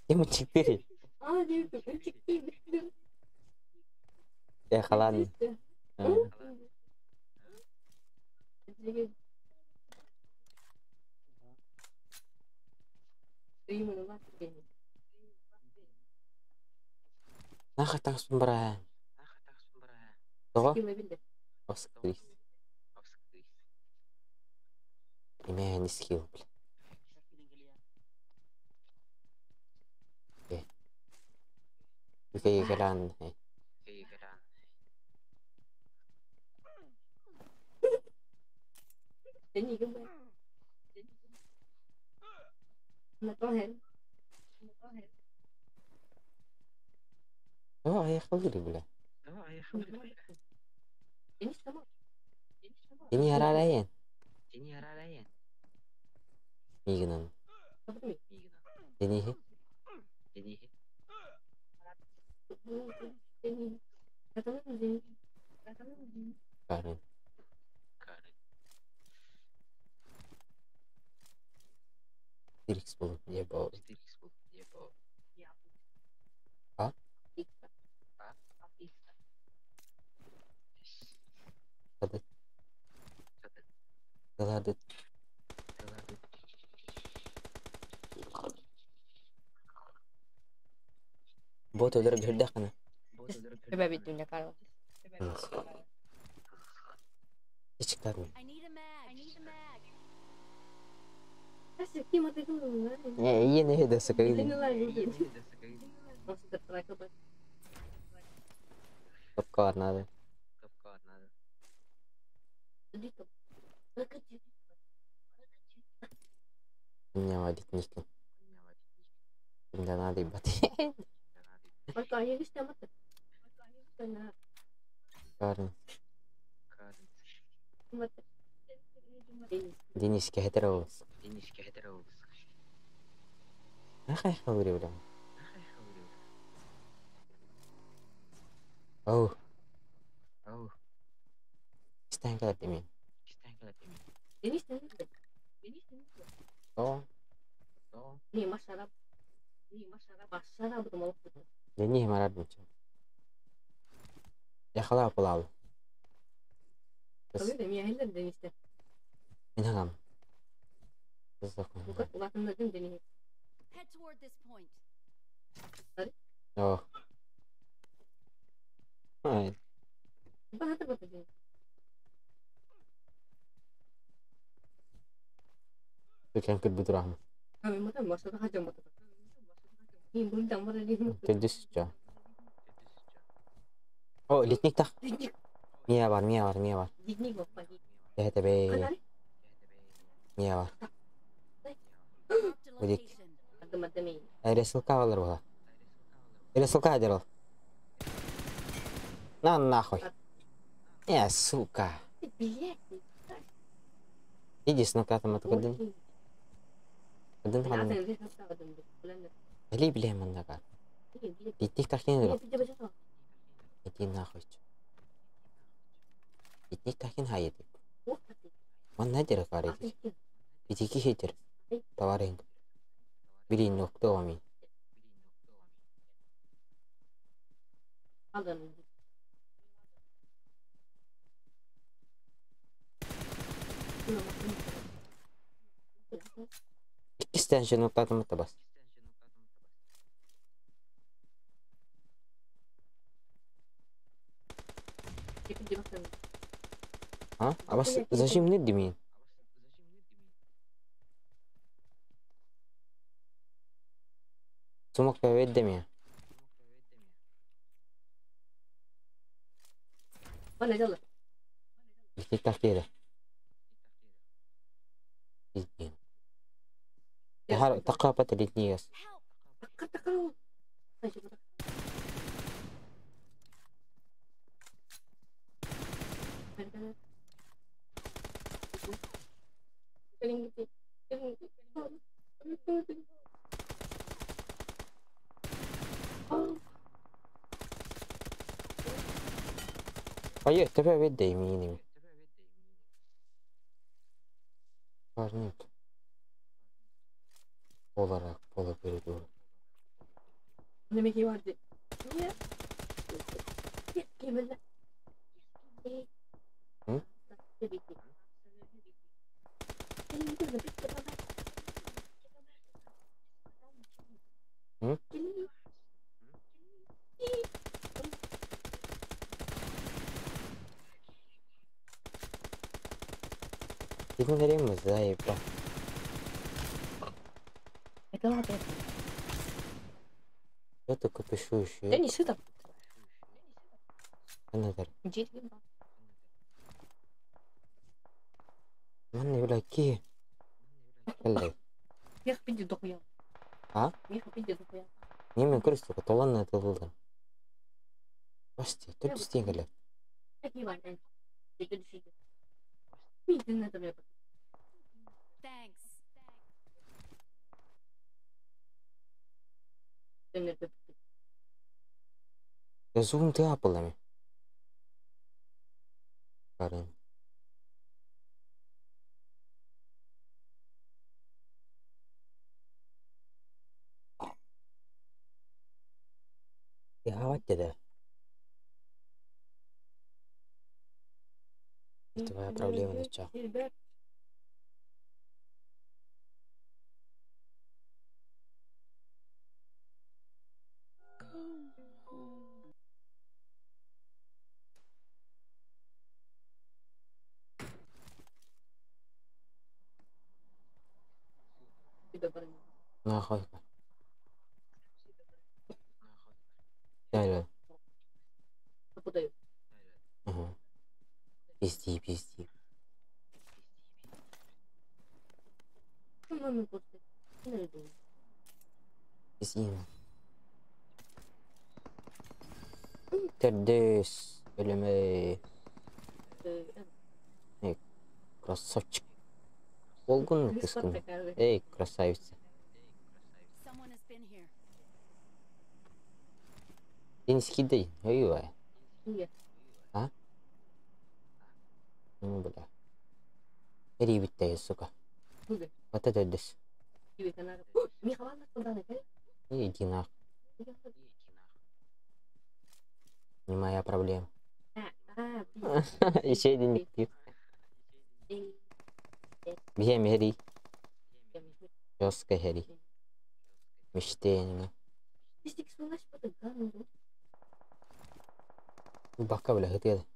Ему четыре. А, нет, Э, халан. Наха таңспын бара. Того? Оскрис. Име не скилл, бля. Э. Үкей келан. О, аяққа бля. Дени харарайын. Мигынан. Дени. Карен. Тирикс был, не был. А? Hadi. Hadi. Бот өлөрө көрдөх ана. Ичиктар мен. Не, не да сакай. Топкалар надо. Не водить никто. Да надо ебать. Карен. Денис кehter olsun. Ахай хаври бля. Oh. Истэн кэлэр димин. О. Денис марат буча. Я хала палал. Инагам. Head toward this point. О. Ай. Кем кырбы турахма. Төдүс чо. О, литник тах. Мия бар, мия бар, мия бар. Это бе. Мия бар. Будик. Ресылка алыр була. Ресылка дерал. На нахуй. Не, сука. Иди с нокатом от один. Один ханым. Али биле мандагар. Литник тахин дерал. Иди нахуй. Литник тахин хайдик. Манна дерал карыдик. Битики хейтер. Товаринг. Били нокто ами. Иккистен же ноктатым табас. А? А бас зачем не димин? Сумок певет деми. Литник тахтире. Издин. Тахар тақапат литнигас. Ой, тебе видей миним. Нет. Olarak pola veriyorum. Hı? Hı? Dinlerimiz zayıf. Я только пишу еще. Да не сюда. Манны бля ки. А? Немен көрүстүк толан тылылдан. Басти, төрт стенгеле. Thanks. Zoom тыа ми. Барын. Тыаабат деді. Твоя проблема начал. Нахуй. Да. Ага. Пизди, пизди. Пизди. Тердес. Өлеме. Эй, красавчик. Олгун кыскын. Эй, красавица. Someone has been here. Денис кидай. Ой, А? Ну, бля. Рибитте, сука. Вот это дес. Иди нах. Не моя проблема. Еще один пив. Бьем хери. Жестко хери. Мечтение. Бака, бля, хотел.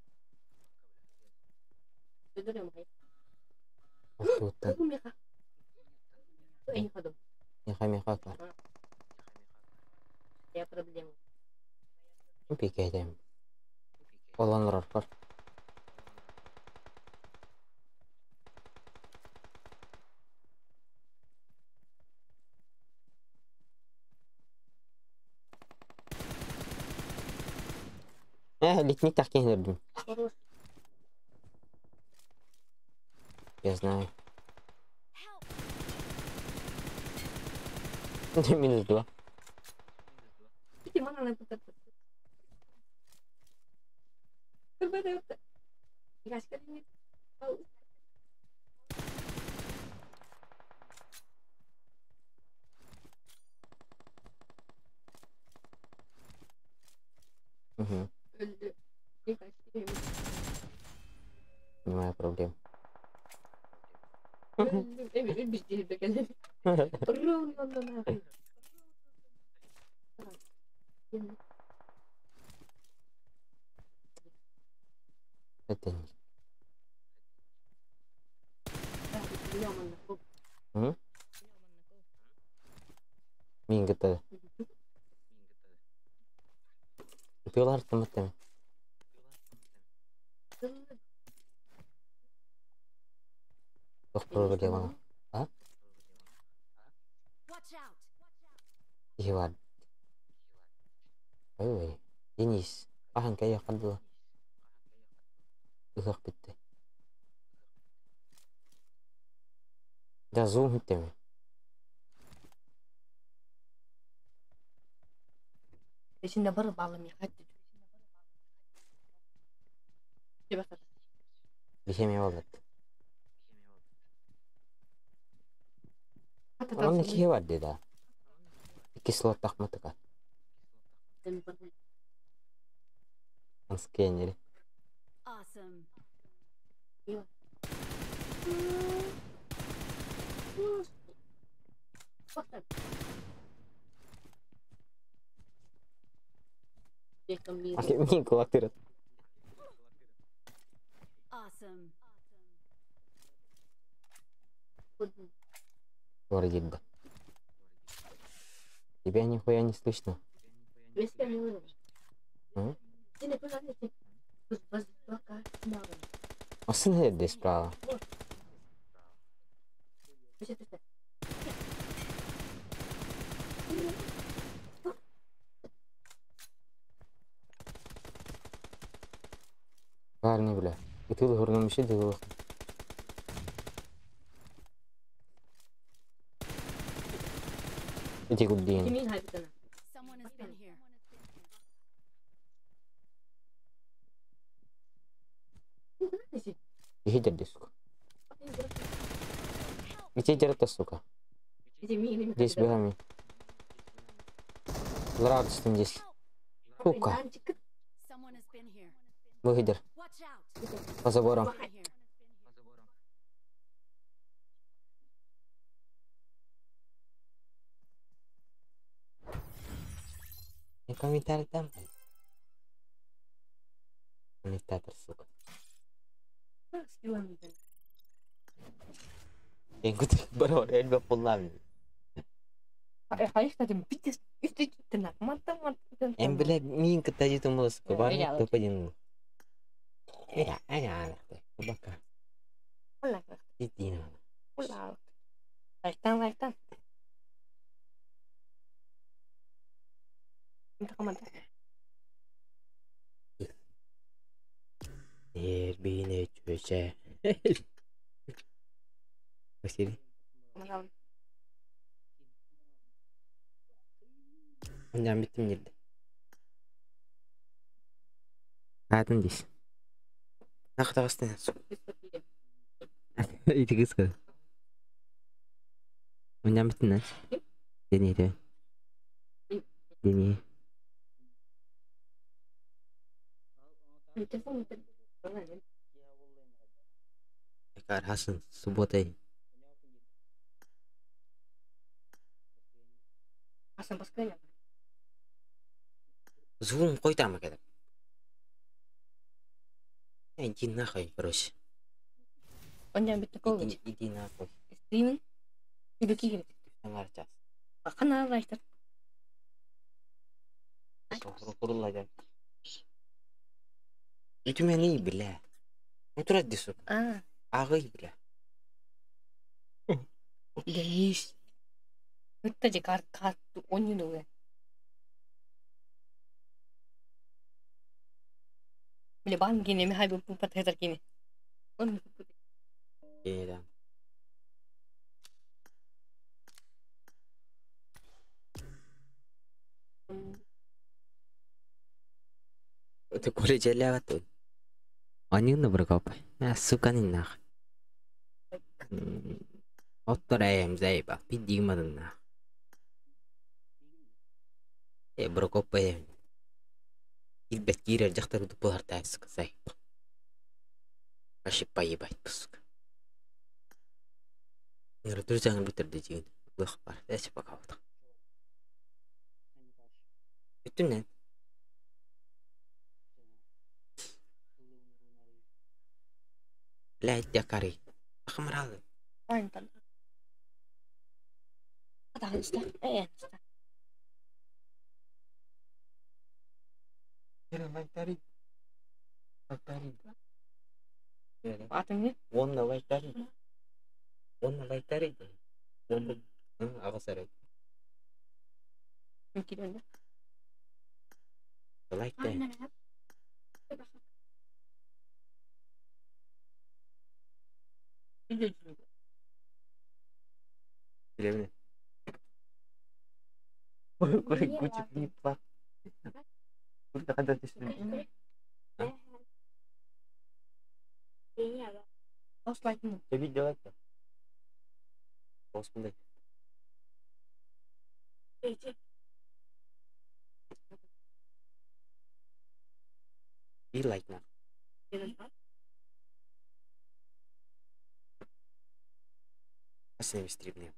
Тут. Миха, миха, кар. Пикетем. Олон рорпор. Литник так не Я знаю. Минус 2. Угу. Не моя проблема. Это не. М? Мингата. Пилар таматем. Ох, проблема. А? Watch out. Иван. Ой, Денис. Ахан кая калдыла. Ыхах битте. Да зум теме. Бихеме болот. Оны кие бар деди. Кислот тахматыка. На скэнере. Awesome. Мин кулактырат. Awesome. Городе. Тебя нихуя не слышно. М? Асын здесь справа. Парни, бля. Ытыл хурнам иши дылы. Ити курдиин. Кимин хайбытана? Someone has been here. Иһи дерди, сука. Ити дерта, сука. Здесь бегами. Радостно здесь. Сука. Someone has been here. Выйдер. Watch out. По заборам. Been here. Не комментарий там. Комментатор, сука. Енгут барор элбэ пуллам. Эн биле мин кытта житым болос бар топадин. Эра, ана бака. Итина. Лайктан, лайктан. Эрбине чүчэ. Василий. Оннан биттим нерде. Атын дис. Нахтагастын. Ити кыска. Оннан биттин. Дени де. Дени. Кар Хасан суббота. Звук кой там кедеп. Иди нахуй, короче. Иди, иди нахуй. Аңар час. Курулла Үтүмени биле. Утурат десу. Агый биле. Денис. Өттө же кар кар ойнуду. Биле бан кине ми хайбы пупат хетер кине. Он Кенедан. Ты коре желяват. Анюна бракап. А сука не нах. Оттор эм зайба. Пидимадан нах. Э бракоп эм. Илбет кирер жактар дупулар та сука зайба. Вообще поебать, сука. Друзья, бутер дежин. Лых бар. Эч пока вот. Бүтүннен. Блядь, якари. Ахмаралы. Антон. Атаанста. Ээнста. Лайтари. Лайтари. Атыңы? Онна лайтари. Онна лайтари. Онна ағасары. Киренде. Лайтай. Билемин. Гучи пла. Burada kadar düşündüm. Ослайтын. Видео лайк. Господи. И лайк на. Асен стримне.